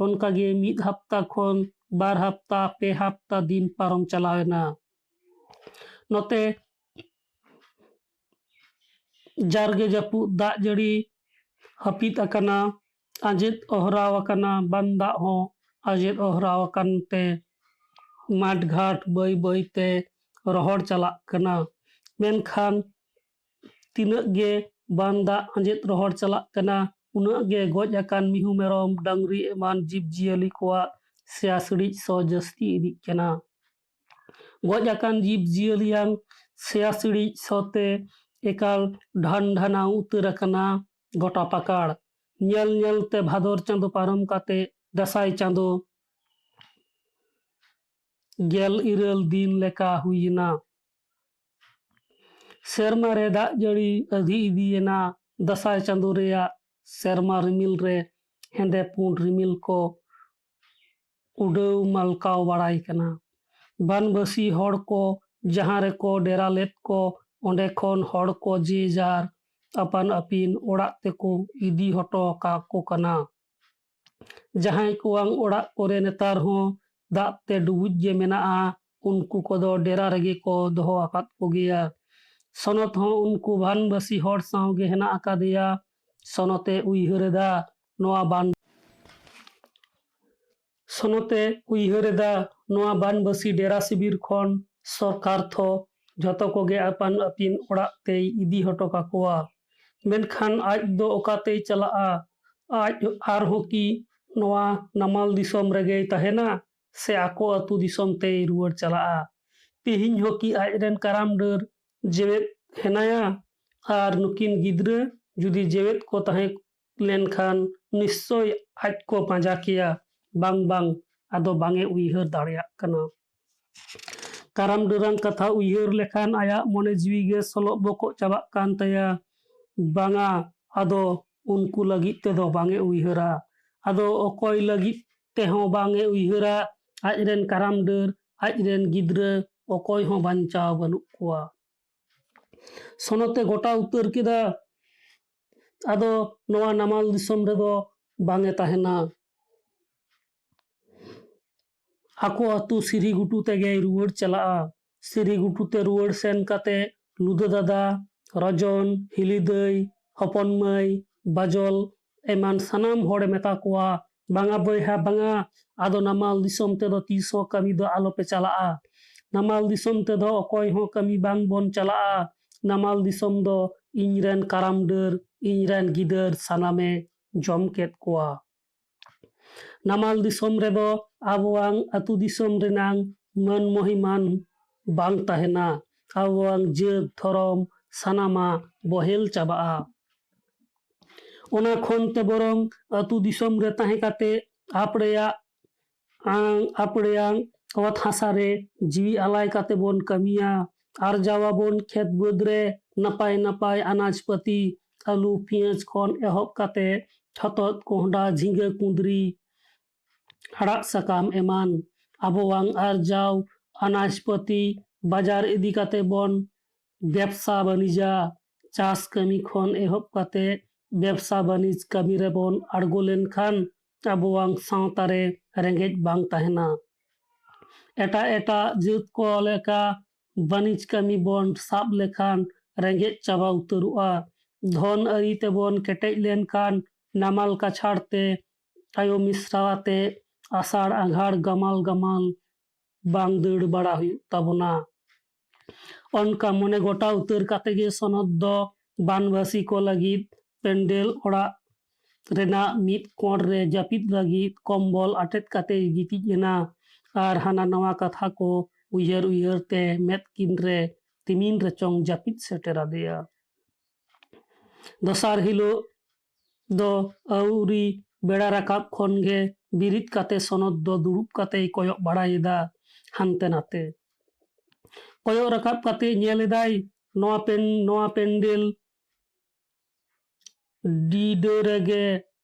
ᱚᱱᱠᱟ ᱜᱮ ᱢᱤᱫ ᱦᱟᱯᱛᱟ ᱠᱷᱚᱱ ᱵᱟᱨ ᱦᱟᱯᱛᱟ, ᱯᱮ ᱦᱟᱯᱛᱟ ᱫᱤᱱ ᱯᱟᱨᱚᱢ ᱪᱟᱞᱟᱣ ᱮᱱᱟ᱾ ᱱᱚᱛᱮ ᱡᱟᱨᱜᱮ ᱡᱟᱹᱯᱩᱫ ᱫᱟᱜ ᱡᱟᱹᱲᱤ ᱦᱟᱹᱯᱤᱫ ᱟᱠᱟᱱᱟ, ᱟᱸᱡᱮᱫ ᱚᱦᱨᱟᱣ ᱟᱠᱟᱱᱟ, ᱵᱟᱱ ᱫᱟᱜ ᱦᱚᱸ ᱟᱸᱡᱮᱫ ᱚᱦᱨᱟᱣ ᱟᱠᱟᱱ ᱛᱮ ᱢᱟᱴ ᱜᱷᱟᱴ ᱵᱟᱹᱭ ᱵᱟᱹᱭ ᱛᱮ ᱨᱚᱦᱚᱲ ᱪᱟᱞᱟᱜ ᱠᱟᱱᱟ᱾ ᱢᱮᱱᱠᱷᱟᱱ ᱛᱤᱱᱟᱹᱜ ᱜᱮ ᱵᱟᱱ ᱫᱟᱜ ᱟᱸᱡᱮᱫ ᱨᱚᱦᱚᱲ ᱪᱟᱞᱟᱜ ᱠᱟᱱᱟ, ᱩᱱᱟᱹᱜ ᱜᱮ ᱜᱚᱡ ᱟᱠᱟᱱ ᱢᱤᱦᱩ ᱢᱮᱨᱚᱢ ᱰᱟᱝᱨᱤ ᱮᱢᱟᱱ ᱡᱤᱵᱽ ᱡᱤᱭᱟᱹᱞᱤ ᱠᱚᱣᱟᱜ ᱥᱮᱭᱟ ᱥᱤᱲᱤᱡ ᱥᱚ ᱡᱟᱹᱥᱛᱤ ᱤᱫᱤᱜ ᱠᱟᱱᱟ᱾ ᱜᱚᱡ ᱟᱠᱟᱱ ᱡᱤᱵᱽ ᱡᱤᱭᱟᱹᱞᱤᱭᱟᱝ ᱥᱮᱭᱟ ᱥᱤᱲᱤᱡ ᱥᱚ ᱛᱮ ᱮᱠᱟᱞ ᱰᱷᱟᱱ ᱰᱷᱟᱱᱟᱣ ᱩᱛᱟᱹᱨ ᱟᱠᱟᱱᱟ ᱜᱚᱴᱟ ᱯᱟᱠᱟᱲ᱾ ᱧᱮᱞ ᱧᱮᱞ ᱛᱮ ᱵᱷᱟᱫᱚᱨ ᱪᱟᱸᱫᱚ ᱯᱟᱨᱚᱢ ᱠᱟᱛᱮ ᱫᱟᱸᱥᱟᱭ ᱪᱟᱸᱫᱚ ᱜᱮᱞ ᱤᱨᱟᱹᱞ ᱫᱤᱱ ᱞᱮᱠᱟ ᱦᱩᱭᱮᱱᱟ᱾ ᱥᱮᱨᱢᱟ ᱨᱮ ᱫᱟᱜ ᱡᱟᱹᱲᱤ ᱟᱹᱫᱷᱤ ᱤᱫᱤᱭᱮᱱᱟ᱾ ᱫᱟᱸᱥᱟᱭ ᱪᱟᱸᱫᱚ ᱨᱮᱭᱟᱜ ᱥᱮᱨᱢᱟ ᱨᱤᱢᱤᱞ ᱨᱮ ᱦᱮᱸᱫᱮ ᱯᱩᱸᱰ ᱨᱤᱢᱤᱞ ᱠᱚ ᱩᱰᱟᱹᱣ ᱢᱟᱞᱠᱟᱣ ᱵᱟᱲᱟᱭ ᱠᱟᱱᱟ᱾ ᱵᱟᱱᱵᱟᱹᱥᱤ ᱦᱚᱲ ᱠᱚ ᱡᱟᱦᱟᱸ ᱨᱮᱠᱚ ᱰᱮᱨᱟ ᱞᱮᱫ ᱠᱚ, ᱚᱸᱰᱮ ᱠᱷᱚᱱ ᱦᱚᱲ ᱠᱚ ᱡᱮ ᱡᱟᱨ ᱟᱯᱟᱱ ᱟᱹᱯᱤᱱ ᱚᱲᱟᱜ ᱛᱮᱠᱚ ᱤᱫᱤ ᱦᱚᱴᱚ ᱠᱟᱠᱚ ᱠᱟᱱᱟ᱾ ᱡᱟᱦᱟᱸᱭ ᱠᱚᱣᱟᱝ ᱚᱲᱟᱜ ᱠᱚᱨᱮ ᱱᱮᱛᱟᱨ ᱦᱚᱸ ᱫᱟᱜ ᱛᱮ ᱰᱩᱵᱩᱡ ᱜᱮ ᱢᱮᱱᱟᱜᱼᱟ, ᱩᱱᱠᱩ ᱠᱚᱫᱚ ᱰᱮᱨᱟ ᱨᱮᱜᱮ ᱠᱚ ᱫᱚᱦᱚ ᱟᱠᱟᱫ ᱠᱚᱜᱮᱭᱟ᱾ ᱥᱚᱱᱚᱛ ᱦᱚᱸ ᱩᱱᱠᱩ ᱵᱟᱱᱵᱟᱹᱥᱤ ᱦᱚᱲ ᱥᱟᱶ ᱜᱮ ᱦᱮᱱᱟᱜ ᱟᱠᱟᱫᱮᱭᱟ᱾ ᱥᱚᱱᱚᱛᱮ ᱩᱭᱦᱟᱹᱨ ᱮᱫᱟ, ᱱᱚᱣᱟ ᱵᱟᱱ ᱥᱚᱱᱚᱛᱮ ᱩᱭᱦᱟᱹᱨ ᱮᱫᱟ, ᱱᱚᱣᱟ ᱵᱟᱱᱵᱟᱹᱥᱤ ᱰᱮᱨᱟ ᱥᱤᱵᱤᱨ ᱠᱷᱚᱱ ᱥᱚᱨᱠᱟᱨ ᱛᱷᱚ ᱡᱷᱚᱛᱚ ᱠᱚᱜᱮ ᱟᱯᱟᱱ ᱟᱹᱯᱤᱱ ᱚᱲᱟᱜ ᱛᱮᱭ ᱤᱫᱤ ᱦᱚᱴᱚ ᱠᱟᱠᱚᱣᱟ᱾ ᱢᱮᱱᱠᱷᱟᱱ ᱟᱡ ᱫᱚ ᱚᱠᱟᱛᱮᱭ ᱪᱟᱞᱟᱜᱼᱟ? ᱟᱡ ᱟᱨᱦᱚᱸ ᱠᱤ ᱱᱚᱣᱟ ᱱᱟᱢᱟᱞ ᱫᱤᱥᱚᱢ ᱨᱮᱜᱮᱭ ᱛᱟᱦᱮᱱᱟ, ᱥᱮ ᱟᱠᱚ ᱟᱹᱛᱩ ᱫᱤᱥᱚᱢ ᱛᱮᱭ ᱨᱩᱣᱟᱹᱲ ᱪᱟᱞᱟᱜᱼᱟ? ᱛᱮᱦᱮᱧ ᱦᱚᱸ ᱠᱤ ᱟᱡᱨᱮᱱ ᱠᱟᱨᱟᱢ ᱰᱟᱹᱨ ᱡᱮᱣᱮᱫ ᱦᱮᱱᱟᱭᱟ? ᱟᱨ ᱱᱩᱠᱤᱱ ᱜᱤᱫᱽᱨᱟᱹ ᱡᱩᱫᱤ ᱡᱮᱣᱮᱫ ᱠᱚ ᱛᱟᱦᱮᱸ ᱞᱮᱱᱠᱷᱟᱱ ᱱᱤᱥᱪᱚᱭ ᱟᱡ ᱠᱚ ᱯᱟᱸᱡᱟ ᱠᱮᱭᱟ᱾ ᱵᱟᱝ, ᱵᱟᱝ, ᱟᱫᱚ ᱵᱟᱝ ᱮ ᱩᱭᱦᱟᱹᱨ ᱫᱟᱲᱮᱭᱟᱜ ᱠᱟᱱᱟ᱾ ᱠᱟᱨᱟᱢ ᱰᱟᱹᱨᱟᱝ ᱠᱟᱛᱷᱟ ᱩᱭᱦᱟᱹᱨ ᱞᱮᱠᱷᱟᱱ ᱟᱭᱟᱜ ᱢᱚᱱᱮ ᱡᱤᱣᱤ ᱜᱮ ᱥᱚᱞᱚᱜ ᱵᱚᱠᱚᱜ ᱪᱟᱵᱟᱜ ᱠᱟᱱ ᱛᱟᱭᱟ᱾ ᱵᱟᱝᱟ, ᱟᱫᱚ ᱩᱱᱠᱩ ᱞᱟᱹᱜᱤᱫ ᱛᱮᱫᱚ ᱵᱟᱝ ᱮ ᱩᱭᱦᱟᱹᱨᱟ᱾ ᱟᱫᱚ ᱚᱠᱚᱭ ᱞᱟᱹᱜᱤᱫ ᱛᱮᱦᱚᱸ ᱵᱟᱝ ᱮ ᱩᱭᱦᱟᱹᱨᱟ᱾ ᱟᱡᱨᱮᱱ ᱠᱟᱨᱟᱢ ᱰᱟᱹᱨ, ᱟᱡᱨᱮᱱ ᱜᱤᱫᱽᱨᱟᱹ ᱚᱠᱚᱭ ᱦᱚᱸ ᱵᱟᱧᱪᱟᱣ ᱵᱟᱹᱱᱩᱜ ᱠᱚᱣᱟ᱾ ᱥᱚᱱᱚᱛᱮ ᱜᱚᱴᱟ ᱩᱛᱟᱹᱨ ᱠᱮᱫᱟ, ᱟᱫᱚ ᱱᱚᱣᱟ ᱱᱟᱢᱟᱞ ᱫᱤᱥᱚᱢ ᱨᱮᱫᱚ ᱵᱟᱝ ᱮ ᱛᱟᱦᱮᱱᱟ᱾ ᱟᱠᱚ ᱟᱹᱛᱩ ᱥᱤᱨᱤᱜᱷᱩᱴᱩ ᱛᱮᱜᱮᱭ ᱨᱩᱣᱟᱹᱲ ᱪᱟᱞᱟᱜᱼᱟ᱾ ᱥᱤᱨᱤᱜᱷᱩᱴᱩ ᱛᱮ ᱨᱩᱣᱟᱹᱲ ᱥᱮᱱ ᱠᱟᱛᱮ ᱞᱩᱫᱟᱹ ᱫᱟᱫᱟ, ᱨᱚᱡᱚᱱ, ᱦᱤᱞᱤ ᱫᱟᱹᱭ, ᱦᱚᱯᱚᱱ ᱢᱟᱹᱭ, ᱵᱟᱡᱚᱞ ᱮᱢᱟᱱ ᱥᱟᱱᱟᱢ ᱦᱚᱲᱮ ᱢᱮᱛᱟ ᱠᱚᱣᱟ, ᱵᱟᱝᱟ ᱵᱚᱭᱦᱟ, ᱵᱟᱝᱟ, ᱟᱫᱚ ᱱᱟᱢᱟᱞ ᱫᱤᱥᱚᱢ ᱛᱮᱫᱚ ᱛᱤᱥ ᱦᱚᱸ ᱠᱟᱹᱢᱤ ᱫᱚ ᱟᱞᱚᱯᱮ ᱪᱟᱞᱟᱜᱼᱟ᱾ ᱱᱟᱢᱟᱞ ᱫᱤᱥᱚᱢ ᱛᱮᱫᱚ ᱚᱠᱚᱭ ᱦᱚᱸ ᱠᱟᱹᱢᱤ ᱵᱟᱝ ᱵᱚᱱ ᱪᱟᱞᱟᱜᱼᱟ᱾ ᱱᱟᱢᱟᱞ ᱫᱤᱥᱚᱢ ᱫᱚ ᱤᱧ ᱨᱮᱱ ᱠᱟᱨᱟᱢ ᱰᱟᱹᱨ, ᱤᱧ ᱨᱮᱱ ᱜᱤᱫᱟᱹᱨ ᱥᱟᱱᱟᱢᱮ ᱡᱚᱢ ᱠᱮᱫ ᱠᱚᱣᱟ᱾ ᱱᱟᱢᱟᱞ ᱫᱤᱥᱚᱢ ᱨᱮᱫᱚ ᱟᱵᱚᱣᱟᱝ ᱟᱹᱛᱩ ᱫᱤᱥᱚᱢ ᱨᱮᱱᱟᱝ ᱢᱟᱹᱱ ᱢᱚᱦᱤᱢᱟᱱ ᱵᱟᱝ ᱛᱟᱦᱮᱱᱟ᱾ ᱟᱵᱚᱣᱟᱝ ᱡᱟᱹᱛ, ᱫᱷᱚᱨᱚᱢ, ᱥᱟᱱᱟᱢᱟ ᱵᱚᱦᱮᱞ ᱪᱟᱵᱟᱜᱼᱟ᱾ ᱚᱱᱟ ᱠᱷᱚᱱ ᱛᱮ ᱵᱚᱨᱚᱝ ᱟᱹᱛᱩ ᱫᱤᱥᱚᱢ ᱨᱮ ᱛᱟᱦᱮᱸ ᱠᱟᱛᱮ ᱟᱯᱲᱮᱭᱟᱜ ᱟᱝ ᱟᱯᱲᱮᱭᱟᱝ ᱚᱛ ᱦᱟᱥᱟ ᱨᱮ ᱡᱤᱣᱤ ᱟᱞᱟᱭ ᱠᱟᱛᱮ ᱵᱚᱱ ᱠᱟᱹᱢᱤᱭᱟ᱾ ᱟᱨᱡᱟᱣᱟᱵᱚᱱ ᱠᱷᱮᱛ ᱵᱟᱹᱫᱽ ᱨᱮ ᱱᱟᱯᱟᱭ ᱱᱟᱯᱟᱭ ᱟᱱᱟᱡ ᱯᱟᱹᱛᱤ, ᱟᱹᱞᱩ, ᱯᱮᱸᱭᱟᱡᱽ ᱠᱷᱚᱱ ᱮᱦᱚᱵ ᱠᱟᱛᱮ ᱦᱚᱛᱚᱫ, ᱠᱚᱸᱦᱰᱟ, ᱡᱷᱤᱸᱜᱟᱹ, ᱠᱩᱸᱫᱽᱨᱤ, ᱟᱲᱟᱜ ᱥᱟᱠᱟᱢ ᱮᱢᱟᱱ᱾ ᱟᱵᱚᱣᱟᱝ ᱟᱨᱡᱟᱣ ᱟᱱᱟᱡ ᱯᱟᱹᱛᱤ ᱵᱟᱡᱟᱨ ᱤᱫᱤ ᱠᱟᱛᱮ ᱵᱚᱱ ᱵᱮᱵᱽᱥᱟ ᱵᱟᱹᱱᱤᱡᱟ᱾ ᱪᱟᱥ ᱠᱟᱹᱢᱤ ᱠᱷᱚᱱ ᱮᱦᱚᱵ ᱠᱟᱛᱮ ᱵᱮᱵᱽᱥᱟ ᱵᱟᱹᱱᱤᱡᱽ ᱠᱟᱹᱢᱤ ᱨᱮᱵᱚᱱ ᱟᱬᱜᱚ ᱞᱮᱱᱠᱷᱟᱱ ᱟᱵᱚᱣᱟᱝ ᱥᱟᱶᱛᱟ ᱨᱮ ᱨᱮᱸᱜᱮᱡ ᱵᱟᱝ ᱛᱟᱦᱮᱱᱟ᱾ ᱮᱴᱟᱜ ᱮᱴᱟᱜ ᱡᱟᱹᱛ ᱠᱚ ᱞᱮᱠᱟ ᱵᱟᱹᱱᱤᱡᱽ ᱠᱟᱹᱢᱤ ᱵᱚᱱ ᱥᱟᱵ ᱞᱮᱠᱷᱟᱱ ᱨᱮᱸᱜᱮᱡ ᱪᱟᱵᱟ ᱩᱛᱟᱹᱨᱚᱜᱼᱟ᱾ ᱫᱷᱚᱱ ᱟᱹᱨᱤ ᱛᱮᱵᱚᱱ ᱠᱮᱴᱮᱡ ᱞᱮᱱᱠᱷᱟᱱ ᱱᱟᱢᱟᱞ ᱠᱟᱪᱷᱟᱲ ᱛᱮ ᱟᱭᱳ ᱢᱤᱥᱨᱟ ᱟᱛᱮ ᱟᱥᱟᱲ ᱟᱸᱜᱷᱟᱲ ᱜᱟᱢᱟᱞ ᱜᱟᱢᱟᱞ ᱵᱟᱝ ᱫᱟᱹᱲ ᱵᱟᱲᱟ ᱦᱩᱭᱩᱜ ᱛᱟᱵᱚᱱᱟ᱾ ᱚᱱᱠᱟ ᱢᱚᱱᱮ ᱜᱚᱴᱟ ᱩᱛᱟᱹᱨ ᱠᱟᱛᱮ ᱜᱮ ᱥᱚᱱᱚᱛ ᱫᱚ ᱵᱟᱱᱵᱟᱹᱥᱤ ᱠᱚ ᱞᱟᱹᱜᱤᱫ ᱯᱮᱱᱰᱮᱞ ᱚᱲᱟᱜ ᱨᱮᱱᱟᱜ ᱢᱤᱫ ᱠᱚᱬ ᱨᱮ ᱡᱟᱹᱯᱤᱫ ᱞᱟᱹᱜᱤᱫ ᱠᱚᱢᱵᱚᱞ ᱟᱴᱮᱫ ᱠᱟᱛᱮᱭ ᱜᱤᱛᱤᱡ ᱮᱱᱟ᱾ ᱟᱨ ᱦᱟᱱᱟ ᱱᱟᱣᱟ ᱠᱟᱛᱷᱟ ᱠᱚ ᱩᱭᱦᱟᱹᱨ ᱩᱭᱦᱟᱹᱨ ᱛᱮ ᱢᱮᱫ ᱠᱤᱱ ᱨᱮ ᱛᱤᱢᱤᱱ ᱨᱮᱪᱚᱝ ᱡᱟᱹᱯᱤᱫ ᱥᱮᱴᱮᱨ ᱟᱫᱮᱭᱟ᱾ ᱫᱚᱥᱟᱨ ᱦᱤᱞᱳᱜ ᱫᱚ ᱟᱹᱣᱨᱤ ᱵᱮᱲᱟ ᱨᱟᱠᱟᱵ ᱠᱷᱚᱱ ᱜᱮ ᱵᱤᱨᱤᱫ ᱠᱟᱛᱮ ᱥᱚᱱᱚᱛ ᱫᱚ ᱫᱩᱲᱩᱵ ᱠᱟᱛᱮᱭ ᱠᱚᱭᱚᱜ ᱵᱟᱲᱟᱭᱮᱫᱟ ᱦᱟᱱᱛᱮ ᱱᱟᱛᱮ᱾ ᱠᱚᱭᱚᱜ ᱨᱟᱠᱟᱵ ᱠᱟᱛᱮ ᱧᱮᱞ ᱮᱫᱟᱭ, ᱱᱚᱣᱟ ᱯᱮᱱ ᱱᱚᱣᱟ ᱯᱮᱱᱰᱮᱞ ᱰᱤᱰᱟᱹ ᱨᱮᱜᱮ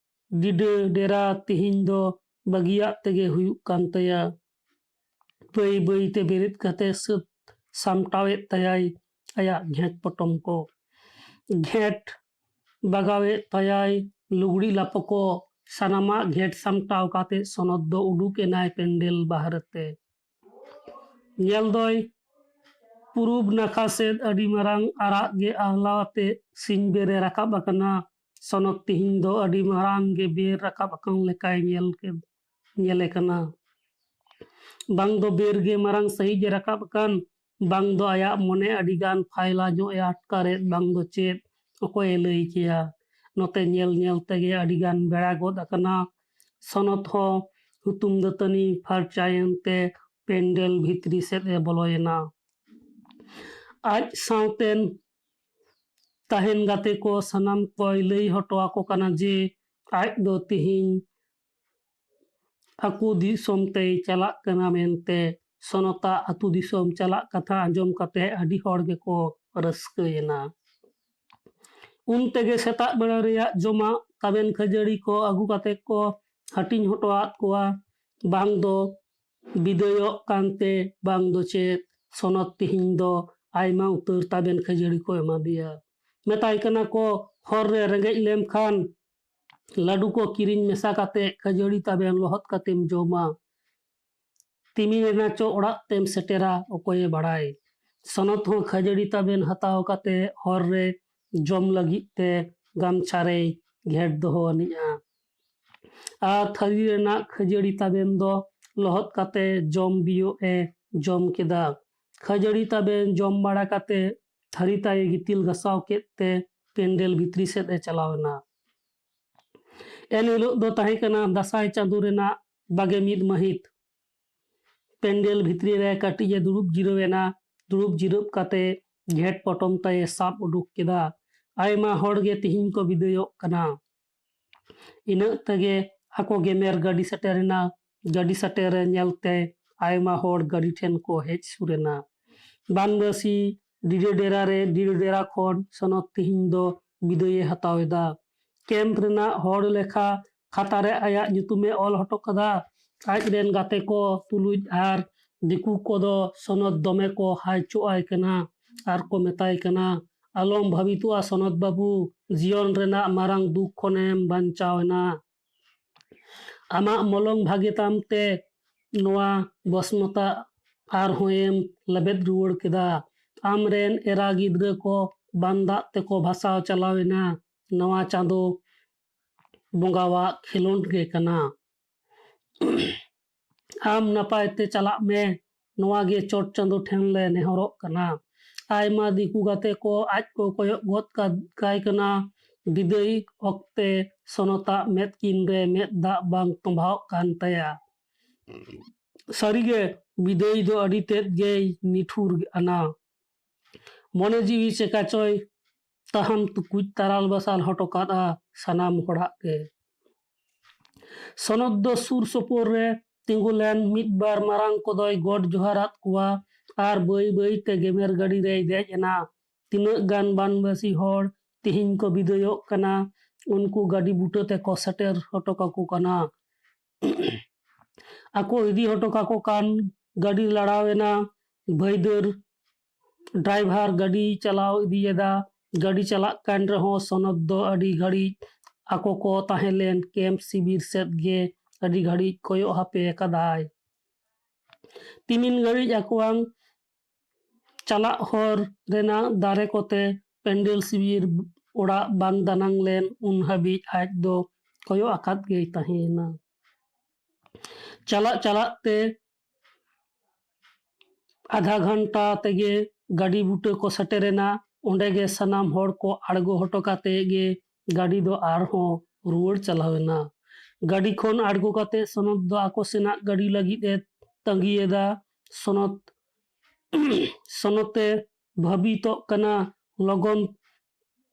ᱰᱤᱰᱟᱹ ᱰᱮᱨᱟ ᱛᱤᱦᱤᱧ ᱫᱚ ᱵᱟᱹᱜᱤᱭᱟᱜ ᱛᱮᱜᱮ ᱦᱩᱭᱩᱜ ᱠᱟᱱ ᱛᱟᱭᱟ᱾ ᱵᱟᱹᱭ ᱵᱟᱹᱭ ᱛᱮ ᱵᱮᱨᱮᱫ ᱠᱟᱛᱮ ᱥᱟᱹᱛ ᱥᱟᱢᱴᱟᱣᱮᱫ ᱛᱟᱭᱟᱭ ᱟᱭᱟᱜ ᱜᱷᱮᱸᱴ ᱯᱚᱴᱚᱢ ᱠᱚ᱾ ᱜᱷᱮᱸᱴ ᱵᱟᱜᱟᱣᱮᱫ ᱛᱟᱭᱟᱭ ᱞᱩᱜᱽᱲᱤ ᱞᱟᱯᱚ ᱠᱚ᱾ ᱥᱟᱱᱟᱢᱟᱜ ᱜᱷᱮᱸᱴ ᱥᱟᱢᱴᱟᱣ ᱠᱟᱛᱮ ᱥᱚᱱᱚᱛ ᱫᱚ ᱩᱰᱩᱠ ᱮᱱᱟᱭ ᱯᱮᱱᱰᱮᱞ ᱵᱟᱦᱨᱮ ᱛᱮ᱾ ᱧᱮᱞ ᱫᱚᱭ ᱯᱩᱨᱩᱵ ᱱᱟᱠᱷᱟ ᱥᱮᱫ ᱟᱹᱰᱤ ᱢᱟᱨᱟᱝ ᱟᱨᱟᱜ ᱜᱮ ᱟᱦᱞᱟ ᱟᱛᱮ ᱥᱤᱧ ᱵᱮᱨᱮ ᱨᱟᱠᱟᱵ ᱟᱠᱟᱱᱟ᱾ ᱥᱚᱱᱚᱛ ᱛᱤᱦᱤᱧ ᱫᱚ ᱟᱹᱰᱤ ᱢᱟᱨᱟᱝ ᱜᱮ ᱵᱮᱨ ᱨᱟᱠᱟᱵ ᱟᱠᱟᱱ ᱞᱮᱠᱟᱭ ᱧᱮᱞ ᱠᱮᱫ ᱧᱮᱞᱮ ᱠᱟᱱᱟ᱾ ᱵᱟᱝ ᱫᱚ ᱵᱮᱨ ᱜᱮ ᱢᱟᱨᱟᱝ ᱥᱟᱺᱦᱤᱡ ᱮ ᱨᱟᱠᱟᱵ ᱟᱠᱟᱱ, ᱵᱟᱝ ᱫᱚ ᱟᱭᱟᱜ ᱢᱚᱱᱮ ᱟᱹᱰᱤ ᱜᱟᱱ ᱯᱷᱟᱭᱞᱟ ᱧᱚᱜ ᱮ ᱟᱴᱠᱟᱨᱮᱫ, ᱵᱟᱝ ᱫᱚ ᱪᱮᱫ, ᱚᱠᱚᱭᱮ ᱞᱟᱹᱭ ᱠᱮᱭᱟ? ᱱᱚᱛᱮ ᱧᱮᱞ ᱧᱮᱞ ᱛᱮᱜᱮ ᱟᱹᱰᱤ ᱜᱟᱱ ᱵᱮᱲᱟ ᱜᱚᱫ ᱟᱠᱟᱱᱟ᱾ ᱥᱚᱱᱚᱛ ᱦᱚᱸ ᱦᱩᱛᱩᱢ ᱫᱟᱹᱛᱟᱹᱱᱤ ᱯᱷᱟᱨᱪᱟᱭᱮᱱ ᱛᱮ ᱯᱮᱱᱰᱮᱞ ᱵᱷᱤᱛᱨᱤ ᱥᱮᱫ ᱮ ᱵᱚᱞᱚᱭᱮᱱᱟ᱾ ᱟᱡ ᱥᱟᱶᱛᱮᱱ ᱛᱟᱦᱮᱱ ᱜᱟᱛᱮ ᱠᱚ ᱥᱟᱱᱟᱢ ᱠᱚᱭ ᱞᱟᱹᱭ ᱦᱚᱴᱚ ᱟᱠᱚ ᱠᱟᱱᱟ ᱡᱮ ᱟᱡ ᱫᱚ ᱛᱤᱦᱤᱧ ᱟᱠᱚ ᱫᱤᱥᱚᱢ ᱛᱮᱭ ᱪᱟᱞᱟᱜ ᱠᱟᱱᱟ ᱢᱮᱱᱛᱮ᱾ ᱥᱚᱱᱚᱛᱟᱜ ᱟᱹᱛᱩ ᱫᱤᱥᱚᱢ ᱪᱟᱞᱟᱜ ᱠᱟᱛᱷᱟ ᱟᱸᱡᱚᱢ ᱠᱟᱛᱮ ᱟᱹᱰᱤ ᱦᱚᱲ ᱜᱮᱠᱚ ᱨᱟᱹᱥᱠᱟᱹᱭᱮᱱᱟ᱾ ᱩᱱ ᱛᱮᱜᱮ ᱥᱮᱛᱟᱜ ᱵᱮᱲᱟ ᱨᱮᱭᱟᱜ ᱡᱚᱢᱟᱜ ᱛᱟᱵᱮᱱ ᱠᱷᱟᱹᱡᱟᱹᱲᱤ ᱠᱚ ᱟᱹᱜᱩ ᱠᱟᱛᱮ ᱠᱚ ᱦᱟᱹᱴᱤᱧ ᱦᱚᱴᱚ ᱟᱫ ᱠᱚᱣᱟ᱾ ᱵᱟᱝ ᱫᱚ ᱵᱤᱫᱟᱹᱭᱚᱜ ᱠᱟᱱᱛᱮ, ᱵᱟᱝ ᱫᱚ ᱪᱮᱫ, ᱥᱚᱱᱚᱛ ᱛᱤᱦᱤᱧ ᱫᱚ ᱟᱭᱢᱟ ᱩᱛᱟᱹᱨ ᱛᱟᱵᱮᱱ ᱠᱷᱟᱹᱡᱟᱹᱲᱤ ᱠᱚ ᱮᱢᱟᱫᱮᱭᱟ᱾ ᱢᱮᱛᱟᱭ ᱠᱟᱱᱟ ᱠᱚ, ᱦᱚᱨ ᱨᱮ ᱨᱮᱸᱜᱮᱡ ᱞᱮᱢ ᱠᱷᱟᱱ ᱞᱟᱹᱰᱩ ᱠᱚ ᱠᱤᱨᱤᱧ ᱢᱮᱥᱟ ᱠᱟᱛᱮ ᱠᱷᱟᱹᱡᱟᱹᱲᱤ ᱛᱟᱵᱮᱱ ᱞᱚᱦᱚᱫ ᱠᱟᱛᱮᱢ ᱡᱚᱢᱟ᱾ ᱛᱤᱢᱤᱱ ᱮᱱᱟ ᱪᱚ ᱚᱲᱟᱜ ᱛᱮᱢ ᱥᱮᱴᱮᱨᱟ, ᱚᱠᱚᱭᱮ ᱵᱟᱲᱟᱭ᱾ ᱥᱚᱱᱚᱛ ᱦᱚᱸ ᱠᱷᱟᱹᱡᱟᱹᱲᱤ ᱛᱟᱵᱮᱱ ᱦᱟᱛᱟᱣ ᱠᱟᱛᱮ ᱦᱚᱨ ᱨᱮ ᱡᱚᱢ ᱞᱟᱹᱜᱤᱫ ᱛᱮ ᱜᱟᱢᱪᱷᱟ ᱨᱮᱭ ᱜᱷᱮᱴ ᱫᱚᱦᱚ ᱟᱹᱱᱤᱡᱼᱟ᱾ ᱟᱨ ᱛᱷᱟᱹᱨᱤ ᱨᱮᱱᱟᱜ ᱠᱷᱟᱹᱡᱟᱹᱲᱤ ᱛᱟᱵᱮᱱ ᱫᱚ ᱞᱚᱦᱚᱫ ᱠᱟᱛᱮ ᱡᱚᱢ ᱵᱤᱭᱳᱜ ᱮ ᱡᱚᱢ ᱠᱮᱫᱟ᱾ ᱠᱷᱟᱹᱡᱟᱹᱲᱤ ᱛᱟᱵᱮᱱ ᱡᱚᱢ ᱵᱟᱲᱟ ᱠᱟᱛᱮ ᱛᱷᱟᱹᱨᱤ ᱛᱟᱭᱮ ᱜᱤᱛᱤᱞ ᱜᱷᱟᱥᱟᱣ ᱠᱮᱫ ᱛᱮ ᱯᱮᱱᱰᱮᱞ ᱵᱷᱤᱛᱨᱤ ᱥᱮᱫ ᱮ ᱪᱟᱞᱟᱣ ᱮᱱᱟ᱾ ᱮᱱ ᱦᱤᱞᱳᱜ ᱫᱚ ᱛᱟᱦᱮᱸ ᱠᱟᱱᱟ ᱫᱟᱸᱥᱟᱭ ᱪᱟᱸᱫᱳ ᱨᱮᱱᱟᱜ ᱵᱟᱜᱮ ᱢᱤᱫ ᱢᱟᱹᱦᱤᱛ᱾ ᱯᱮᱱᱰᱮᱞ ᱵᱷᱤᱛᱨᱤ ᱨᱮ ᱠᱟᱹᱴᱤᱡ ᱮ ᱫᱩᱲᱩᱵ ᱡᱤᱨᱟᱹᱣ ᱮᱱᱟ᱾ ᱫᱩᱲᱩᱵ ᱡᱤᱨᱟᱹᱣ ᱠᱟᱛᱮ ᱜᱷᱮᱴ ᱯᱚᱴᱚᱢ ᱛᱟᱭᱮ ᱥᱟᱵ ᱩᱰᱩᱠ ᱠᱮᱫᱟ᱾ ᱟᱭᱢᱟ ᱦᱚᱲ ᱜᱮ ᱛᱤᱦᱤᱧ ᱠᱚ ᱵᱤᱫᱟᱹᱭᱚᱜ ᱠᱟᱱᱟ᱾ ᱤᱱᱟᱹᱜ ᱛᱮᱜᱮ ᱟᱠᱚ ᱜᱮᱢᱮᱨ ᱜᱟᱹᱰᱤ ᱥᱮᱴᱮᱨᱮᱱᱟ᱾ ᱜᱟᱹᱰᱤ ᱥᱮᱴᱮᱨ ᱨᱮ ᱧᱮᱞᱛᱮ ᱟᱭᱢᱟ ᱦᱚᱲ ᱜᱟᱹᱰᱤ ᱴᱷᱮᱱ ᱠᱚ ᱦᱮᱡ ᱥᱩᱨ ᱮᱱᱟ᱾ ᱵᱟᱱᱵᱟᱹᱥᱤ ᱰᱤᱰᱟᱹ ᱰᱮᱨᱟ ᱨᱮ, ᱰᱤᱰᱟᱹ ᱰᱮᱨᱟ ᱠᱷᱚᱱ ᱥᱚᱱᱚᱛ ᱛᱤᱦᱤᱧ ᱫᱚ ᱵᱤᱫᱟᱹᱭᱮ ᱦᱟᱛᱟᱣ ᱮᱫᱟ᱾ ᱠᱮᱢᱯ ᱨᱮᱱᱟᱜ ᱦᱚᱲ ᱞᱮᱠᱷᱟ ᱠᱷᱟᱛᱟ ᱨᱮ ᱟᱭᱟᱜ ᱧᱩᱛᱩᱢᱮ ᱚᱞ ᱦᱚᱴᱚ ᱠᱟᱫᱟ᱾ ᱟᱡ ᱨᱮᱱ ᱜᱟᱛᱮ ᱠᱚ ᱛᱩᱞᱩᱡ ᱟᱨ ᱫᱤᱠᱩ ᱠᱚᱫᱚ ᱥᱚᱱᱚᱛ ᱫᱚᱢᱮ ᱠᱚ ᱦᱟᱭ ᱪᱚᱜ ᱟᱭ ᱠᱟᱱᱟ ᱟᱨ ᱠᱚ ᱢᱮᱛᱟᱭ ᱠᱟᱱᱟ, "ᱟᱞᱚᱢ ᱵᱷᱟᱵᱤᱛᱚᱜᱼᱟ ᱥᱚᱱᱚᱛ ᱵᱟᱹᱵᱩ, ᱡᱤᱭᱚᱱ ᱨᱮᱱᱟᱜ ᱢᱟᱨᱟᱝ ᱫᱩᱠ ᱠᱷᱚᱱᱮᱢ ᱵᱟᱧᱪᱟᱣ ᱮᱱᱟ᱾ ᱟᱢᱟᱜ ᱢᱚᱞᱚᱝ ᱵᱷᱟᱜᱮ ᱛᱟᱢ ᱛᱮ ᱱᱚᱣᱟ ᱵᱚᱥᱢᱚᱛᱟ ᱟᱨᱦᱚᱸ ᱮᱢ ᱞᱮᱵᱮᱫ ᱨᱩᱣᱟᱹᱲ ᱠᱮᱫᱟ᱾ ᱟᱢᱨᱮᱱ ᱮᱨᱟ ᱜᱤᱫᱽᱨᱟᱹ ᱠᱚ ᱵᱟᱱ ᱫᱟᱜ ᱛᱮᱠᱚ ᱵᱷᱟᱥᱟᱣ ᱪᱟᱞᱟᱣ ᱮᱱᱟ᱾ ᱱᱚᱣᱟ ᱪᱟᱸᱫᱳ ᱵᱚᱸᱜᱟᱣᱟᱜ ᱠᱷᱮᱞᱳᱰ ᱜᱮ ᱠᱟᱱᱟ᱾ ᱟᱢ ᱱᱟᱯᱟᱭ ᱛᱮ ᱪᱟᱞᱟᱜ ᱢᱮ, ᱱᱚᱣᱟ ᱜᱮ ᱪᱚᱴ ᱪᱟᱸᱫᱳ ᱴᱷᱮᱱ ᱞᱮ ᱱᱮᱦᱚᱨᱚᱜ ᱠᱟᱱᱟ᱾" ᱟᱭᱢᱟ ᱫᱤᱠᱩ ᱜᱟᱛᱮ ᱠᱚ ᱟᱡ ᱠᱚ ᱠᱚᱭᱚᱜ ᱜᱚᱫ ᱠᱟᱭ ᱠᱟᱱᱟ᱾ ᱵᱤᱫᱟᱹᱭ ᱚᱠᱛᱮ ᱥᱚᱱᱚᱛᱟᱜ ᱢᱮᱫ ᱠᱤᱱ ᱨᱮ ᱢᱮᱫ ᱫᱟᱜ ᱵᱟᱝ ᱛᱚᱸᱵᱷᱟᱣᱜ ᱠᱟᱱ ᱛᱟᱭᱟ᱾ ᱥᱟᱹᱨᱤᱜᱮ ᱵᱤᱫᱟᱹᱭ ᱫᱚ ᱟᱹᱰᱤ ᱛᱮᱫ ᱜᱮᱭ ᱱᱤᱴᱷᱩᱨ ᱟᱱᱟ᱾ ᱢᱚᱱᱮ ᱡᱤᱣᱤ ᱪᱮᱠᱟ ᱪᱚᱭ ᱛᱟᱦᱟᱢ ᱛᱩᱠᱩᱡ ᱛᱟᱨᱟᱞ ᱵᱟᱥᱟᱞ ᱦᱚᱴᱚ ᱠᱟᱫᱼᱟ ᱥᱟᱱᱟᱢ ᱦᱚᱲᱟᱜ ᱜᱮ᱾ ᱥᱚᱱᱚᱛ ᱫᱚ ᱥᱩᱨ ᱥᱩᱯᱩᱨ ᱨᱮ ᱛᱤᱸᱜᱩ ᱞᱮᱱ ᱢᱤᱫ ᱵᱟᱨ ᱢᱟᱨᱟᱝ ᱠᱚᱫᱚᱭ ᱜᱚᱰ ᱡᱚᱦᱟᱨᱟᱫ ᱠᱚᱣᱟ ᱟᱨ ᱵᱟᱹᱭ ᱵᱟᱹᱭ ᱛᱮ ᱜᱮᱢᱮᱨ ᱜᱟᱹᱰᱤ ᱨᱮᱭ ᱫᱮᱡ ᱮᱱᱟ᱾ ᱛᱤᱱᱟᱹᱜ ᱜᱟᱱ ᱵᱟᱱᱵᱟᱥᱤ ᱦᱚᱲ ᱛᱤᱦᱤᱧ ᱠᱚ ᱵᱤᱫᱟᱹᱭᱚᱜ ᱠᱟᱱᱟ, ᱩᱱᱠᱩ ᱜᱟᱹᱰᱤ ᱵᱩᱴᱟᱹ ᱛᱮᱠᱚ ᱥᱮᱴᱮᱨ ᱦᱚᱴᱚ ᱠᱟᱠᱚ ᱠᱟᱱᱟ᱾ ᱟᱠᱚ ᱤᱫᱤ ᱦᱚᱴᱚ ᱠᱟᱠᱚ ᱠᱟᱱ ᱜᱟᱹᱰᱤ ᱞᱟᱲᱟᱣ ᱮᱱᱟ᱾ ᱵᱷᱟᱹᱭᱫᱟᱹᱨ ᱰᱨᱟᱭᱵᱷᱟᱨ ᱜᱟᱹᱰᱤ ᱪᱟᱞᱟᱣ ᱤᱫᱤᱭᱮᱫᱟ᱾ ᱜᱟᱹᱰᱤ ᱪᱟᱞᱟᱜ ᱠᱟᱱ ᱨᱮᱦᱚᱸ ᱥᱚᱱᱚᱛ ᱫᱚ ᱟᱹᱰᱤ ᱜᱷᱟᱹᱲᱤᱡ ᱟᱠᱚ ᱠᱚ ᱛᱟᱦᱮᱸ ᱞᱮᱱ ᱠᱮᱢᱯ ᱥᱤᱵᱤᱨ ᱥᱮᱫ ᱜᱮ ᱟᱹᱰᱤ ᱜᱷᱟᱹᱲᱤᱡ ᱠᱚᱭᱚᱜ ᱦᱟᱯᱮ ᱟᱠᱟᱫᱟᱭ᱾ ᱛᱤᱢᱤᱱ ᱜᱷᱟᱹᱲᱤᱡ ᱟᱠᱚᱣᱟᱝ ᱪᱟᱞᱟᱜ ᱦᱚᱨ ᱨᱮᱱᱟᱜ ᱫᱟᱨᱮ ᱠᱚᱛᱮ ᱯᱮᱱᱰᱮᱞ ᱥᱤᱵᱤᱨ ᱚᱲᱟᱜ ᱵᱟᱝ ᱫᱟᱱᱟᱝ ᱞᱮᱱ ᱩᱱ ᱦᱟᱹᱵᱤᱡ ᱟᱡ ᱫᱚ ᱠᱚᱭᱚᱜ ᱟᱠᱟᱫ ᱜᱮᱭ ᱛᱟᱦᱮᱸᱭᱮᱱᱟ᱾ ᱪᱟᱞᱟᱜ ᱪᱟᱞᱟᱜ ᱛᱮ ᱟᱫᱷᱟ ᱜᱷᱚᱱᱴᱟ ᱛᱮᱜᱮ ᱜᱟᱹᱰᱤ ᱵᱩᱴᱟᱹ ᱠᱚ ᱥᱮᱴᱮᱨᱮᱱᱟ᱾ ᱚᱸᱰᱮ ᱜᱮ ᱥᱟᱱᱟᱢ ᱦᱚᱲ ᱠᱚ ᱟᱬᱜᱚ ᱦᱚᱴᱚ ᱠᱟᱛᱮ ᱜᱮ ᱜᱟᱹᱰᱤ ᱫᱚ ᱟᱨᱦᱚᱸ ᱨᱩᱣᱟᱹᱲ ᱪᱟᱞᱟᱣ ᱮᱱᱟ᱾ ᱜᱟᱹᱰᱤ ᱠᱷᱚᱱ ᱟᱬᱜᱚ ᱠᱟᱛᱮ ᱥᱚᱱᱚᱛ ᱫᱚ ᱟᱠᱚ ᱥᱮᱱᱟᱜ ᱜᱟᱹᱰᱤ ᱞᱟᱹᱜᱤᱫ ᱮ ᱛᱟᱺᱜᱤᱭᱮᱫᱟ᱾ ᱥᱚᱱᱚᱛ ᱥᱚᱱᱚᱛᱮ ᱵᱷᱟᱹᱵᱤᱛᱚᱜ ᱠᱟᱱᱟ, ᱞᱚᱜᱚᱱ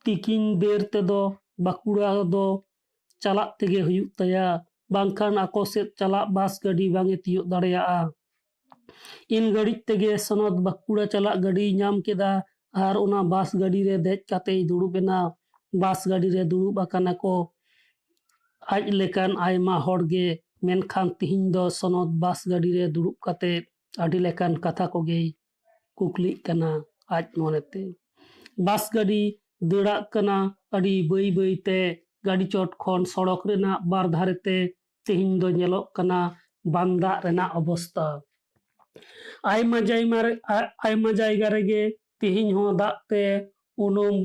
ᱛᱤᱠᱤᱱ ᱵᱮᱨ ᱛᱮᱫᱚ ᱵᱟᱸᱠᱩᱲᱟ ᱫᱚ ᱪᱟᱞᱟᱜ ᱛᱮᱜᱮ ᱦᱩᱭᱩᱜ ᱛᱟᱭᱟ, ᱵᱟᱝᱠᱷᱟᱱ ᱟᱠᱚ ᱥᱮᱫ ᱪᱟᱞᱟᱜ ᱵᱟᱥ ᱜᱟᱹᱰᱤ ᱵᱟᱝ ᱮ ᱛᱤᱭᱳᱜ ᱫᱟᱲᱮᱭᱟᱜᱼᱟ᱾ ᱤᱱ ᱜᱷᱟᱹᱲᱤᱡ ᱛᱮᱜᱮ ᱥᱚᱱᱚᱛ ᱵᱟᱸᱠᱩᱲᱟ ᱪᱟᱞᱟᱜ ᱜᱟᱹᱰᱤᱭ ᱧᱟᱢ ᱠᱮᱫᱟ ᱟᱨ ᱚᱱᱟ ᱵᱟᱥ ᱜᱟᱹᱰᱤ ᱨᱮ ᱫᱮᱡ ᱠᱟᱛᱮᱭ ᱫᱩᱲᱩᱵ ᱮᱱᱟ᱾ ᱵᱟᱥ ᱜᱟᱹᱰᱤ ᱨᱮ ᱫᱩᱲᱩᱵ ᱟᱠᱟᱱᱟ ᱠᱚ ᱟᱡ ᱞᱮᱠᱟᱱ ᱟᱭᱢᱟ ᱦᱚᱲ ᱜᱮ, ᱢᱮᱱᱠᱷᱟᱱ ᱛᱤᱦᱤᱧ ᱫᱚ ᱥᱚᱱᱚᱛ ᱵᱟᱥ ᱜᱟᱹᱰᱤ ᱨᱮ ᱫᱩᱲᱩᱵ ᱠᱟᱛᱮ ᱟᱹᱰᱤ ᱞᱮᱠᱟᱱ ᱠᱟᱛᱷᱟ ᱠᱚᱜᱮᱭ ᱠᱩᱠᱞᱤᱜ ᱠᱟᱱᱟ ᱟᱡ ᱢᱚᱱᱮᱛᱮ᱾ ᱵᱟᱥ ᱜᱟᱹᱰᱤ ᱫᱟᱹᱲᱟᱜ ᱠᱟᱱᱟ ᱟᱹᱰᱤ ᱵᱟᱹᱭ ᱵᱟᱹᱭ ᱛᱮ᱾ ᱜᱟᱹᱰᱤ ᱪᱚᱴ ᱠᱷᱚᱱ ᱥᱚᱲᱚᱠ ᱨᱮᱱᱟᱜ ᱵᱟᱨ ᱫᱷᱟᱨᱮ ᱛᱮ ᱛᱮᱦᱮᱧ ᱫᱚ ᱧᱮᱞᱚᱜ ᱠᱟᱱᱟ ᱵᱟᱱ ᱫᱟᱜ ᱨᱮᱱᱟᱜ ᱚᱵᱚᱥᱛᱟ᱾ ᱟᱭᱢᱟ ᱡᱟᱭᱢᱟ ᱨᱮ-, ᱟ-, ᱟᱭᱢᱟ ᱡᱟᱭᱜᱟ ᱨᱮᱜᱮ ᱛᱮᱦᱮᱧ ᱦᱚᱸ ᱫᱟᱜ ᱛᱮ ᱩᱱᱩᱢ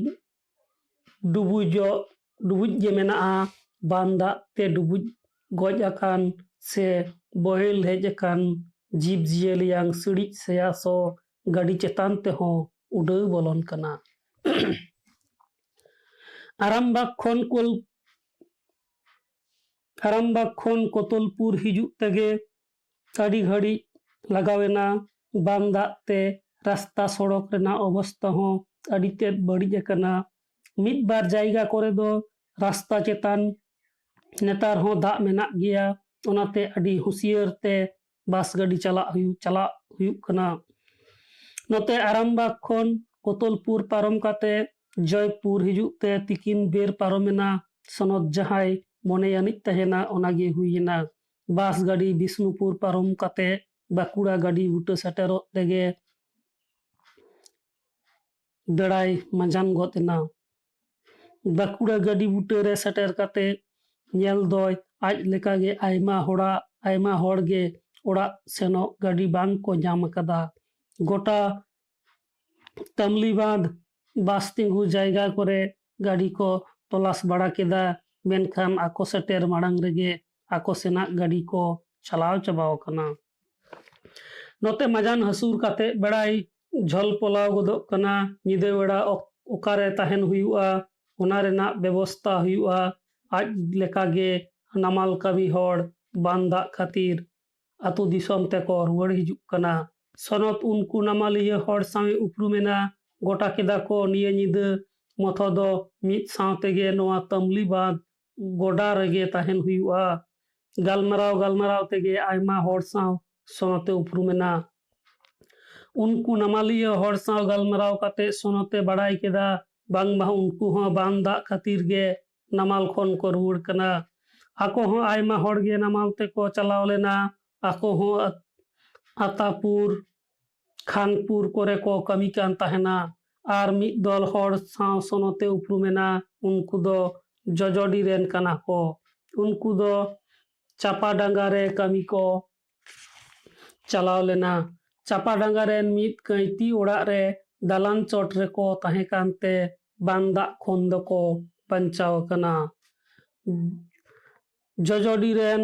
ᱰᱩᱵᱩᱡᱚᱜ, ᱰᱩᱵᱩᱡ ᱜᱮ ᱢᱮᱱᱟᱜᱼᱟ᱾ ᱵᱟᱱ ᱫᱟᱜ ᱛᱮ ᱰᱩᱵᱩᱡ ᱜᱚᱡ ᱟᱠᱟᱱ ᱥᱮ ᱵᱚᱦᱮᱞ ᱦᱮᱡ ᱟᱠᱟᱱ ᱡᱤᱵᱽ ᱡᱤᱭᱟᱹᱞᱤᱭᱟᱝ ᱥᱤᱲᱤᱡ ᱥᱮᱭᱟ ᱥᱚ ᱜᱟᱹᱰᱤ ᱪᱮᱛᱟᱱ ᱛᱮᱦᱚᱸ ᱩᱰᱟᱹᱣ ᱵᱚᱞᱚᱱ ᱠᱟᱱᱟ᱾ ᱟᱨᱟᱢᱵᱟᱜᱽ ᱠᱷᱚᱱ ᱠᱳᱞ-, ᱟᱨᱟᱢᱵᱟᱜᱽ ᱠᱷᱚᱱ ᱠᱳᱛᱚᱞᱯᱩᱨ ᱦᱤᱡᱩᱜ ᱛᱮᱜᱮ ᱟᱹᱰᱤ ᱜᱷᱟᱹᱲᱤᱡ ᱞᱟᱜᱟᱣ ᱮᱱᱟ᱾ ᱵᱟᱱ ᱫᱟᱜ ᱛᱮ ᱨᱟᱥᱛᱟ ᱥᱚᱲᱚᱠ ᱨᱮᱱᱟᱜ ᱚᱵᱚᱥᱛᱟ ᱦᱚᱸ ᱟᱹᱰᱤ ᱛᱮᱫ ᱵᱟᱹᱲᱤᱡ ᱟᱠᱟᱱᱟ᱾ ᱢᱤᱫ ᱵᱟᱨ ᱡᱟᱭᱜᱟ ᱠᱚᱨᱮ ᱫᱚ ᱨᱟᱥᱛᱟ ᱪᱮᱛᱟᱱ ᱱᱮᱛᱟᱨ ᱦᱚᱸ ᱫᱟᱜ ᱢᱮᱱᱟᱜ ᱜᱮᱭᱟ, ᱚᱱᱟᱛᱮ ᱟᱹᱰᱤ ᱦᱩᱸᱥᱤᱭᱟᱹᱨ ᱛᱮ ᱵᱟᱥ ᱜᱟᱹᱰᱤ ᱪᱟᱞᱟᱜ ᱦᱩᱭᱩᱜ ᱪᱟᱞᱟᱜ ᱦᱩᱭᱩᱜ ᱠᱟᱱᱟ᱾ ᱱᱚᱛᱮ ᱟᱨᱟᱢᱵᱟᱜᱽ ᱠᱷᱚᱱ ᱠᱳᱛᱚᱞᱯᱩᱨ ᱯᱟᱨᱚᱢ ᱠᱟᱛᱮ ᱡᱚᱭᱯᱩᱨ ᱦᱤᱡᱩᱜ ᱛᱮ ᱛᱤᱠᱤᱱ ᱵᱮᱨ ᱯᱟᱨᱚᱢᱮᱱᱟ᱾ ᱥᱚᱱᱚᱛ ᱡᱟᱦᱟᱸᱭ ᱢᱚᱱᱮ ᱟᱹᱱᱤᱡ ᱛᱟᱦᱮᱱᱟ, ᱚᱱᱟᱜᱮ ᱦᱩᱭᱮᱱᱟ᱾ ᱵᱟᱥ ᱜᱟᱹᱰᱤ ᱵᱤᱥᱱᱩᱯᱩᱨ ᱯᱟᱨᱚᱢ ᱠᱟᱛᱮ ᱵᱟᱸᱠᱩᱲᱟ ᱜᱟᱹᱰᱤ ᱵᱩᱴᱟᱹ ᱥᱮᱴᱮᱨᱚᱜ ᱛᱮᱜᱮ ᱵᱮᱲᱟᱭ ᱢᱟᱸᱡᱟᱱ ᱜᱚᱫ ᱮᱱᱟ᱾ ᱵᱟᱸᱠᱩᱲᱟ ᱜᱟᱹᱰᱤ ᱵᱩᱴᱟᱹ ᱨᱮ ᱥᱮᱴᱮᱨ ᱠᱟᱛᱮ ᱧᱮᱞ ᱫᱚᱭ ᱟᱡ ᱞᱮᱠᱟᱜᱮ ᱟᱭᱢᱟ ᱦᱚᱲᱟᱜ ᱟᱭᱢᱟ ᱦᱚᱲ ᱜᱮ ᱚᱲᱟᱜ ᱥᱮᱱᱚᱜ ᱜᱟᱹᱰᱤ ᱵᱟᱝ ᱠᱚ ᱧᱟᱢ ᱟᱠᱟᱫᱟ᱾ ᱜᱚᱴᱟ ᱛᱟᱢᱞᱤ ᱵᱟᱸᱫᱷ ᱵᱟᱥ ᱛᱤᱸᱜᱩ ᱡᱟᱭᱜᱟ ᱠᱚᱨᱮ ᱜᱟᱹᱰᱤ ᱠᱚ ᱛᱚᱞᱟᱥ ᱵᱟᱲᱟ ᱠᱮᱫᱟ, ᱢᱮᱱᱠᱷᱟᱱ ᱟᱠᱚ ᱥᱮᱴᱮᱨ ᱢᱟᱲᱟᱝ ᱨᱮᱜᱮ ᱟᱠᱚ ᱥᱮᱱᱟᱜ ᱜᱟᱹᱰᱤ ᱠᱚ ᱪᱟᱞᱟᱣ ᱪᱟᱵᱟᱣ ᱟᱠᱟᱱᱟ᱾ ᱱᱚᱛᱮ ᱢᱟᱡᱟᱱ ᱦᱟᱹᱥᱩᱨ ᱠᱟᱛᱮ ᱵᱮᱲᱟᱭ ᱡᱷᱚᱞ ᱯᱚᱞᱟᱣ ᱜᱚᱫᱚᱜ ᱠᱟᱱᱟ᱾ ᱧᱤᱫᱟᱹ ᱵᱮᱲᱟ ᱚᱠ-, ᱚᱠᱟᱨᱮ ᱛᱟᱦᱮᱱ ᱦᱩᱭᱩᱜᱼᱟ, ᱚᱱᱟ ᱨᱮᱱᱟᱜ ᱵᱮᱵᱚᱥᱛᱟ ᱦᱩᱭᱩᱜᱼᱟ᱾ ᱟᱡ ᱞᱮᱠᱟᱜᱮ ᱱᱟᱢᱟᱞ ᱠᱟᱹᱢᱤ ᱦᱚᱲ ᱵᱟᱱ ᱫᱟᱜ ᱠᱷᱟᱹᱛᱤᱨ ᱟᱹᱛᱩ ᱫᱤᱥᱚᱢ ᱛᱮᱠᱚ ᱨᱩᱣᱟᱹᱲ ᱦᱤᱡᱩᱜ ᱠᱟᱱᱟ᱾ ᱥᱚᱱᱚᱛ ᱩᱱᱠᱩ ᱱᱟᱢᱟᱞᱤᱭᱟᱹ ᱦᱚᱲ ᱥᱟᱶ ᱮ ᱩᱯᱨᱩᱢᱮᱱᱟ᱾ ᱜᱚᱴᱟ ᱠᱮᱫᱟ ᱠᱚ ᱱᱤᱭᱟᱹ ᱧᱤᱫᱟᱹ ᱢᱚᱛᱷᱚ ᱫᱚ ᱢᱤᱫ ᱥᱟᱶ ᱛᱮᱜᱮ ᱱᱚᱣᱟ ᱛᱟᱢᱞᱤ ᱵᱟᱸᱫᱷ ᱜᱚᱰᱟ ᱨᱮᱜᱮ ᱛᱟᱦᱮᱱ ᱦᱩᱭᱩᱜᱼᱟ᱾ ᱜᱟᱞᱢᱟᱨᱟᱣ ᱜᱟᱞᱢᱟᱨᱟᱣ ᱛᱮᱜᱮ ᱟᱭᱢᱟ ᱦᱚᱲ ᱥᱟᱶ ᱥᱚᱱᱚᱛᱮ ᱩᱯᱨᱩᱢᱮᱱᱟ᱾ ᱩᱱᱠᱩ ᱱᱟᱢᱟᱞᱤᱭᱟᱹ ᱦᱚᱲ ᱥᱟᱶ ᱜᱟᱞᱢᱟᱨᱟᱣ ᱠᱟᱛᱮ ᱥᱚᱱᱚᱛᱮ ᱵᱟᱲᱟᱭ ᱠᱮᱫᱟ ᱵᱟᱝᱢᱟ ᱩᱱᱠᱩ ᱦᱚᱸ ᱵᱟᱱ ᱫᱟᱜ ᱠᱷᱟᱹᱛᱤᱨ ᱜᱮ ᱱᱟᱢᱟᱞ ᱠᱷᱚᱱ ᱠᱚ ᱨᱩᱣᱟᱹᱲ ᱠᱟᱱᱟ᱾ ᱟᱠᱚ ᱦᱚᱸ ᱟᱭᱢᱟ ᱦᱚᱲ ᱜᱮ ᱱᱟᱢᱟᱞ ᱛᱮᱠᱚ ᱪᱟᱞᱟᱣ ᱞᱮᱱᱟ᱾ ᱟᱠᱚ ᱦᱚᱸ ᱟᱛ-, ᱟᱛᱟᱯᱩᱨ, ᱠᱷᱟᱱᱯᱩᱨ ᱠᱚᱨᱮ ᱠᱚ ᱠᱟᱹᱢᱤ ᱠᱟᱱ ᱛᱟᱦᱮᱱᱟ᱾ ᱟᱨ ᱢᱤᱫ ᱫᱚᱞ ᱦᱚᱲ ᱥᱟᱶ ᱥᱚᱱᱚᱛᱮ ᱩᱯᱨᱩᱢᱮᱱᱟ, ᱩᱱᱠᱩ ᱫᱚ ᱡᱚᱡᱚᱰᱤ ᱨᱮᱱ ᱠᱟᱱᱟ ᱠᱚ᱾ ᱩᱱᱠᱩ ᱫᱚ ᱪᱟᱯᱟ ᱰᱟᱸᱜᱟ ᱨᱮ ᱠᱟᱹᱢᱤ ᱠᱚ ᱪᱟᱞᱟᱣ ᱞᱮᱱᱟ᱾ ᱪᱟᱯᱟ ᱰᱟᱸᱜᱟ ᱨᱮᱱ ᱢᱤᱫ ᱠᱟᱹᱭᱛᱤ ᱚᱲᱟᱜ ᱨᱮ ᱫᱟᱞᱟᱱ ᱪᱚᱴ ᱨᱮᱠᱚ ᱛᱟᱦᱮᱸ ᱠᱟᱱᱛᱮ ᱵᱟᱱ ᱫᱟᱜ ᱠᱷᱚᱱ ᱫᱚᱠᱚ ᱵᱟᱧᱪᱟᱣ ᱟᱠᱟᱱᱟ᱾ ᱡᱚᱡᱚᱰᱤ ᱨᱮᱱ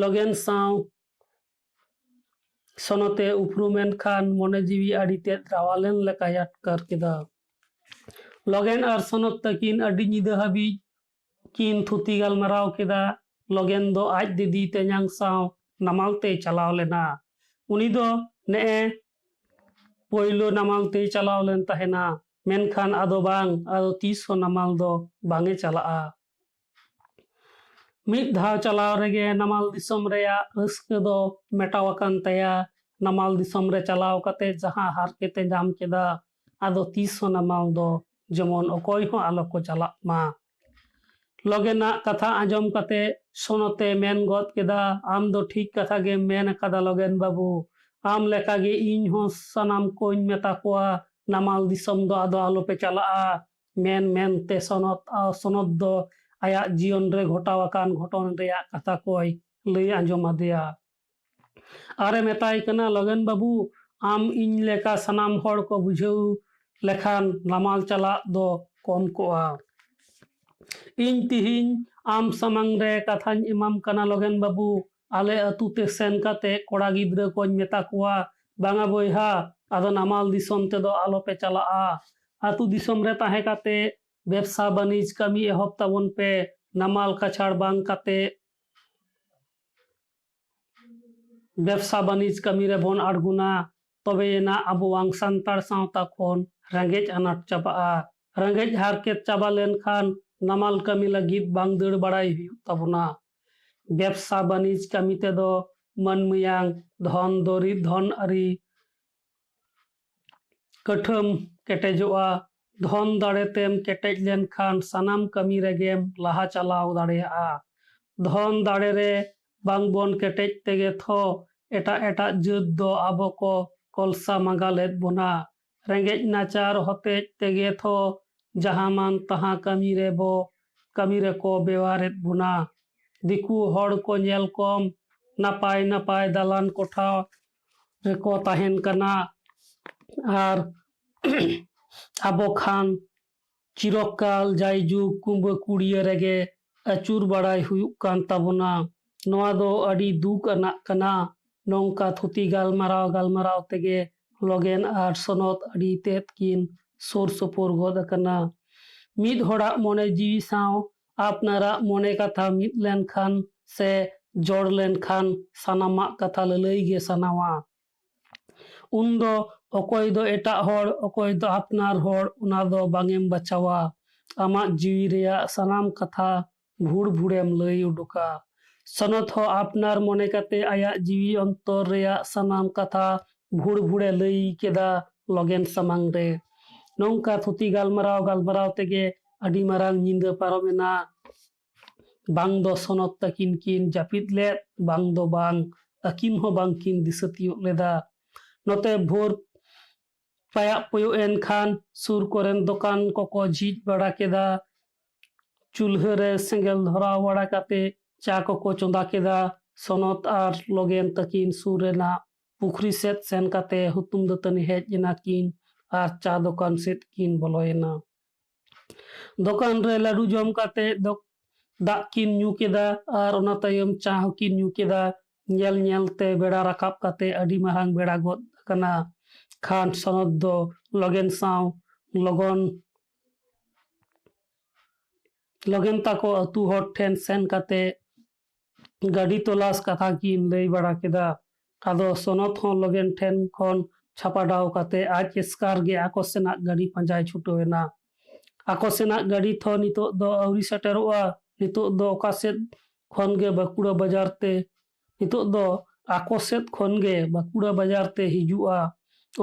ᱞᱚᱜᱮᱱ ᱥᱟᱶ ᱥᱚᱱᱚᱛᱮ ᱩᱯᱨᱩᱢᱮᱱ ᱠᱷᱟᱱ ᱢᱚᱱᱮ ᱡᱤᱣᱤ ᱟᱹᱰᱤ ᱛᱮᱫ ᱨᱟᱣᱟᱞᱮᱱ ᱞᱮᱠᱟᱭ ᱟᱴᱠᱟᱨ ᱠᱮᱫᱟ᱾ ᱞᱚᱜᱮᱱ ᱟᱨ ᱥᱚᱱᱚᱛ ᱛᱟᱹᱠᱤᱱ ᱟᱹᱰᱤ ᱧᱤᱫᱟᱹ ᱦᱟᱹᱵᱤᱡ ᱠᱤᱱ ᱛᱷᱩᱛᱤ ᱜᱟᱞᱢᱟᱨᱟᱣ ᱠᱮᱫᱟ᱾ ᱞᱚᱜᱮᱱ ᱫᱚ ᱟᱡ ᱫᱤᱫᱤ ᱛᱮᱧᱟᱝ ᱥᱟᱶ ᱱᱟᱢᱟᱞ ᱛᱮᱭ ᱪᱟᱞᱟᱣ ᱞᱮᱱᱟ᱾ ᱩᱱᱤ ᱫᱚ ᱱᱮᱜᱼᱮ ᱯᱳᱭᱞᱳ ᱱᱟᱢᱟᱞ ᱛᱮᱭ ᱪᱟᱞᱟᱣ ᱞᱮᱱ ᱛᱟᱦᱮᱱᱟ᱾ ᱢᱮᱱᱠᱷᱟᱱ ᱟᱫᱚ ᱵᱟᱝ, ᱟᱫᱚ ᱛᱤᱥ ᱦᱚᱸ ᱱᱟᱢᱟᱞ ᱫᱚ ᱵᱟᱝ ᱮ ᱪᱟᱞᱟᱜᱼᱟ᱾ ᱢᱤᱫ ᱫᱷᱟᱣ ᱪᱟᱞᱟᱣ ᱨᱮᱜᱮ ᱱᱟᱢᱟᱞ ᱫᱤᱥᱚᱢ ᱨᱮᱭᱟᱜ ᱨᱟᱹᱥᱠᱟᱹ ᱫᱚ ᱢᱮᱴᱟᱣ ᱟᱠᱟᱱ ᱛᱟᱭᱟ᱾ ᱱᱟᱢᱟᱞ ᱫᱤᱥᱚᱢ ᱨᱮ ᱪᱟᱞᱟᱣ ᱠᱟᱛᱮ ᱡᱟᱦᱟᱸ ᱦᱟᱨᱠᱮᱛ ᱮ ᱧᱟᱢ ᱠᱮᱫᱟ, ᱟᱫᱚ ᱛᱤᱥ ᱦᱚᱸ ᱱᱟᱢᱟᱞ ᱫᱚ ᱡᱮᱢᱚᱱ ᱚᱠᱚᱭ ᱦᱚᱸ ᱟᱞᱚ ᱠᱚ ᱪᱟᱞᱟᱜ ᱢᱟ᱾ ᱞᱚᱜᱮᱱᱟᱜ ᱠᱟᱛᱷᱟ ᱟᱸᱡᱚᱢ ᱠᱟᱛᱮ ᱥᱚᱱᱚᱛ ᱮ ᱢᱮᱱ ᱜᱚᱫ ᱠᱮᱫᱟ, "ᱟᱢ ᱫᱚ ᱴᱷᱤᱠ ᱠᱟᱛᱷᱟ ᱜᱮᱢ ᱢᱮᱱ ᱟᱠᱟᱫᱟ ᱞᱚᱜᱮᱱ ᱵᱟᱹᱵᱩ᱾ ᱟᱢ ᱞᱮᱠᱟᱜᱮ ᱤᱧ ᱦᱚᱸ ᱥᱟᱱᱟᱢ ᱠᱚᱧ ᱢᱮᱛᱟ ᱠᱚᱣᱟ, ᱱᱟᱢᱟᱞ ᱫᱤᱥᱚᱢ ᱫᱚ ᱟᱫᱚ ᱟᱞᱚᱯᱮ ᱪᱟᱞᱟᱜᱼᱟ᱾" ᱢᱮᱱ ᱢᱮᱱᱛᱮ ᱥᱚᱱᱚᱛ, ᱥᱚᱱᱚᱛ ᱫᱚ ᱟᱭᱟᱜ ᱡᱤᱭᱚᱱ ᱨᱮ ᱜᱷᱚᱴᱟᱣ ᱟᱠᱟᱱ ᱜᱷᱚᱴᱚᱱ ᱨᱮᱭᱟᱜ ᱠᱟᱛᱷᱟ ᱠᱚᱭ ᱞᱟᱹᱭ ᱟᱸᱡᱚᱢ ᱟᱫᱮᱭᱟ᱾ ᱟᱨᱮ ᱢᱮᱛᱟᱭ ᱠᱟᱱᱟ, "ᱞᱚᱜᱮᱱ ᱵᱟᱹᱵᱩ, ᱟᱢ ᱤᱧ ᱞᱮᱠᱟ ᱥᱟᱱᱟᱢ ᱦᱚᱲ ᱠᱚ ᱵᱩᱡᱷᱟᱹᱣ ᱞᱮᱠᱷᱟᱱ ᱱᱟᱢᱟᱞ ᱪᱟᱞᱟᱜ ᱫᱚ ᱠᱚᱢ ᱠᱚᱜᱼᱟ᱾ ᱤᱧ ᱛᱤᱦᱤᱧ ᱟᱢ ᱥᱟᱢᱟᱝ ᱨᱮ ᱠᱟᱛᱷᱟᱧ ᱮᱢᱟᱢ ᱠᱟᱱᱟ ᱞᱚᱜᱮᱱ ᱵᱟᱹᱵᱩ, ᱟᱞᱮ ᱟᱹᱛᱩ ᱛᱮ ᱥᱮᱱ ᱠᱟᱛᱮ ᱠᱚᱲᱟ ᱜᱤᱫᱽᱨᱟᱹ ᱠᱚᱧ ᱢᱮᱛᱟ ᱠᱚᱣᱟ, ᱵᱟᱝᱟ ᱵᱚᱭᱦᱟ, ᱟᱫᱚ ᱱᱟᱢᱟᱞ ᱫᱤᱥᱚᱢ ᱛᱮᱫᱚ ᱟᱞᱚᱯᱮ ᱪᱟᱞᱟᱜᱼᱟ᱾ ᱟᱹᱛᱩ ᱫᱤᱥᱚᱢ ᱨᱮ ᱛᱟᱦᱮᱸ ᱠᱟᱛᱮ ᱵᱮᱵᱽᱥᱟ ᱵᱟᱹᱱᱤᱡᱽ ᱠᱟᱹᱢᱤ ᱮᱦᱚᱵ ᱛᱟᱵᱚᱱ ᱯᱮ᱾ ᱱᱟᱢᱟᱞ ᱠᱟᱪᱷᱟᱲ ᱵᱟᱝ ᱠᱟᱛᱮ ᱵᱮᱵᱽᱥᱟ ᱵᱟᱹᱱᱤᱡᱽ ᱠᱟᱹᱢᱤ ᱨᱮᱵᱚᱱ ᱟᱬᱜᱚᱱᱟ, ᱛᱚᱵᱮᱭᱮᱱᱟ ᱟᱵᱚᱣᱟᱝ ᱥᱟᱱᱛᱟᱲ ᱥᱟᱶᱛᱟ ᱠᱷᱚᱱ ᱨᱮᱸᱜᱮᱡ ᱟᱱᱟᱴ ᱪᱟᱵᱟᱜᱼᱟ᱾ ᱨᱮᱸᱜᱮᱡ ᱦᱟᱨᱠᱮᱛ ᱪᱟᱵᱟ ᱞᱮᱱᱠᱷᱟᱱ ᱱᱟᱢᱟᱞ ᱠᱟᱹᱢᱤ ᱞᱟᱹᱜᱤᱫ ᱵᱟᱝ ᱫᱟᱹᱲ ᱵᱟᱲᱟᱭ ᱦᱩᱭᱩᱜ ᱛᱟᱵᱚᱱᱟ᱾ ᱵᱮᱵᱽᱥᱟ ᱵᱟᱹᱱᱤᱡᱽ ᱠᱟᱹᱢᱤ ᱛᱮᱫᱚ ᱢᱟᱹᱱᱢᱤᱭᱟᱝ ᱫᱷᱚᱱ ᱫᱚᱨᱤ ᱫᱷᱚᱱ ᱟᱹᱨᱤ ᱠᱟᱹᱴᱷᱟᱹᱢ ᱠᱮᱴᱮᱡᱚᱜᱼᱟ᱾ ᱫᱷᱚᱱ ᱫᱟᱲᱮ ᱛᱮᱢ ᱠᱮᱴᱮᱡ ᱞᱮᱱᱠᱷᱟᱱ ᱥᱟᱱᱟᱢ ᱠᱟᱹᱢᱤ ᱨᱮᱜᱮᱢ ᱞᱟᱦᱟ ᱪᱟᱞᱟᱣ ᱫᱟᱲᱮᱭᱟᱜᱼᱟ᱾ ᱫᱷᱚᱱ ᱫᱟᱲᱮ ᱨᱮ ᱵᱟᱝ ᱵᱚᱱ ᱠᱮᱴᱮᱡ ᱛᱮᱜᱮ ᱛᱷᱚ ᱮᱴᱟᱜ ᱮᱴᱟᱜ ᱡᱟᱹᱛ ᱫᱚ ᱟᱵᱚ ᱠᱚ ᱠᱚᱞᱥᱟ ᱢᱟᱸᱜᱟᱞᱮᱫ ᱵᱚᱱᱟ᱾ ᱨᱮᱸᱜᱮᱡ ᱱᱟᱪᱟᱨ ᱦᱚᱛᱮᱡ ᱛᱮᱜᱮ ᱛᱷᱚ ᱡᱟᱦᱟᱸ ᱢᱟᱱ ᱛᱟᱦᱟᱸ ᱠᱟᱹᱢᱤ ᱨᱮᱵᱚ, ᱠᱟᱹᱢᱤ ᱨᱮᱠᱚ ᱵᱮᱣᱦᱟᱨᱮᱫ ᱵᱚᱱᱟ᱾ ᱫᱤᱠᱩ ᱦᱚᱲ ᱠᱚ ᱧᱮᱞ ᱠᱚᱢ, ᱱᱟᱯᱟᱭ ᱱᱟᱯᱟᱭ ᱫᱟᱞᱟᱱ ᱠᱚᱴᱷᱟ ᱨᱮᱠᱚ ᱛᱟᱦᱮᱱ ᱠᱟᱱᱟ᱾ ᱟᱨ ᱟᱵᱚ ᱠᱷᱟᱱ ᱪᱤᱨᱚᱠᱟᱞ ᱡᱟᱭᱡᱩᱜᱽ ᱠᱩᱸᱵᱟᱹ ᱠᱩᱲᱤᱭᱟᱹ ᱨᱮᱜᱮ ᱟᱹᱪᱩᱨ ᱵᱟᱲᱟᱭ ᱦᱩᱭᱩᱜ ᱠᱟᱱ ᱛᱟᱵᱚᱱᱟ᱾ ᱱᱚᱣᱟ ᱫᱚ ᱟᱹᱰᱤ ᱫᱩᱠ ᱟᱱᱟᱜ ᱠᱟᱱᱟ᱾ ᱱᱚᱝᱠᱟ ᱛᱷᱩᱛᱤ ᱜᱟᱞᱢᱟᱨᱟᱣ ᱜᱟᱞᱢᱟᱨᱟᱣ ᱛᱮᱜᱮ ᱞᱚᱜᱮᱱ ᱟᱨ ᱥᱚᱱᱚᱛ ᱟᱹᱰᱤ ᱛᱮᱫ ᱠᱤᱱ ᱥᱩᱨ ᱥᱩᱯᱩᱨ ᱜᱚᱫ ᱟᱠᱟᱱᱟ᱾ ᱢᱤᱫ ᱦᱚᱲᱟᱜ ᱢᱚᱱᱮ ᱡᱤᱣᱤ ᱥᱟᱶ ᱟᱯᱱᱟᱨᱟᱜ ᱢᱚᱱᱮ ᱠᱟᱛᱷᱟ ᱢᱤᱫ ᱞᱮᱱᱠᱷᱟᱱ ᱥᱮ ᱡᱚᱲ ᱞᱮᱱᱠᱷᱟᱱ ᱥᱟᱱᱟᱢᱟᱜ ᱠᱟᱛᱷᱟ ᱞᱟᱹᱞᱟᱹᱭ ᱜᱮ ᱥᱟᱱᱟᱣᱟ᱾ ᱩᱱᱫᱚ ᱚᱠᱚᱭ ᱫᱚ ᱮᱴᱟᱜ ᱦᱚᱲ, ᱚᱠᱚᱭ ᱫᱚ ᱟᱯᱱᱟᱨ ᱦᱚᱲ, ᱚᱱᱟ ᱫᱚ ᱵᱟᱝ ᱮᱢ ᱵᱟᱪᱷᱟᱣᱟ᱾ ᱟᱢᱟᱜ ᱡᱤᱣᱤ ᱨᱮᱭᱟᱜ ᱥᱟᱱᱟᱢ ᱠᱟᱛᱷᱟ ᱵᱷᱩᱲ ᱵᱷᱩᱲᱮᱢ ᱞᱟᱹᱭ ᱩᱰᱩᱠᱟ᱾ ᱥᱚᱱᱚᱛ ᱦᱚᱸ ᱟᱯᱱᱟᱨ ᱢᱚᱱᱮ ᱠᱟᱛᱮ ᱟᱭᱟᱜ ᱡᱤᱣᱤ ᱚᱱᱛᱚᱨ ᱨᱮᱭᱟᱜ ᱥᱟᱱᱟᱢ ᱠᱟᱛᱷᱟ ᱵᱷᱩᱲ ᱵᱷᱩᱲᱮ ᱞᱟᱹᱭ ᱠᱮᱫᱟ ᱞᱚᱜᱮᱱ ᱥᱟᱢᱟᱝ ᱨᱮ᱾ ᱱᱚᱝᱠᱟ ᱛᱷᱩᱛᱤ ᱜᱟᱞᱢᱟᱨᱟᱣ ᱜᱟᱞᱢᱟᱨᱟᱣ ᱛᱮᱜᱮ ᱟᱹᱰᱤ ᱢᱟᱨᱟᱝ ᱧᱤᱫᱟᱹ ᱯᱟᱨᱚᱢ ᱮᱱᱟ᱾ ᱵᱟᱝ ᱫᱚ ᱥᱚᱱᱚᱛ ᱛᱟᱹᱠᱤᱱ ᱠᱤᱱ ᱡᱟᱹᱯᱤᱫ ᱞᱮᱫ, ᱵᱟᱝ ᱫᱚ ᱵᱟᱝ, ᱟᱹᱠᱤᱱ ᱦᱚᱸ ᱵᱟᱝ ᱠᱤᱱ ᱫᱤᱥᱟᱹ ᱛᱤᱭᱳᱜ ᱞᱮᱫᱟ᱾ ᱱᱚᱛᱮ ᱵᱷᱳᱨ ᱯᱟᱭᱟᱜ ᱯᱚᱭᱚᱜ ᱮᱱ ᱠᱷᱟᱱ ᱥᱩᱨ ᱠᱚᱨᱮᱱ ᱫᱚᱠᱟᱱ ᱠᱚᱠᱚ ᱡᱷᱤᱡ ᱵᱟᱲᱟ ᱠᱮᱫᱟ᱾ ᱪᱩᱞᱦᱟᱹ ᱨᱮ ᱥᱮᱸᱜᱮᱞ ᱫᱷᱚᱨᱟᱣ ᱵᱟᱲᱟ ᱠᱟᱛᱮ ᱪᱟ ᱠᱚᱠᱚ ᱪᱚᱸᱫᱟ ᱠᱮᱫᱟ᱾ ᱥᱚᱱᱚᱛ ᱟᱨ ᱞᱚᱜᱮᱱ ᱛᱟᱹᱠᱤᱱ ᱥᱩᱨ ᱨᱮᱱᱟᱜ ᱯᱩᱠᱷᱨᱤ ᱥᱮᱫ ᱥᱮᱱ ᱠᱟᱛᱮ ᱦᱩᱛᱩᱢ ᱫᱟᱹᱛᱟᱹᱱᱤ ᱦᱮᱡ ᱮᱱᱟ ᱠᱤᱱ ᱟᱨ ᱪᱟ ᱫᱚᱠᱟᱱ ᱥᱮᱫ ᱠᱤᱱ ᱵᱚᱞᱚᱭᱮᱱᱟ᱾ ᱫᱚᱠᱟᱱ ᱨᱮ ᱞᱟᱹᱰᱩ ᱡᱚᱢ ᱠᱟᱛᱮ ᱫᱚ ᱫᱟᱜ ᱠᱤᱱ ᱧᱩ ᱠᱮᱫᱟ ᱟᱨ ᱚᱱᱟ ᱛᱟᱭᱚᱢ ᱪᱟ ᱦᱚᱸᱠᱤᱱ ᱧᱩ ᱠᱮᱫᱟ᱾ ᱧᱮᱞ ᱧᱮᱞ ᱛᱮ ᱵᱮᱲᱟ ᱨᱟᱠᱟᱵ ᱠᱟᱛᱮ ᱟᱹᱰᱤ ᱢᱟᱨᱟᱝ ᱵᱮᱲᱟ ᱜᱚᱫ ᱟᱠᱟᱱᱟ᱾ ᱠᱷᱟᱱ ᱥᱚᱱᱚᱛ ᱫᱚ ᱞᱚᱜᱮᱱ ᱥᱟᱶ ᱞᱚᱜᱚᱱ ᱞᱚᱜᱮᱱ ᱛᱟᱠᱚ ᱟᱹᱛᱩ ᱦᱚᱲ ᱴᱷᱮᱱ ᱥᱮᱱ ᱠᱟᱛᱮ ᱜᱟᱹᱰᱤ ᱛᱚᱞᱟᱥ ᱠᱟᱛᱷᱟ ᱠᱤᱱ ᱞᱟᱹᱭ ᱵᱟᱲᱟ ᱠᱮᱫᱟ᱾ ᱟᱫᱚ ᱥᱚᱱᱚᱛ ᱦᱚᱸ ᱞᱚᱜᱮᱱ ᱴᱷᱮᱱ ᱠᱷᱚᱱ ᱪᱷᱟᱯᱟᱰᱟᱣ ᱠᱟᱛᱮ ᱟᱡ ᱮᱥᱠᱟᱨ ᱜᱮ ᱟᱠᱚ ᱥᱮᱱᱟᱜ ᱜᱟᱹᱰᱤ ᱯᱟᱸᱡᱟᱭ ᱪᱷᱩᱴᱟᱹᱣ ᱮᱱᱟ᱾ ᱟᱠᱚ ᱥᱮᱱᱟᱜ ᱜᱟᱹᱰᱤ ᱛᱷᱚ ᱱᱤᱛᱚᱜ ᱫᱚ ᱟᱹᱣᱨᱤ ᱥᱮᱴᱮᱨᱚᱜᱼᱟ᱾ ᱱᱤᱛᱚᱜ ᱫᱚ ᱚᱠᱟ ᱥᱮᱫ ᱠᱷᱚᱱ ᱜᱮ ᱵᱟᱸᱠᱩᱲᱟ ᱵᱟᱡᱟᱨ ᱛᱮ, ᱱᱤᱛᱚᱜ ᱫᱚ ᱟᱠᱚ ᱥᱮᱫ ᱠᱷᱚᱱ ᱜᱮ ᱵᱟᱸᱠᱩᱲᱟ ᱵᱟᱡᱟᱨ ᱛᱮ ᱦᱤᱡᱩᱜᱼᱟ᱾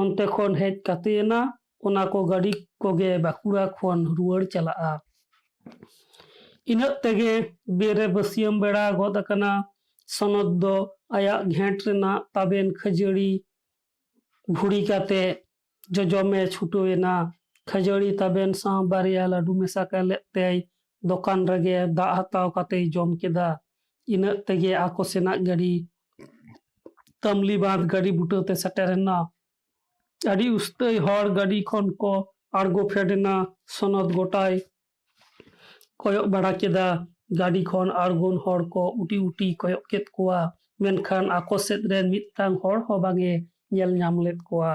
ᱚᱱᱛᱮ ᱠᱷᱚᱱ ᱦᱮᱡ ᱠᱟᱛᱮ ᱮᱱᱟ ᱚᱱᱟ ᱠᱚ ᱜᱟᱹᱰᱤ ᱠᱚᱜᱮ ᱵᱟᱸᱠᱩᱲᱟ ᱠᱷᱚᱱ ᱨᱩᱣᱟᱹᱲ ᱪᱟᱞᱟᱜᱼᱟ᱾ ᱤᱱᱟᱹᱜ ᱛᱮᱜᱮ ᱵᱮᱨᱮ ᱵᱟᱹᱥᱭᱟᱹᱢ ᱵᱮᱲᱟ ᱜᱚᱫ ᱟᱠᱟᱱᱟ᱾ ᱥᱚᱱᱚᱛ ᱫᱚ ᱟᱭᱟᱜ ᱜᱷᱮᱸᱴ ᱨᱮᱱᱟᱜ ᱛᱟᱵᱮᱱ ᱠᱷᱟᱹᱡᱟᱹᱲᱤ ᱵᱷᱩᱲᱤ ᱠᱟᱛᱮ ᱡᱚᱡᱚᱢᱮ ᱪᱷᱩᱴᱟᱹᱣ ᱮᱱᱟ᱾ ᱠᱷᱟᱹᱡᱟᱹᱲᱤ ᱛᱟᱵᱮᱱ ᱥᱟᱶ ᱵᱟᱨᱭᱟ ᱞᱟᱹᱰᱩ ᱢᱮᱥᱟ ᱠᱟᱛᱮᱭ ᱫᱚᱠᱟᱱ ᱨᱮᱜᱮ ᱫᱟᱜ ᱦᱟᱛᱟᱣ ᱠᱟᱛᱮᱭ ᱡᱚᱢ ᱠᱮᱫᱟ᱾ ᱤᱱᱟᱹᱜ ᱛᱮᱜᱮ ᱟᱠᱚ ᱥᱮᱱᱟᱜ ᱜᱟᱹᱰᱤ ᱛᱟᱢᱞᱤ ᱵᱟᱸᱫᱷ ᱜᱟᱹᱰᱤ ᱵᱩᱴᱟᱹ ᱛᱮ ᱥᱮᱴᱮᱨ ᱮᱱᱟ᱾ ᱟᱹᱰᱤ ᱩᱥᱛᱟᱹᱭ ᱦᱚᱲ ᱜᱟᱹᱰᱤ ᱠᱷᱚᱱ ᱠᱚ ᱟᱬᱜᱚ ᱯᱷᱮᱰ ᱮᱱᱟ᱾ ᱥᱚᱱᱚᱛ ᱜᱚᱴᱟᱭ ᱠᱚᱭᱚᱜ ᱵᱟᱲᱟ ᱠᱮᱫᱟ᱾ ᱜᱟᱹᱰᱤ ᱠᱷᱚᱱ ᱟᱬᱜᱚᱱ ᱦᱚᱲ ᱠᱚ ᱩᱴᱤ ᱩᱴᱤ ᱠᱚᱭᱚᱜ ᱠᱮᱫ ᱠᱚᱣᱟ, ᱢᱮᱱᱠᱷᱟᱱ ᱟᱠᱚ ᱥᱮᱫ ᱨᱮᱱ ᱢᱤᱫᱴᱟᱝ ᱦᱚᱲ ᱦᱚᱸ ᱵᱟᱝ ᱮ ᱧᱮᱞ ᱧᱟᱢ ᱞᱮᱫ ᱠᱚᱣᱟ᱾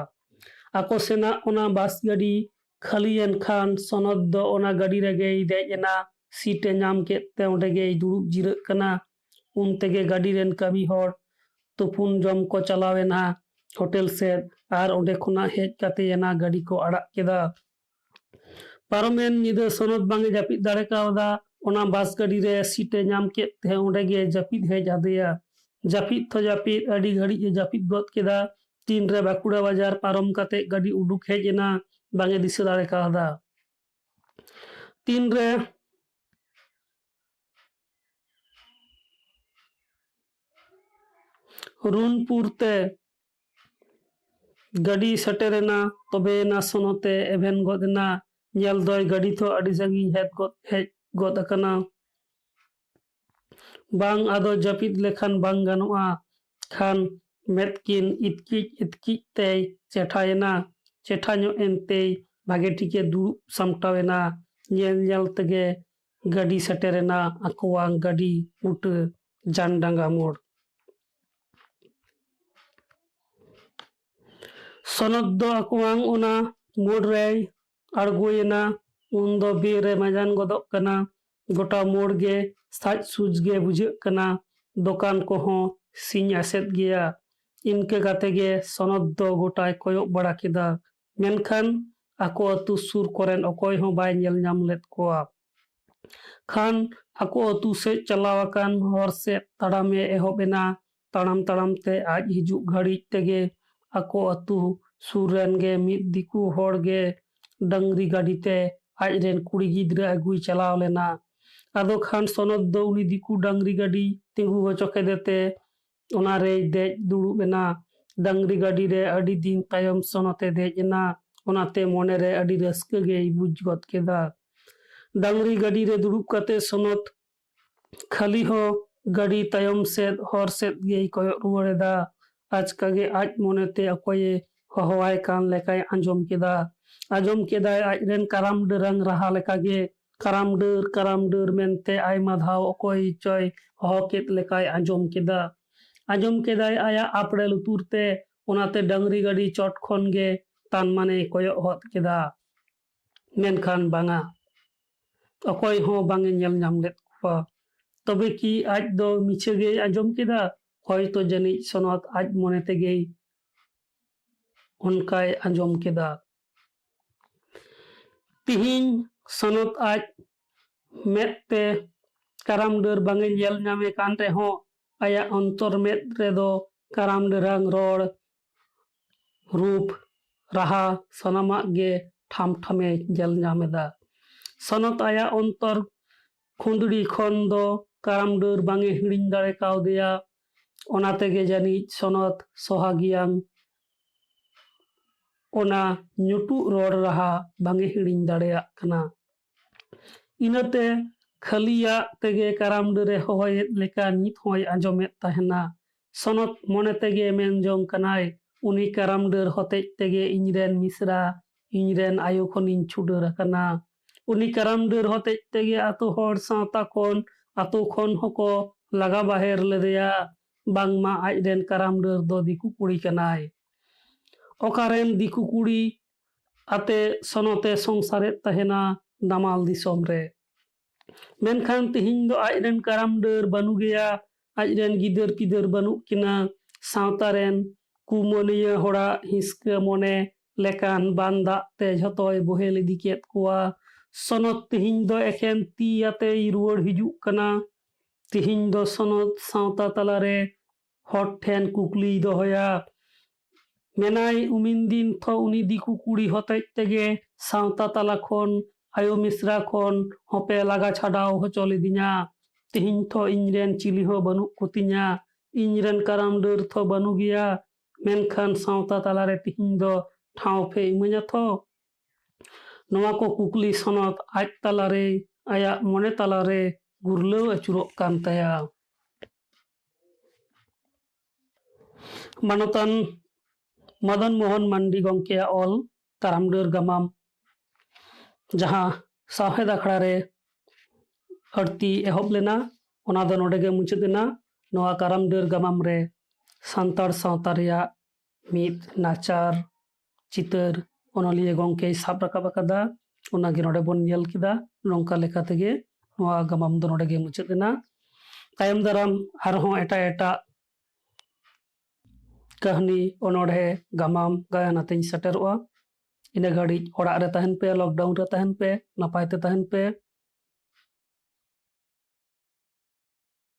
ᱟᱠᱚ ᱥᱮᱱᱟᱜ ᱚᱱᱟ ᱵᱟᱥ ᱜᱟᱹᱰᱤ ᱠᱷᱟᱹᱞᱤᱭᱮᱱ ᱠᱷᱟᱱ ᱥᱚᱱᱚᱛ ᱫᱚ ᱚᱱᱟ ᱜᱟᱹᱰᱤ ᱨᱮᱜᱮᱭ ᱫᱮᱡ ᱮᱱᱟ᱾ ᱥᱤᱴ ᱮ ᱧᱟᱢ ᱠᱮᱫ ᱛᱮ ᱚᱸᱰᱮ ᱜᱮᱭ ᱫᱩᱲᱩᱵ ᱡᱤᱨᱟᱹᱜ ᱠᱟᱱᱟ᱾ ᱩᱱ ᱛᱮᱜᱮ ᱜᱟᱹᱰᱤ ᱨᱮᱱ ᱠᱟᱹᱢᱤ ᱦᱚᱲ ᱛᱩᱯᱩᱱ ᱡᱚᱢ ᱠᱚ ᱪᱟᱞᱟᱣ ᱮᱱᱟ᱾ ᱦᱳᱴᱮᱞ ᱥᱮᱫ ᱟᱨ ᱚᱸᱰᱮ ᱠᱷᱚᱱᱟᱜ ᱦᱮᱡ ᱠᱟᱛᱮ ᱮᱱᱟ ᱜᱟᱹᱰᱤ ᱠᱚ ᱟᱲᱟᱜ ᱠᱮᱫᱟ᱾ ᱯᱟᱨᱚᱢᱮᱱ ᱧᱤᱫᱟᱹ ᱥᱚᱱᱚᱛ ᱵᱟᱝ ᱮ ᱡᱟᱹᱯᱤᱫ ᱫᱟᱲᱮ ᱠᱟᱣᱫᱟ᱾ ᱚᱱᱟ ᱵᱟᱥ ᱜᱟᱹᱰᱤ ᱨᱮ ᱥᱤᱴ ᱮ ᱧᱟᱢ ᱠᱮᱫ ᱛᱮ ᱚᱸᱰᱮ ᱜᱮ ᱡᱟᱹᱯᱤᱫ ᱦᱮᱡ ᱟᱫᱮᱭᱟ᱾ ᱡᱟᱹᱯᱤᱫ ᱛᱚ ᱡᱟᱹᱯᱤᱫ, ᱟᱹᱰᱤ ᱜᱷᱟᱹᱲᱤᱡ ᱮ ᱡᱟᱹᱯᱤᱫ ᱜᱚᱫ ᱠᱮᱫᱟ᱾ ᱛᱤᱱᱨᱮ ᱵᱟᱸᱠᱩᱲᱟ ᱵᱟᱡᱟᱨ ᱯᱟᱨᱚᱢ ᱠᱟᱛᱮ ᱜᱟᱹᱰᱤ ᱩᱰᱩᱠ ᱦᱮᱡ ᱮᱱᱟ, ᱵᱟᱝ ᱮ ᱫᱤᱥᱟᱹ ᱫᱟᱲᱮ ᱠᱟᱣᱫᱟ᱾ ᱛᱤᱱᱨᱮ ᱨᱩᱱᱯᱩᱨ ᱛᱮ ᱜᱟᱹᱰᱤ ᱥᱮᱴᱮᱨᱮᱱᱟ, ᱛᱚᱵᱮᱭᱮᱱᱟ ᱥᱚᱱᱚᱛᱮ ᱮᱵᱷᱮᱱ ᱜᱚᱫ ᱮᱱᱟ᱾ ᱧᱮᱞ ᱫᱚᱭ ᱜᱟᱹᱰᱤ ᱛᱚ ᱟᱹᱰᱤ ᱥᱟᱺᱜᱤᱧ ᱦᱮᱡ ᱜᱚᱫ, ᱦᱮᱡ ᱜᱚᱫ ᱟᱠᱟᱱᱟ᱾ ᱵᱟᱝ ᱟᱫᱚ ᱡᱟᱹᱯᱤᱫ ᱞᱮᱠᱷᱟᱱ ᱵᱟᱝ ᱜᱟᱱᱚᱜᱼᱟ᱾ ᱠᱷᱟᱱ ᱢᱮᱫ ᱠᱤᱱ ᱤᱛᱠᱤᱡ ᱤᱛᱠᱤᱡ ᱛᱮᱭ ᱪᱮᱴᱷᱟᱭᱮᱱᱟ᱾ ᱪᱮᱴᱷᱟ ᱧᱚᱜ ᱮᱱᱛᱮᱭ ᱵᱷᱟᱜᱮ ᱴᱷᱤᱠᱮ ᱫᱩᱲᱩᱵ ᱥᱟᱢᱴᱟᱣᱮᱱᱟ᱾ ᱧᱮᱞ ᱧᱮᱞ ᱛᱮᱜᱮ ᱜᱟᱹᱰᱤ ᱥᱮᱴᱮᱨᱮᱱᱟ ᱟᱠᱚᱣᱟᱝ ᱜᱟᱹᱰᱤ ᱵᱩᱴᱟᱹ ᱡᱟᱱᱰᱟᱸᱜᱟ ᱢᱳᱲ᱾ ᱥᱚᱱᱚᱛ ᱫᱚ ᱟᱠᱚᱣᱟᱝ ᱚᱱᱟ ᱢᱳᱲ ᱨᱮᱭ ᱟᱬᱜᱚᱭᱮᱱᱟ᱾ ᱩᱱᱫᱚ ᱵᱤᱨ ᱨᱮ ᱢᱟᱡᱟᱱ ᱜᱚᱫᱚᱜ ᱠᱟᱱᱟ᱾ ᱜᱚᱴᱟ ᱢᱳᱲ ᱜᱮ ᱥᱟᱡ ᱥᱩᱡ ᱜᱮ ᱵᱩᱡᱷᱟᱹᱜ ᱠᱟᱱᱟ᱾ ᱫᱚᱠᱟᱱ ᱠᱚᱦᱚᱸ ᱥᱤᱧ ᱟᱥᱮᱫ ᱜᱮᱭᱟ᱾ ᱤᱱᱠᱟᱹ ᱠᱟᱛᱮ ᱜᱮ ᱥᱚᱱᱚᱛ ᱫᱚ ᱜᱚᱴᱟᱭ ᱠᱚᱭᱚᱜ ᱵᱟᱲᱟ ᱠᱮᱫᱟ᱾ ᱢᱮᱱᱠᱷᱟᱱ ᱟᱠᱚ ᱟᱹᱛᱩ ᱥᱩᱨ ᱠᱚᱨᱮᱱ ᱚᱠᱚᱭ ᱦᱚᱸ ᱵᱟᱭ ᱧᱮᱞ ᱧᱟᱢ ᱞᱮᱫ ᱠᱚᱣᱟ᱾ ᱠᱷᱟᱱ ᱟᱠᱚ ᱟᱹᱛᱩ ᱥᱮᱫ ᱪᱟᱞᱟᱣ ᱟᱠᱟᱱ ᱦᱚᱨ ᱥᱮᱫ ᱛᱟᱲᱟᱢᱮ ᱮᱦᱚᱵ ᱮᱱᱟ᱾ ᱛᱟᱲᱟᱢ ᱛᱟᱲᱟᱢ ᱛᱮ ᱟᱡ ᱦᱤᱡᱩᱜ ᱜᱷᱟᱹᱲᱤᱡ ᱛᱮᱜᱮ ᱟᱠᱚ ᱟᱹᱛᱩ ᱥᱩᱨ ᱨᱮᱱ ᱜᱮ ᱢᱤᱫ ᱫᱤᱠᱩ ᱦᱚᱲ ᱜᱮ ᱰᱟᱝᱨᱤ ᱜᱟᱹᱰᱤ ᱛᱮ ᱟᱡ ᱨᱮᱱ ᱠᱩᱲᱤ ᱜᱤᱫᱽᱨᱟᱹ ᱟᱹᱜᱩᱭ ᱪᱟᱞᱟᱣ ᱞᱮᱱᱟ᱾ ᱟᱫᱚ ᱠᱷᱟᱱ ᱥᱚᱱᱚᱛ ᱫᱚ ᱩᱱᱤ ᱫᱤᱠᱩ ᱰᱟᱝᱨᱤ ᱜᱟᱹᱰᱤ ᱛᱤᱸᱜᱩ ᱦᱚᱪᱚ ᱠᱮᱫᱮ ᱛᱮ ᱚᱱᱟ ᱨᱮᱭ ᱫᱮᱡ ᱫᱩᱲᱩᱵ ᱮᱱᱟ᱾ ᱰᱟᱝᱨᱤ ᱜᱟᱹᱰᱤ ᱨᱮ ᱟᱹᱰᱤ ᱫᱤᱱ ᱛᱟᱭᱚᱢ ᱥᱚᱱᱚᱛ ᱮ ᱫᱮᱡ ᱮᱱᱟ᱾ ᱚᱱᱟᱛᱮ ᱢᱚᱱᱮ ᱨᱮ ᱟᱹᱰᱤ ᱨᱟᱹᱥᱠᱟᱹ ᱜᱮᱭ ᱵᱩᱡᱽ ᱜᱚᱫ ᱠᱮᱫᱟ᱾ ᱰᱟᱝᱨᱤ ᱜᱟᱹᱰᱤ ᱨᱮ ᱫᱩᱲᱩᱵ ᱠᱟᱛᱮ ᱥᱚᱱᱚᱛ ᱠᱷᱟᱹᱞᱤ ᱦᱚᱸ ᱜᱟᱹᱰᱤ ᱛᱟᱭᱚᱢ ᱥᱮᱫ ᱦᱚᱨ ᱥᱮᱫ ᱜᱮᱭ ᱠᱚᱭᱚᱜ ᱨᱩᱣᱟᱹᱲ ᱮᱫᱟ᱾ ᱟᱪᱠᱟ ᱜᱮ ᱟᱡ ᱢᱚᱱᱮᱛᱮ ᱚᱠᱚᱭᱮ ᱦᱚᱦᱚᱣᱟᱭ ᱠᱟᱱ ᱞᱮᱠᱟᱭ ᱟᱸᱡᱚᱢ ᱠᱮᱫᱟ᱾ ᱟᱸᱡᱚᱢ ᱠᱮᱫᱟᱭ ᱟᱡ ᱨᱮᱱ ᱠᱟᱨᱟᱢ ᱰᱟᱹᱨᱟᱝ ᱨᱟᱦᱟ ᱞᱮᱠᱟᱜᱮ, "ᱠᱟᱨᱟᱢ ᱰᱟᱹᱨ, ᱠᱟᱨᱟᱢ ᱰᱟᱹᱨ" ᱢᱮᱱᱛᱮ ᱟᱭᱢᱟ ᱫᱷᱟᱣ ᱚᱠᱚᱭ ᱪᱚᱭ ᱦᱚᱦᱚ ᱠᱮᱫ ᱞᱮᱠᱟᱭ ᱟᱸᱡᱚᱢ ᱠᱮᱫᱟ᱾ ᱟᱸᱡᱚᱢ ᱠᱮᱫᱟᱭ ᱟᱭᱟᱜ ᱟᱯᱲᱮ ᱞᱩᱛᱩᱨ ᱛᱮ, ᱚᱱᱟᱛᱮ ᱰᱟᱝᱨᱤ ᱜᱟᱹᱰᱤ ᱪᱚᱴ ᱠᱷᱚᱱ ᱜᱮ ᱛᱟᱱ ᱢᱟᱱᱮᱭ ᱠᱚᱭᱚᱜ ᱦᱚᱫ ᱠᱮᱫᱟ᱾ ᱢᱮᱱᱠᱷᱟᱱ ᱵᱟᱝᱟ, ᱚᱠᱚᱭ ᱦᱚᱸ ᱵᱟᱝ ᱮ ᱧᱮᱞ ᱧᱟᱢ ᱞᱮᱫ ᱠᱚᱣᱟ᱾ ᱛᱚᱵᱮ ᱠᱤ ᱟᱡ ᱫᱚ ᱢᱤᱪᱷᱟᱹ ᱜᱮᱭ ᱟᱸᱡᱚᱢ ᱠᱮᱫᱟ? ᱦᱚᱭᱛᱚ ᱡᱟᱹᱱᱤᱡ ᱥᱚᱱᱚᱛ ᱟᱡ ᱢᱚᱱᱮ ᱛᱮᱜᱮᱭ ᱚᱱᱠᱟᱭ ᱟᱸᱡᱚᱢ ᱠᱮᱫᱟ᱾ ᱛᱤᱦᱤᱧ ᱥᱚᱱᱚᱛ ᱟᱡ ᱢᱮᱫ ᱛᱮ ᱠᱟᱨᱟᱢ ᱰᱟᱹᱨ ᱵᱟᱝ ᱮ ᱧᱮᱞ ᱧᱟᱢᱮ ᱠᱟᱱ ᱨᱮᱦᱚᱸ, ᱟᱭᱟᱜ ᱚᱱᱛᱚᱨ ᱢᱮᱫ ᱨᱮᱫᱚ ᱠᱟᱨᱟᱢ ᱰᱟᱹᱨᱟᱝ ᱨᱚᱲ, ᱨᱩᱯ, ᱨᱟᱦᱟ ᱥᱟᱱᱟᱢᱟᱜ ᱜᱮ ᱴᱷᱟᱢ ᱴᱷᱟᱢᱮ ᱧᱮᱞ ᱧᱟᱢ ᱮᱫᱟ᱾ ᱥᱚᱱᱚᱛ ᱟᱭᱟᱜ ᱚᱱᱛᱚᱨ ᱠᱷᱩᱸᱫᱽᱲᱤ ᱠᱷᱚᱱ ᱫᱚ ᱠᱟᱨᱟᱢ ᱰᱟᱹᱨ ᱵᱟᱝ ᱮ ᱦᱤᱲᱤᱧ ᱫᱟᱲᱮ ᱠᱟᱣᱫᱮᱭᱟ᱾ ᱚᱱᱟ ᱛᱮᱜᱮ ᱡᱟᱹᱱᱤᱡ ᱥᱚᱱᱚᱛ ᱥᱚᱦᱟᱜᱤᱭᱟᱱ ᱚᱱᱟ ᱧᱩᱴᱩᱜ ᱨᱚᱲ ᱨᱟᱦᱟ ᱵᱟᱝ ᱮ ᱦᱤᱲᱤᱧ ᱫᱟᱲᱮᱭᱟᱜ ᱠᱟᱱᱟ᱾ ᱤᱱᱟᱹᱛᱮ ᱠᱷᱟᱹᱞᱤᱭᱟᱜ ᱛᱮᱜᱮ ᱠᱟᱨᱟᱢ ᱰᱟᱹᱨᱮ ᱦᱚᱦᱚᱭᱮᱫ ᱞᱮᱠᱟ ᱱᱤᱛ ᱦᱚᱸᱭ ᱟᱸᱡᱚᱢᱮᱫ ᱛᱟᱦᱮᱱᱟ᱾ ᱥᱚᱱᱚᱛ ᱢᱚᱱᱮ ᱛᱮᱜᱮ ᱢᱮᱱ ᱡᱚᱝ ᱠᱟᱱᱟᱭ, ᱩᱱᱤ ᱠᱟᱨᱟᱢ ᱰᱟᱹᱨ ᱦᱚᱛᱮᱡ ᱛᱮᱜᱮ ᱤᱧᱨᱮᱱ ᱢᱤᱥᱨᱟ, ᱤᱧᱨᱮᱱ ᱟᱭᱳ ᱠᱷᱚᱱᱤᱧ ᱪᱷᱩᱰᱟᱹᱨ ᱟᱠᱟᱱᱟ᱾ ᱩᱱᱤ ᱠᱟᱨᱟᱢ ᱰᱟᱹᱨ ᱦᱚᱛᱮᱡ ᱛᱮᱜᱮ ᱟᱛᱳ ᱦᱚᱲ ᱥᱟᱶᱛᱟ ᱠᱷᱚᱱ, ᱟᱛᱳ ᱠᱷᱚᱱ ᱦᱚᱸᱠᱚ ᱞᱟᱜᱟ ᱵᱟᱦᱮᱨ ᱞᱮᱫᱮᱭᱟ᱾ ᱵᱟᱝᱢᱟ ᱟᱡᱨᱮᱱ ᱠᱟᱨᱟᱢ ᱰᱟᱹᱨ ᱫᱚ ᱫᱤᱠᱩ ᱠᱩᱲᱤ ᱠᱟᱱᱟᱭ᱾ ᱚᱠᱟᱨᱮᱱ ᱫᱤᱠᱩ ᱠᱩᱲᱤ ᱟᱛᱮ ᱥᱚᱱᱚᱛᱮ ᱥᱚᱝᱥᱟᱨᱮᱫ ᱛᱟᱦᱮᱱᱟ ᱱᱟᱢᱟᱞ ᱫᱤᱥᱚᱢ ᱨᱮ᱾ ᱢᱮᱱᱠᱷᱟᱱ ᱛᱮᱦᱮᱧ ᱫᱚ ᱟᱡᱨᱮᱱ ᱠᱟᱨᱟᱢ ᱰᱟᱹᱨ ᱵᱟᱹᱱᱩᱜᱮᱭᱟ, ᱟᱡᱨᱮᱱ ᱜᱤᱫᱟᱹᱨ ᱯᱤᱫᱟᱹᱨ ᱵᱟᱹᱱᱩᱜ ᱠᱤᱱᱟ᱾ ᱥᱟᱶᱛᱟ ᱨᱮᱱ ᱠᱩᱢᱟᱹᱱᱤᱭᱟᱹ ᱦᱚᱲᱟᱜ ᱦᱤᱸᱥᱠᱟᱹ ᱢᱚᱱᱮ ᱞᱮᱠᱟᱱ ᱵᱟᱱ ᱫᱟᱜ ᱛᱮ ᱡᱷᱚᱛᱚᱭ ᱵᱚᱦᱮᱞ ᱤᱫᱤ ᱠᱮᱫ ᱠᱚᱣᱟ᱾ ᱥᱚᱱᱚᱛ ᱛᱮᱦᱮᱧ ᱫᱚ ᱮᱠᱷᱮᱱ ᱛᱤ ᱟᱛᱮᱭ ᱨᱩᱣᱟᱹᱲ ᱦᱤᱡᱩᱜ ᱠᱟᱱᱟ᱾ ᱛᱮᱦᱮᱧ ᱫᱚ ᱥᱚᱱᱚᱛ ᱥᱟᱶᱛᱟ ᱛᱟᱞᱟᱨᱮ ᱦᱚᱲ ᱴᱷᱮᱱ ᱠᱩᱠᱞᱤᱭ ᱫᱚᱦᱚᱭᱟ᱾ ᱢᱮᱱᱟᱭ ᱩᱢᱤᱱ ᱫᱤᱱ ᱛᱷᱚ ᱩᱱᱤ ᱫᱤᱠᱩ ᱠᱩᱲᱤ ᱦᱚᱛᱮᱡ ᱛᱮᱜᱮ ᱥᱟᱶᱛᱟ ᱛᱟᱞᱟ ᱠᱷᱚᱱ, ᱟᱭᱳ ᱢᱤᱥᱨᱟ ᱠᱷᱚᱱ ᱦᱚᱸᱯᱮ ᱞᱟᱜᱟ ᱪᱷᱟᱰᱟᱣ ᱦᱚᱪᱚ ᱞᱤᱫᱤᱧᱟ᱾ ᱛᱮᱦᱮᱧ ᱛᱷᱚ ᱤᱧ ᱨᱮᱱ ᱪᱤᱞᱤ ᱦᱚᱸ ᱵᱟᱹᱱᱩᱜ ᱠᱚᱛᱤᱧᱟ, ᱤᱧ ᱨᱮᱱ ᱠᱟᱨᱟᱢ ᱰᱟᱹᱨ ᱛᱷᱚ ᱵᱟᱹᱱᱩᱜᱮᱭᱟ, ᱢᱮᱱᱠᱷᱟᱱ ᱥᱟᱶᱛᱟ ᱛᱟᱞᱟᱨᱮ ᱛᱮᱦᱮᱧ ᱫᱚ ᱴᱷᱟᱶ ᱯᱮ ᱤᱢᱟᱹᱧᱟ ᱛᱷᱚ? ᱱᱚᱣᱟ ᱠᱚ ᱠᱩᱠᱞᱤ ᱥᱚᱱᱚᱛ ᱟᱡ ᱛᱟᱞᱟᱨᱮ, ᱟᱭᱟᱜ ᱢᱚᱱᱮ ᱛᱟᱞᱟᱨᱮ ᱜᱩᱨᱞᱟᱹᱣ ᱟᱹᱪᱩᱨᱚᱜ ᱠᱟᱱ ᱛᱟᱭᱟ᱾ ᱢᱟᱱᱚᱛᱟᱱ ᱢᱚᱫᱚᱱ ᱢᱳᱦᱚᱱ ᱢᱟᱱᱰᱤ ᱜᱚᱢᱠᱮᱭᱟᱜ ᱚᱞ ᱠᱟᱨᱟᱢ ᱰᱟᱹᱨ ᱜᱟᱢᱟᱢ, ᱡᱟᱦᱟᱸ ᱥᱟᱶᱦᱮᱫ ᱟᱠᱷᱲᱟ ᱨᱮ ᱟᱹᱲᱛᱤ ᱮᱦᱚᱵ ᱞᱮᱱᱟ, ᱚᱱᱟ ᱫᱚ ᱱᱚᱰᱮ ᱜᱮ ᱢᱩᱪᱟᱹᱫ ᱮᱱᱟ᱾ ᱱᱚᱣᱟ ᱠᱟᱨᱟᱢ ᱰᱟᱹᱨ ᱜᱟᱢᱟᱢ ᱨᱮ ᱥᱟᱱᱛᱟᱲ ᱥᱟᱶᱛᱟ ᱨᱮᱭᱟᱜ ᱢᱤᱫ ᱱᱟᱪᱟᱨ ᱪᱤᱛᱟᱹᱨ ᱚᱱᱚᱞᱤᱭᱟᱹ ᱜᱚᱢᱠᱮᱭ ᱥᱟᱵ ᱨᱟᱠᱟᱵ ᱟᱠᱟᱫᱟ, ᱚᱱᱟᱜᱮ ᱱᱚᱰᱮ ᱵᱚᱱ ᱧᱮᱞ ᱠᱮᱫᱟ᱾ ᱱᱚᱝᱠᱟ ᱞᱮᱠᱟ ᱛᱮᱜᱮ ᱱᱚᱣᱟ ᱜᱟᱢᱟᱢ ᱫᱚ ᱱᱚᱰᱮ ᱜᱮ ᱢᱩᱪᱟᱹᱫ ᱮᱱᱟ᱾ ᱛᱟᱭᱚᱢ ᱫᱟᱨᱟᱢ ᱟᱨᱦᱚᱸ ᱮᱴᱟᱜ ᱮᱴᱟᱜ ᱠᱟᱹᱦᱱᱤ, ᱚᱱᱚᱬᱦᱮ, ᱜᱟᱢᱟᱢ, ᱜᱟᱭᱟᱱ ᱟᱛᱮᱧ ᱥᱮᱴᱮᱨᱚᱜᱼᱟ᱾ ᱤᱱᱟᱹ ᱜᱷᱟᱹᱲᱤᱡ ᱚᱲᱟᱜ ᱨᱮ ᱛᱟᱦᱮᱱ ᱯᱮ, ᱞᱚᱠᱰᱟᱣᱩᱱ ᱨᱮ ᱛᱟᱦᱮᱱ ᱯᱮ, ᱱᱟᱯᱟᱭ ᱛᱮ ᱛᱟᱦᱮᱱ ᱯᱮ᱾